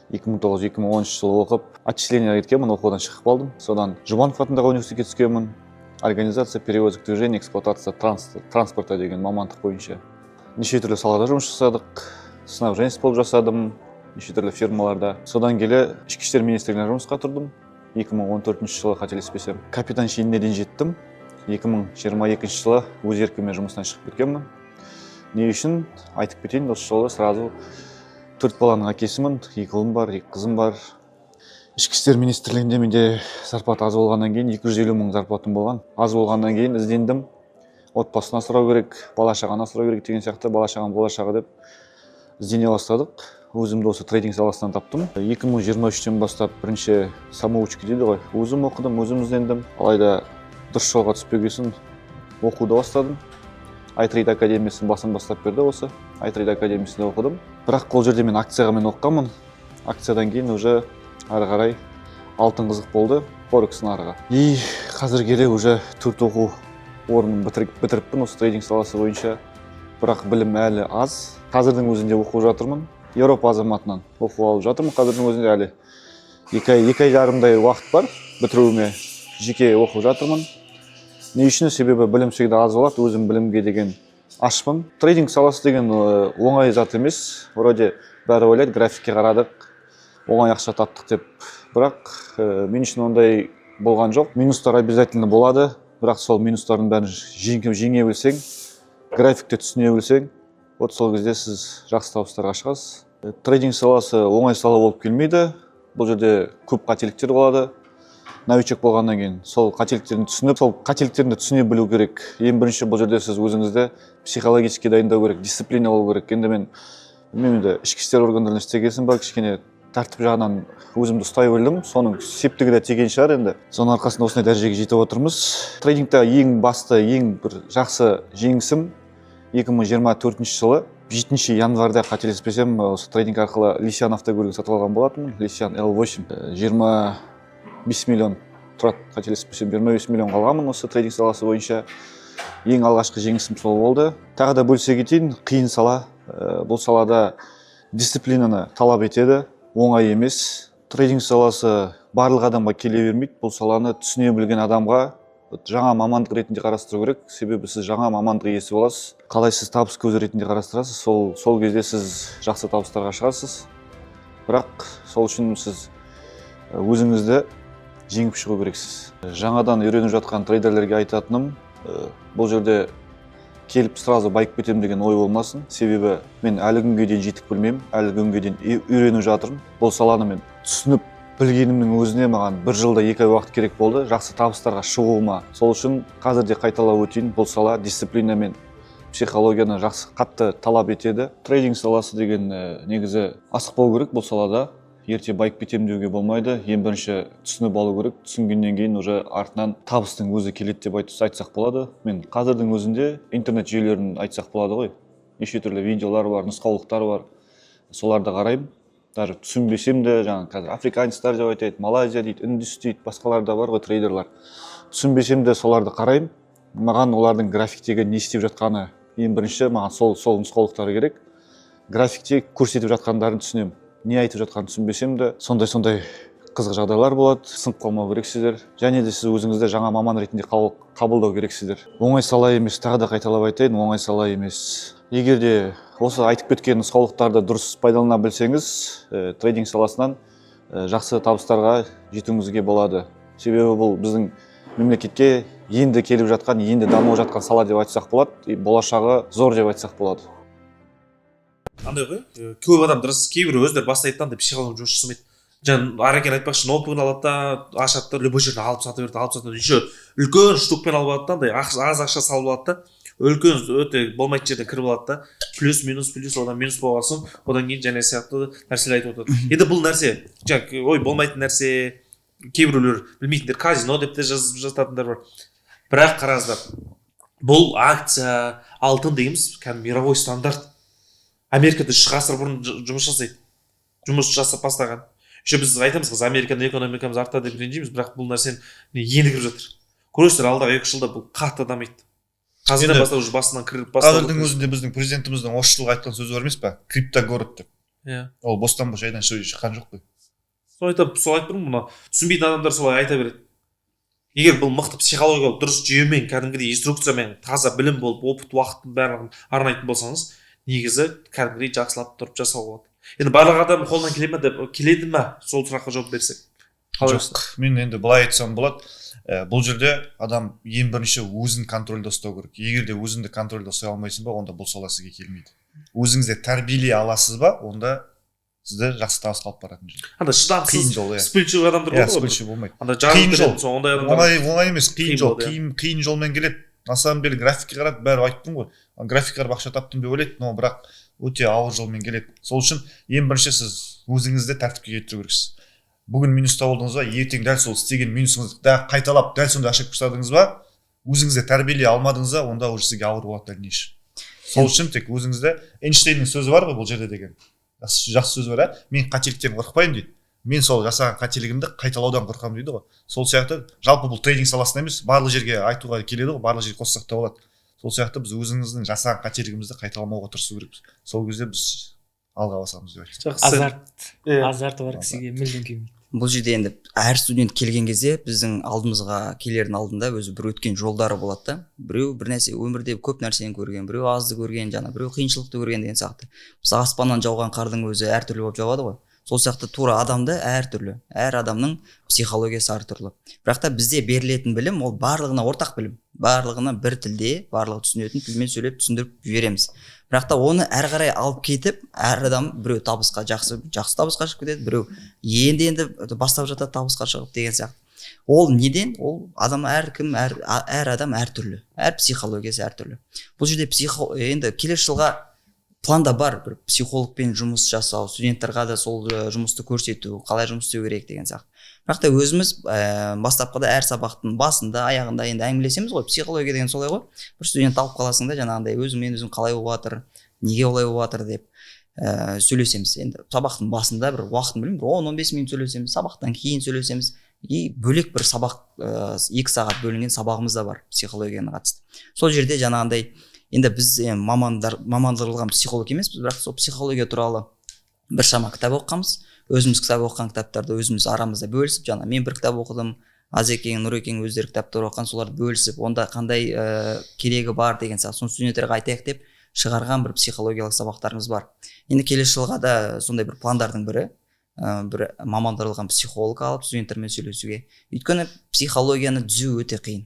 2009-2010 жылы оқып, отчисление кеткенмін, оқудан шығып қалдым. Содан Жұбанов атындағы университетке түскенмін. Организация перевозок движения, эксплуатация транспорта деген мамандық бойынша. Неше түрлі салада жұмыс жасадық, снабженец болып жасадым неше түрлі фирмаларда. Содан келе Ішкі істер министрлігіне жұмысқа тұрдым 2014 жылы, қателеспесем, капитан шеніне дейін жеттім. 2022 жылы өз еркіммен жұмыстан шығып кеткенмін. Не үшін, айтып кетейін осы жолы сразу. Төрт баланың әкесімін, екі ұлым бар, екі қызым бар. Ішкі істер министрлігінде менде зарплата аз болғаннан кейін, 250 мың зарплатам болған, аз болғаннан кейін іздендім. Отбасын асырау керек, бала шағаны асырау керек деген сияқты, бала шағаның болашағы деп іздене бастадық. Өзімді осы трейдинг саласынан таптым. 2023-тен бастап бірінші самоучка дейді ғой, өзім оқыдым, өзім іздендім. Алайда дұрыс жолға түспеген, оқуды бастадым. iTrade академиясын басын бастап берді. Осы iTrade академиясында оқыдым, бірақ ол жерде мен акцияға мен оқығанмын. Акциядан кейін уже ары қарай алтын қызық болды, форекс нарығы. И қазір келе уже төрт оқу орнын бітіріппін осы трейдинг саласы бойынша, бірақ білім әлі аз. Қазірдің өзінде оқып жатырмын, Еуропа азаматынан оқу алып жатырмын. Қазірдің өзінде әлі 2 ай, 2 ай жарымдай уақыт бар бітіруіме. Жеке оқып жатырмын. Не үшін? Себебі білім всегда аз болады, өзім білімге деген ашпын. Трейдинг саласы деген оңай зат емес. Вроде бәрі ойлайды, графикке қарадық, оңай ақша таптық деп, бірақ мен үшін ондай болған жоқ. Минустар обязательно болады, бірақ сол минустардың бәрін жеңе білсең, графикті түсіне білсең, вот сол кезде сіз жақсы табыстарға шығасыз. Трейдинг саласы оңай сала болып келмейді. Бұл жерде көп қателіктер болады. Новичок болғаннан кейін сол қателіктерін түсініп, сол қателіктерді түсіне білу керек. Ең бірінші бұл жерде сіз өзіңізді психологически дайындау керек, дисциплина болу керек. Енді мен білмеймін, енді ішкі істер органдарында істеген ба, кішкене тәртіп жағынан өзімді ұстай білдім. Соның септігі де тиген шығар енді, соның арқасында осындай дәрежеге жетіп отырмыз. Трейдингте ең басты, ең бір жақсы жеңісім 2024 жылы 7 январьда, қателеспесем, осы трейдинг арқылы Лисян автокөлігін сатып алған болатынмын. Лисян L8, 25 миллион тұрады, қателеспесем, 25 миллионға алғанмын. Осы трейдинг саласы бойынша ең алғашқы жеңісім сол болды. Тағы да бөлісе кетейін, қиын сала. Бұл салада дисциплинаны талап етеді, оңай емес. Трейдинг саласы барлық адамға келе бермейді. Бұл саланы түсіне білген адамға, вот, жаңа мамандық ретінде қарастыру керек, себебі сіз жаңа мамандық иесі боласыз. Қалай сіз табыс көзі ретінде қарастырасыз, сол кезде сіз жақсы табыстарға шығасыз. Бірақ сол үшін сіз өзіңізді жеңіп шығу керексіз. Жаңадан үйреніп жатқан трейдерлерге айтатыным, бұл жерде келіп сразу байып кетемін деген ой болмасын, себебі мен әлі күнге дейін жетік білмеймін, әлі күнге дейін үйреніп жатырмын. Бұл саланы мен түсініп білгенімнің өзіне маған бір жылда 2 ай уақыт керек болды жақсы табыстарға шығуыма. Сол үшін қазір де қайталап өтейін, бұл сала дисциплина мен психологияны жақсы қатты талап етеді. Трейдинг саласы деген негізі асықпау керек. Бұл салада ерте байып кетемін деуге болмайды. Ең бірінші түсініп алу керек, түсінгеннен кейін уже артынан табыстың өзі келеді деп айтсақ болады. Мен қазірдің өзінде интернет жүйелерін айтсақ болады ғой, неше түрлі видеолар бар, нұсқаулықтар бар, соларды қараймын. Даже түсінбесем де, жаңағы қазір африканецтар деп айтады, Малайзия дейді, үндіс дейді, басқалар да бар ғой трейдерлар, түсінбесем де соларды қараймын. Маған олардың графиктегі не істеп жатқаны ең бірінші, маған сол нұсқаулықтары керек. Графикте көрсетіп жатқандарын түсінемін, не айтып жатқанын түсінбесем де. Сондай қызық жағдайлар болады. Сынып қалмау керексіздер және де сіз өзіңізді жаңа маман ретінде қабылдау керексіздер. Оңай сала емес, тағы да қайталап айтайын, оңай сала емес. Егер де осы айтып кеткен нұсқаулықтарды дұрыс пайдалана білсеңіз, трейдинг саласынан жақсы табыстарға жетуіңізге болады, себебі бұл біздің мемлекетке енді келіп жатқан, енді дамып жатқан сала деп айтсақ болады и болашағы зор деп айтсақ болады. Андай ғой, көп адам дұрыс, кейбір өздері бастайды да, андай психолог жұмыс жасамайды. Жаңа Арекен айтпақшы, ноутбугін алады да, ашады да, любой жерден алып сата береді, алып сата береді. Еще үлкен штукпен алып алады да, андай аз ақша салып алады да, үлкен өте болмайтын жерден кіріп алады да, плюс минус плюс, одан минус болған соң, одан кейін және сияқты нәрселер айтып отырады. Енді бұл нәрсе жаңа ой болмайтын нәрсе, кейбіреулер білмейтіндер казино деп те жазып жататындар бар. Бірақ қараңыздар, бұл акция, алтын дегеніміз кәдімгі мировой стандарт. Америкада 3 ғасыр бұрын жұмыс жасайды, жұмыс жасап бастаған. Еще біз айтамыз, қазір Американың экономикамыз артады деп ренжиміз, бірақ бұл нәрсені міне енді кіріп жатыр. Көресіздер, алдағы 2 жылда бұл қатты дамиды. Қазірден Енді бастап уже басынан кіріп басталды. Қазірдің өзінде біздің президентіміздің осы жылғы айтқан сөзі бар емес па, криптогород деп? Иә. Ол бостан бос жайдан шыққан жоқ қой. Сол айтамын, сол айтып тұрмын, мына түсінбейтін адамдар солай айта береді. Егер бұл мықты психологиялық дұрыс жүйемен, кәдімгідей инструкциямен, таза білім болып, опыт, уақыттың барлығын арнайтын болсаңыз, негізі кәдімгідей жақсылап тұрып жасауға болады. Енді барлық адам қолынан келе ме деп, келеді ма, сол сұраққа жауап берсек. Қалай? Жоқ, мен енді былай айтсам болады. Бұл жерде адам ең бірінші өзін контрольда ұстау керек. Егер де өзіңді контрольда ұстай алмайсың ба, онда бұл сала сізге келмейді. Өзіңізді тәрбиелей аласыз ба, онда сізді жақсы табысқа алып баратын жол. Анда шыдамсыз, Қиын жол, иә. вспыльчивый адамдар Иә, болады ғой. вспыльчивый болмайды. Анда жарылып Қиын жол. кететін, сол ондай адамдар. Оңай емес, қиын Қиын жол. болады, иә. Қиын жолмен келеді. На самом деле графикке қарап, бәрі айттым ғой, графикке қарап ақша таптым деп ойлайды, но бірақ өте ауыр жолмен келеді. Сол үшін ең бірінші сіз өзіңізді тәртіпке келтіру керексіз. Бүгін минуста болдыңыз ба, ертең дәл сол істеген минусыңызды да қайталап, дәл сондай ошибка жасадыңыз ба, өзіңізді тәрбиелей алмадыңыз ба, онда уже сізге ауыр болады дальнейший. Сол үшін тек өзіңізді, Эйнштейннің сөзі бар ғой бұл жерде деген жақсы, жақсы сөз бар, ә, мен қателіктен қорықпаймын дейді, мен сол жасаған қателігімді қайталаудан қорқамын дейді ғой. Сол сияқты жалпы бұл трейдинг саласында емес, барлық жерге айтуға келеді ғой, барлық жерге қоссақ та болады. Сол сияқты біз өзіміздің жасаған қателігімізді қайталамауға тырысу керекпіз. Сол кезде біз алға басамыз деп айтсам. Жақсы. Азарт. Иә. Азарты бар кісіге мүлдем келмейді. Бұл жерде енді әр студент келген кезде біздің алдымызға келердің алдында өзі бір өткен жолдары болады да. Біреу бір нәрсе, өмірде көп нәрсені көрген, біреу азды көрген, жаңа біреу қиыншылықты көрген деген сияқты. Мысалы, аспаннан жауған қардың өзі әртүрлі болып жауады ғой. Сол сияқты тура адамды әртүрлі, әр адамның психологиясы әртүрлі. Бірақ та бізде берілетін білім ол барлығына ортақ білім, барлығына бір тілде, барлығы түсінетін тілмен сөйлеп түсіндіріп жібереміз. Бірақ та оны әрі қарай алып кетіп, әр адам біреу табысқа жақсы, жақсы табысқа шығып кетеді, біреу енді енді бастап жатады табысқа шығып деген сияқты. Ол неден? Ол адам әркім, әр адам әртүрлі, әр психологиясы әртүрлі. Бұл жерде енді келесі жылға планда бар бір психологпен жұмыс жасау, студенттерға да сол жұмысты көрсету, қалай жұмыс істеу керек деген сияқты. Бірақ та өзіміз бастапқыда әр сабақтың басында, аяғында енді әңгімелесеміз ғой, психология деген солай ғой. Бір студентті алып қаласың да, жаңағындай өзіңмен өзің қалай болып жатыр, неге олай болып жатыр деп сөйлесеміз. Енді сабақтың басында бір уақытын білмеймін, бір 10-15 минут сөйлесеміз, сабақтан кейін сөйлесеміз. И бөлек бір сабақ, 2 сағат бөлінген сабағымыз да бар психологияға қатысты. Сол жерде жаңағындай енді біз мамандар, мамандандырылған психолог емеспіз, бірақ сол психология туралы біршама кітап оқығанбыз. Өзіміз кітап оқыған кітаптарды өзіміз арамызда бөлісіп, жаңа мен бір кітап оқыдым, Азекең, Нұрекең өздері кітаптар оқыған, соларды бөлісіп, онда қандай керегі бар деген сияқты, соны студенттерге айтайық деп шығарған бір психологиялық сабақтарымыз бар. Енді келесі жылға да сондай бір пландардың бірі бір мамандандырылған психолог алып студенттермен сөйлесуге. Өйткені психологияны түзеу өте қиын.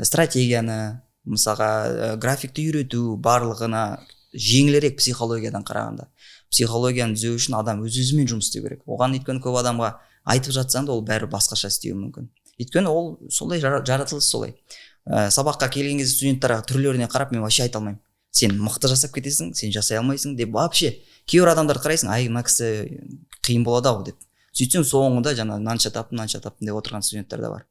Стратегияны, мысалға, графикті үйрету барлығына жеңілірек психологиядан қарағанда. Психологияны түзеу үшін адам өз өзімен жұмыс істеу керек оған. Өйткені көп адамға айтып жатсаң да, ол бәрі басқаша істеуі мүмкін, өйткені ол солай жаратылыс солай. Сабаққа келген кезде студенттарға түрлеріне қарап мен вообще айта алмаймын, сен мықты жасап кетесің, сен жасай алмайсың деп. Вообще кейбір адамдарды қарайсың, ай, мына кісі қиын болады ау деп, сөйтсем соңында жаңа мынанша таптым, мынанша таптым деп отырған студенттер де бар.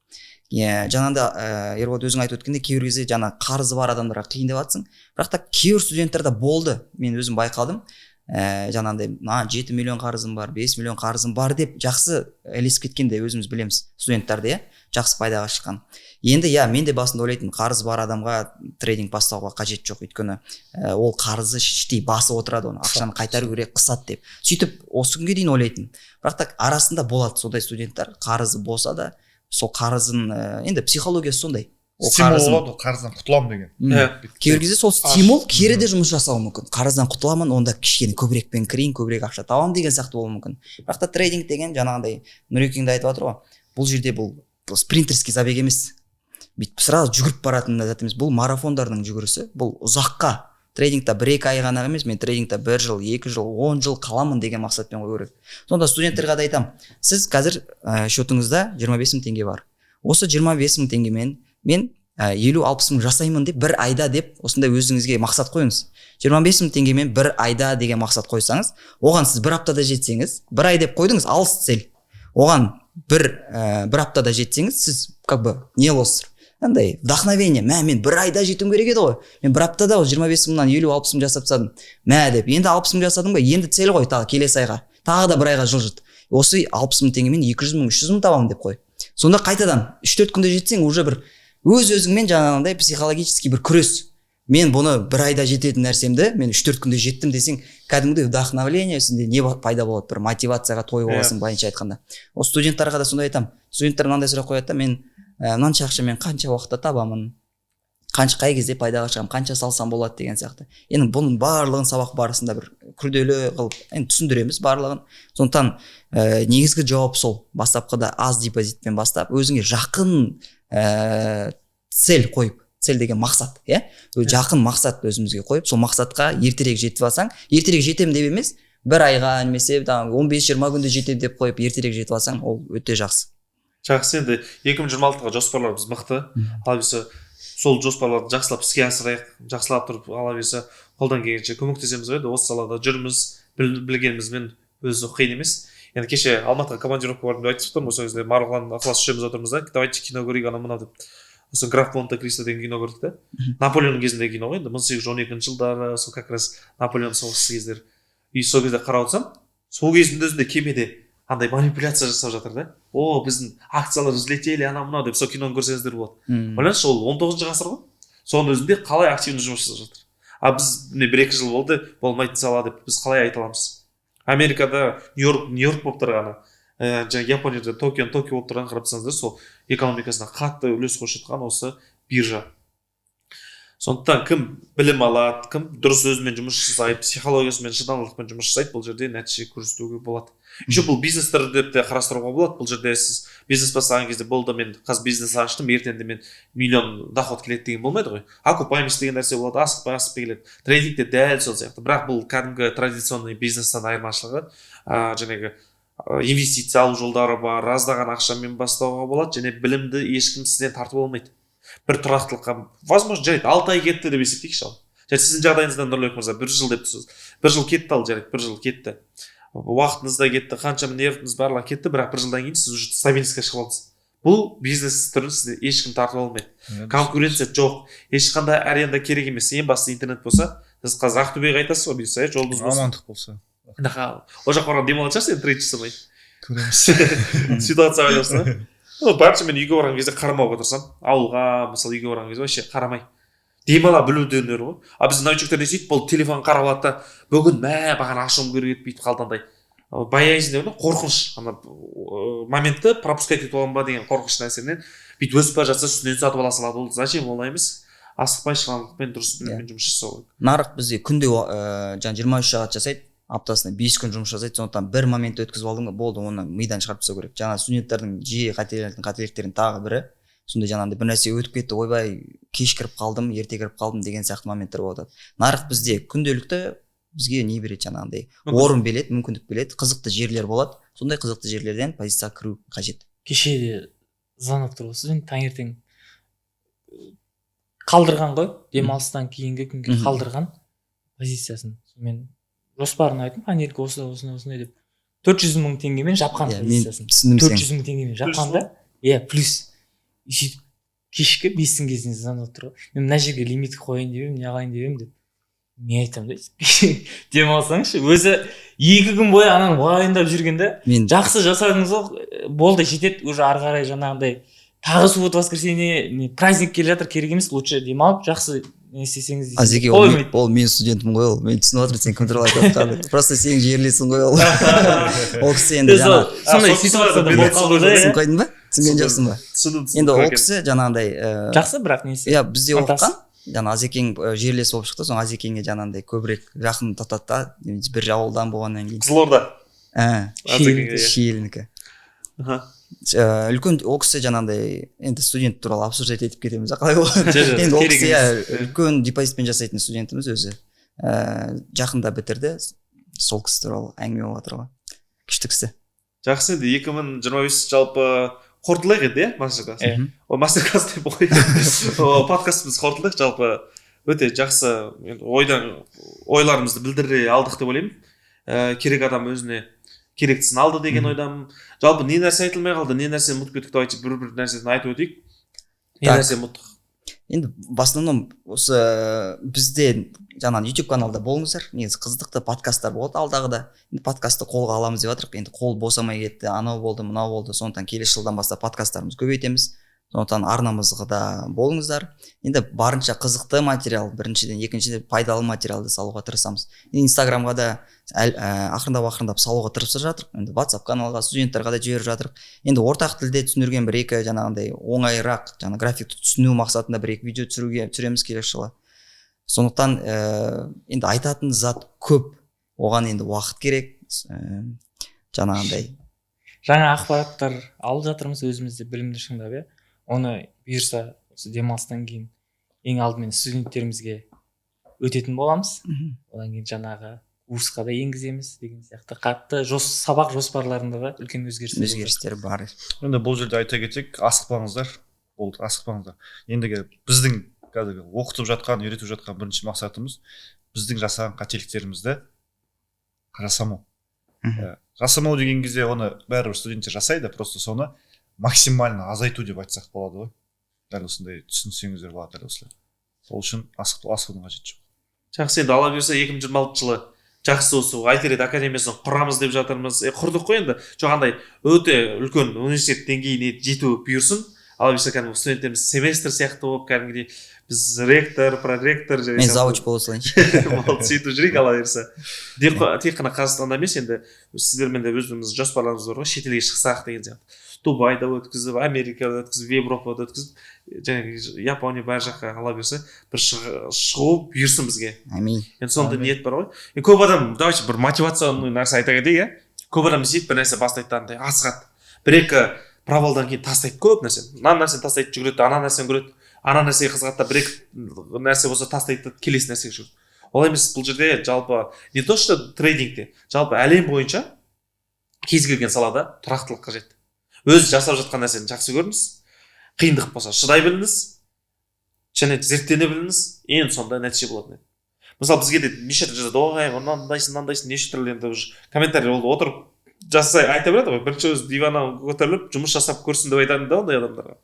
Иә, жаңағында Ерболат, өзің айтып өткендей, кейбір кезде жаңа қарызы бар адамдарға қиын деп жатрсың. Бірақ та кейбір студенттерде болды, мен өзім байқадым, жаңағындай мына 7 миллион қарызым бар, 5 миллион қарызым бар деп жақсы ілесіп кеткен де өзіміз білеміз студенттерді, иә, жақсы пайдаға шыққан. Енді иә, мен де басында ойлайтынмын, қарыз бар адамға трейдинг бастауға қажет жоқ, өйткені ол қарызы іштей басып отырады, оны ақшаны қайтару керек, қысады деп, сөйтіп осы күнге дейін ойлайтынмын. Бірақ та арасында болады сондай студенттер, қарызы болса да сол қарызын енді психологиясы сондай, ол Стимул қарызын болады ғой, қарыздан құтыламын деген. Кейбір кезде сол стимул кері де жұмыс жасауы мүмкін: қарыздан құтыламын, онда кішкене көбірекпен кірейін, көбірек ақша табамын деген сияқты болуы мүмкін. Бірақ та трейдинг деген жаңағындай Нұрекең де айтып жатыр ғой, бұл жерде бұл спринтерский забег емес, бүйтіп сразу жүгіріп баратын зат емес, бұл марафондардың жүгірісі, бұл ұзаққа. Трейдингта бір екі ай ғана емес, мен трейдингта бір жыл, 2 жыл, 10 жыл қаламын деген мақсатпен қою керек. Сонда студенттерге де айтамын: сіз қазір счетыңызда 25 000 теңге бар, осы 25 000 теңгемен мен 50-60 мың жасаймын деп бір айда деп осындай өзіңізге мақсат қойыңыз. 25 000 теңгемен бір айда деген мақсат қойсаңыз, оған сіз бір аптада жетсеңіз, бір ай деп қойдыңыз, алыс цель, оған бір аптада жетсеңіз, сіз как бы не боласыз, андай вдохновение: мә, мен бір айда жетуім керек еді ғой, мен бір аптада ол 25 мыңнан 50-60 мың жасап тастадым, мә деп. Енді 60 мың жасадым ғой, енді цель қой, тағы келесі айға, тағы да бір айға жылжыт, осы 60 мың теңгемен 200 мың, 300 мың табамын деп қой. Сонда қайтадан 3-4 күнде жетсең, уже бір өз өзіңмен жаңағындай психологический бір күрес: мен бұны бір айда жететін нәрсемді мен 3-4 күнде жеттім десең, кәдімгідей вдохновление сенде не пайда болады, бір мотивацияға тойып аласың. Былайынша айтқанда, осы студенттарға да сондай айтамын. Студенттер мынандай сұрақ қояды да, мен Мынанша ақша мен қанша уақытта табамын, қанша, қай кезде пайдаға шығамын, қанша салсам болады деген сияқты. Енді бұның барлығын сабақ барысында бір күрделі қылып енді түсіндіреміз барлығын. Сондықтан негізгі жауап сол: бастапқыда аз депозитпен бастап, өзіңе жақын цель қойып, цель деген мақсат, иә, жақын мақсат өзімізге қойып, сол мақсатқа ертерек жетіп алсаң, ертерек жетемін деп емес, бір айға немесе там 15-20 күнде жетемін деп қойып, ертерек жетіп алсаң, ол өте жақсы. Жақсы, енді 2026-ға жоспарларымыз мықты. Алла бұйырса, сол жоспарларды жақсылап іске асырайық, жақсылап тұрып, Алла бұйырса, қолдан келгенше көмектесеміз ғой. Енді осы салада жүрміз, білгенімізбен өзі қиын емес. Енді кеше Алматыға командировка бардым деп айтып тұрмын ғой, сол кезде Марғұлан, Ықылас үшеуміз отырмыз да, давайте кино көрейік, анау мынау деп. Сосын «Граф Монте Кристо» деген кино көрдік та. Наполеон кезіндегі кино ғой енді, 1812 жылдары, сол как раз Наполеон соғысы кездері. И сол кезде қарап отырсам, сол кездің өзінде кемеде андай манипуляция жасап жатыр да, о, біздің акциялар взлетели, анау мынау деп. Сол киноны көрсеңіздер болады. Ойлаңызшы, ол 19-ғасыр ғой, соның өзінде қалай активно жұмыс жасап жатыр. А біз міне бір екі жыл болды, болмайтын сала деп біз қалай айта аламыз? Америкада Нью Йорк Нью Йорк болып тұрғаны, жаңағы Японияда Токио Токио болып тұрғанын қарап тұрсаңыздар, сол экономикасына қатты үлес қосып жатқан осы биржа. Сондықтан кім білім алады, кім дұрыс өзімен жұмыс жасайды, психологиясымен, шыдамдылықпен жұмыс жасайды, бұл жерде нәтиже көрсетуге болады. Еще бұл бизнес түрі деп те қарастыруға болады. Бұл жерде сіз бизнес бастаған кезде, болды, мен қазір бизнес аштым, ертеңде мен миллион доход келеді деген болмайды ғой. Окупаемость деген нәрсе болады, асықпай асықпай келеді. Трейдингте дәл сол сияқты, бірақ бұл кәдімгі традиционный бизнестен айырмашылығы жаңағы инвестиция алу жолдары бар, аздаған ақшамен бастауға болады және білімді ешкім сізден тартып алмайды. Бір тұрақтылыққа, возможно, жарайды, 6 ай кетті деп есептейікші. Ал жарайды, сіздің жағдайыңызда, Нұрлыбек мырза, бір жыл деп тұрсыз, бір жыл кетті. Ал жарайды, бір жыл кетті, уақытыңыз да кетті, қаншама нервіңіз, барлығы кетті, бірақ бір жылдан кейін сіз уже стабильностьқа шығып алдыңыз. Бұл бизнес түрін сізден ешкім тартып алмайды, конкуренция жоқ, ешқандай аренда керек емес, ең бастысы интернет болса. Сіз қазір Ақтөбеге қайтасыз ғой, бұйырса, иә, жолыңыз болсын. Амандық болса. Ол жаққа барғанда демалатын шығарсыз енді, трейд жасамай. Көреміз. Ситуацияға байланысты. Ну, барынша мен үйге барған кезде қарамауға тырысамын. Ауылға, мысалы, үйге барған кезде вообще қарамай демала білу де өнер ғой. А біздің новичоктар не істейді? Бұл телефон қарап алады да, бүгін мә, маған ашуым керек еді, бүйтіп қалды. Андай боязнь деп, қорқыныш, ана моментті пропускать етіп аламын ба деген қорқыныш нәрседен бүйтіп өсіп бара жатса, үстінен сатып ала салады. Ол зачем? Олай емес, асықпай, шыдамдылықпен, дұрыс біліммен жұмыс жасау керек. Нарық бізде күнде жаңағы 23 сағат жасайды, аптасына 5 күн жұмыс жасайды. Сондықтан бір момент өткізіп алдың ба, болды, оны мидан шығарып тастау керек. Жаңа студенттердің жиі қателенетін қателіктерінің тағы бірі сондай: жаңағындай бір нәрсе өтіп кетті, ойбай, кеш кіріп қалдым, ерте кіріп қалдым деген сияқты моменттер болып жатады. Нарық бізде күнделікті бізге не береді? Жаңағындай орын береді, мүмкіндік береді, қызықты жерлер болады. Сондай қызықты жерлерден позицияға кіру қажет. Кеше де звонок тұр ғой, студент таңертең қалдырған ғой, демалыстан кейінгі күнге қалдырған позициясын. Сонымен жоспарын айттым, понедельник осындай, осындай, осындай деп, 400 000 теңгемен жапқан Иә, мен позициясын. түсіндім төрт сені. 100 000 теңгемен жапқан да, иә, плюс. И сөйтіп кешкі 5-тің кезінде звондап тұр ғой, мен мына жерге лимит қояйын деп едім, не қылайын деп едім деп. Мен айтамын да, демалсаңшы. Өзі 2 күн бойы ананы уайымдап жүрген да. Мен Жақсы жасадыңыз ғой, болды, жетеді уже. Ары қарай жаңағындай тағы суббота, воскресенье, не праздник келе жатыр, керек емес, лучше демалып жақсы не істесеңіз дейсің. Азеке, ол, Қоймайды. Ол менің студентім ғой, ол мен түсініп отырмын сен кім туралы айтып жатқаныңды. Просто сенің жерлесің ғой ол. Ол кісі енді Сол- жаңа сондай А, сол ситуацияда мен болып қалды да. Түсініп Иә. қойдың ба, түсінген жоқсың ба? Түсіндім, түсіндім. Енді ол кісі жаңағындай Жақсы, бірақ несі иә, бізде ынтасы. оқыған, жаңа Азекең жерлесі болып шықты. Соң Азекеңе жаңағындай көбірек жақын татады да, бір ауылдан болғаннан кейін. Қызылорда. Ә, Азекеңге, иә. Шиелінікі. Үлкен ол кісі жаңағындай, енді студент туралы обсуждать етіп кетеміз а, қалай болады? Жоқ, Енді ол керек кісі, иә, емес. үлкен депозитпен жасайтын студентіміз өзі, жақында бітірді. Сол кісі туралы әңгіме болып жатыр ғой, күшті кісі. Жақсы, енді 2025 жалпы қорытындылайық енді, иә, мастер класс. Иә. Ой, мастер класс деп қой. О, подкастымызды қорытындылайық. Жалпы өте жақсы енді ойдан ойларымызды білдіре алдық деп ойлаймын. Керек адам өзіне керектісін алды деген ойдамын. Жалпы не нәрсе айтылмай қалды, не нәрсені ұмытып кеттік? Давайте бір бір нәрсені айтып өтейік, не Так. нәрсе ұмыттық? Енді в основном осы бізде жаңағы YouTube каналда болыңыздар, негізі қызықты подкасттар болады алдағыда. Енді подкастты қолға аламыз деп жатырмық, енді қол босамай кетті, анау болды, мынау болды. Сондықтан келесі жылдан бастап подкасттарымызды көбейтеміз. Сондықтан арнамызға да болыңыздар. Енді барынша қызықты материал, біріншіден, екіншіден пайдалы материалды салуға тырысамыз. Инстаграмға да ақырындап салуға тырысып жатырмық. Енді WhatsApp каналға, студенттерге де жіберіп жатырмық. Енді ортақ тілде түсіндірген бір екі жаңағындай оңайырақ, жаңа графикті түсіну мақсатында бір екі видео түсіреміз келесі жылы. Сондықтан енді айтатын зат көп, оған енді уақыт керек, жаңағындай жаңа ақпараттар алып жатырмыз өзіміз де, білімді шыңдап, иә. Оны бұйырса осы демалыстан кейін ең алдымен студенттерімізге өтетін боламыз. Одан кейін жаңағы курсқа да енгіземіз деген сияқты. Қатты сабақ жоспарларында да үлкен өзгерістер бар. Енді бұл жерде айта кетсек, асықпаңыздар. Болды, асықпаңыздар. Ендігі біздің қазіргі оқытып жатқан, үйретіп жатқан бірінші мақсатымыз біздің жасаған қателіктерімізді жасамау. Жасамау деген кезде оны бәрібір студенттер жасайды, просто соны максимально азайту деп айтсақ болады ғой. Дәл осындай түсінсеңіздер болады, дәл осылай. Сол үшін асығудың қажеті жоқ. Жақсы, енді ала берсе 2026 жылы жақсы осы Айтеред академиясын құрамыз деп жатырмыз. Құрдық қой енді. Жоқ, андай өте үлкен университет деңгейіне жету бұйырсын. Ала берсе кәдімгі студенттеріміз семестр сияқты болып, кәдімгідей біз ректор, проректор және мен завуч бола салайыншы. Болды, сөйтіп жүрейік ала берсе. Тек қана Қазақстанда емес, енді сіздермен де өзіміздің жоспарларымыз бар ғой, шетелге шықсақ деген сияқты. Дубайда өткізіп, Америкада өткізіп, Европада өткізіп, және Япония, бәр жаққа ала берсе, бір шығу бұйырсын бізге. Әмин. Енді сондай ниет бар ғой. Енді көп адам, давайте бір мотивационный нәрсе айта кетейік, иә. Көп адам істейді, бір нәрсе бастайды да андай асығады. Бір-екі провалдан кейін тастайды көп нәрсе. Мына нәрсені тастайды, жүгіреді, ана нәрсені көреді, ана нәрсеге қызығады да, бір-екі нәрсе болса тастайды да, келесі нәрсеге жүгіреді. Олай емес, бұл жерде жалпы не то что трейдингте, жалпы әлем бойынша кез келген салада тұрақтылық қажет. Өз жасап жатқан нәрсені жақсы көріңіз, қиындық болса шыдай біліңіз, және зерттене біліңіз, ең сонда нәтиже болатын еді. Мысалы бізге де неше түрлі жазады, ой, мынандайсың, мынандайсың, неше түрлі енді уже комментарий болды, отырып жасай айта береді ғой. Бірінші өз диваннан көтеріліп жұмыс жасап көрсін деп айтатын да ондай адамдарға.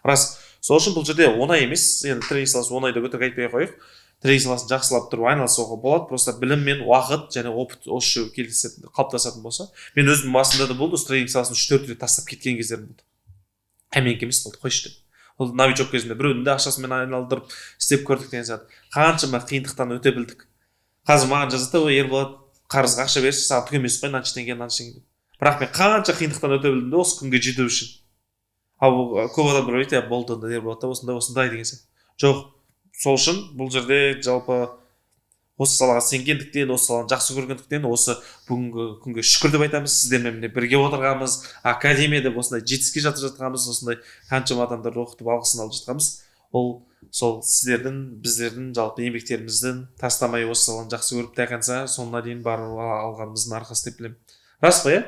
Рас, сол үшін бұл жерде оңай емес, енді тренинг саласы оңай деп өтірік айтпай ақ қояйық. Тренинг саласын жақсылап тұрып айналысуға болады, просто білім мен уақыт және опыт осы үшеуі келісетін, қалыптасатын болса. Мен өзім басында да болды, осы тренинг саласын 3-4 рет тастап кеткен кездерім болды. Менікі емес болды, қойшы деп. Ол новичок кезінде біреудің де ақшасымен айналдырып істеп көрдік деген сияқты. Қаншама қиындықтан өте білдік. Қазір маған жазады, ой, Ерболат, қарызға ақша берші, саған түк емес қой, мынанша теңге, мынанша теңге деп. Бірақ мен қанша қиындықтан өте білдім де осы күнге жету үшін. Ал көп адамдар ойлайды, болды, онда Ерболат та осындай, осындай деген сияқты. Жоқ, сол үшін бұл жерде жалпы осы салаға сенгендіктен, осы саланы жақсы көргендіктен, осы бүгінгі күнге шүкір деп айтамыз. Сіздермен міне бірге отырғанбыз, академия деп осындай жетістікке жетіп жатқанбыз, осындай қаншама адамдарды оқытып алғысын алып жатқанбыз. Ол сол сіздердің, біздердің жалпы еңбектеріміздің тастамай осы саланы жақсы көріп до конца соңына дейін барып алғанымыздың арқасы деп білемін. Рас па, иә?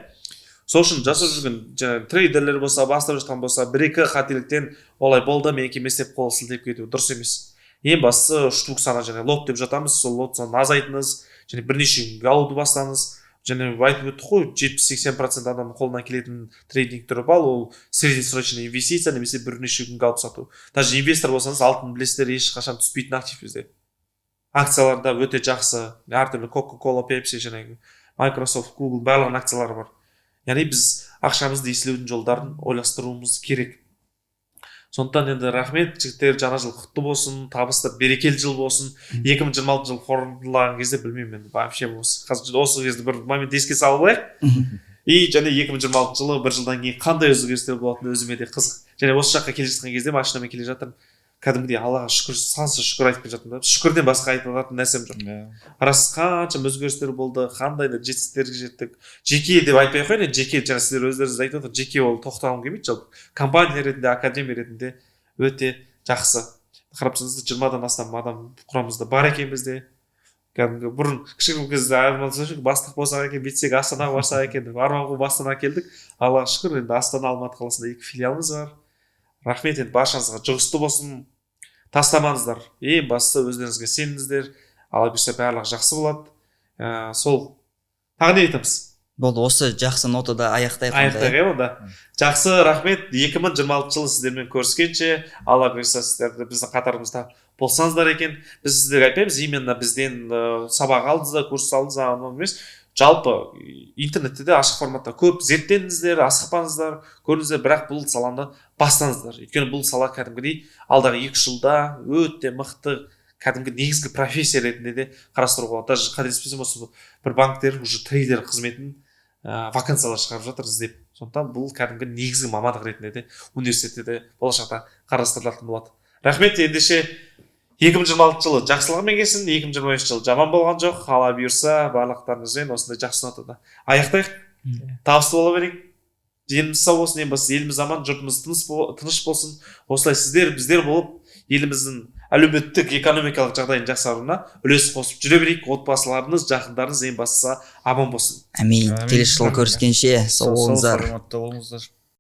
Сол үшін жасап жүрген жаңағы трейдерлер болса, бастап жатқан болса, бір-екі қателіктен олай болды, менікі емес деп қол сілтеп кету дұрыс емес. Ең бастысы штук саны және лот деп жатамыз, сол лот санын азайтыңыз және бірнеше күнге алуды бастаңыз. Және айтып өттік қой, 70-80% адамның қолынан келетін трейдинг түрі бар, ол среднесрочный инвестиция немесе бірнеше күнге алып сату. Даже инвестор болсаңыз, алтын білесіздер, ешқашан түспейтін актив бізде. Акцияларда өте жақсы, әртүрлі Coca-Cola, Pepsi, және Microsoft, Google барлығының акциялары бар. Яғни біз ақшамызды еселеудің жолдарын ойластыруымыз керек. Сондықтан енді рахмет, жігіттер, жаңа жыл құтты болсын, табысты, берекелі жыл болсын. 2026 жыл қорытындылаған кезде білмеймін енді, вообще осы қазір осы кезде бір момент еске салып алайық. И және 2026 жылы бір жылдан кейін қандай өзгерістер болатыны өзіме де қызық. Және осы жаққа келе жатқан кезде машинамен келе жатырмын, кәдімгідей Аллаға шүкір, сансыз шүкір айтып келе жатырмын да. Шүкірден басқа айта алатын нәрсем жоқ. Рас, қаншама өзгерістер болды, қандай да жетістіктерге жеттік. Жеке деп айтпай ақ қояйын, жеке жаңа сіздер өздеріңіз айтып отыр, жеке ол тоқтағым келмейді, жалпы компания ретінде, академия ретінде өте жақсы. Қарап тұрсаңыз, 20-дан астам адам құрамымызда бар екен бізде. Кәдімгі бұрын кішігірім кезде армандасақ, бастық болсақ екен, бүйтсек Астанаға барсақ екен деп арман қуып Астанаға келдік. Аллаға шүкір, енді Астана, Алматы қаласында 2 филиалымыз бар. Рахмет, енді баршаңызға жұғысты болсын, тастамаңыздар. Ең бастысы өздеріңізге сеніңіздер. Алла бұйырса барлығы жақсы болады. Сол тағы не айтамыз? Болды, осы жақсы нотада аяқтайық. Аяқтайық онда. Жақсы, рахмет. 2026 жылы сіздермен көріскенше, Алла бұйырса сіздерді біздің қатарымызда болсаңыздар екен. Біз сіздерге айтпаймыз, именно бізден сабақ алдыңыздар, курс алдыңыздар, анау емес. Жалпы интернетте де ашық форматта көп зерттеңіздер, асықпаңыздар, көріңіздер, бірақ бұл саланы бастаңыздар. Өйткені бұл сала кәдімгідей алдағы 2-3 жылда өте мықты, кәдімгі негізгі профессия ретінде де қарастыруға болады. Даже қателеспесем, осы бір банктер уже трейдер қызметін вакансиялар шығарып жатыр іздеп. Сондықтан бұл кәдімгі негізгі мамандық ретінде де университетте де болашақта қарастырылатын болады. Рахмет. Ендеше, 2026 жылы жақсылығымен келсін, 2025 жыл жаман болған жоқ. Алла бұйырса, барлықтарыңызбен осындай жақсы нотада аяқтайық. Табысты бола берейік, деніміз сау болсын, ең бастысы еліміз аман, жұртымыз тыныш болсын. Осылай сіздер, біздер болып, еліміздің әлеуметтік экономикалық жағдайын жақсаруына үлес қосып жүре берейік. Отбасыларыңыз, жақындарыңыз, ең бастысы, аман болсын. Әмин. Әмин. Келесі жылы көріскенше, сау болыңыздар. Саламатта болыңыздар.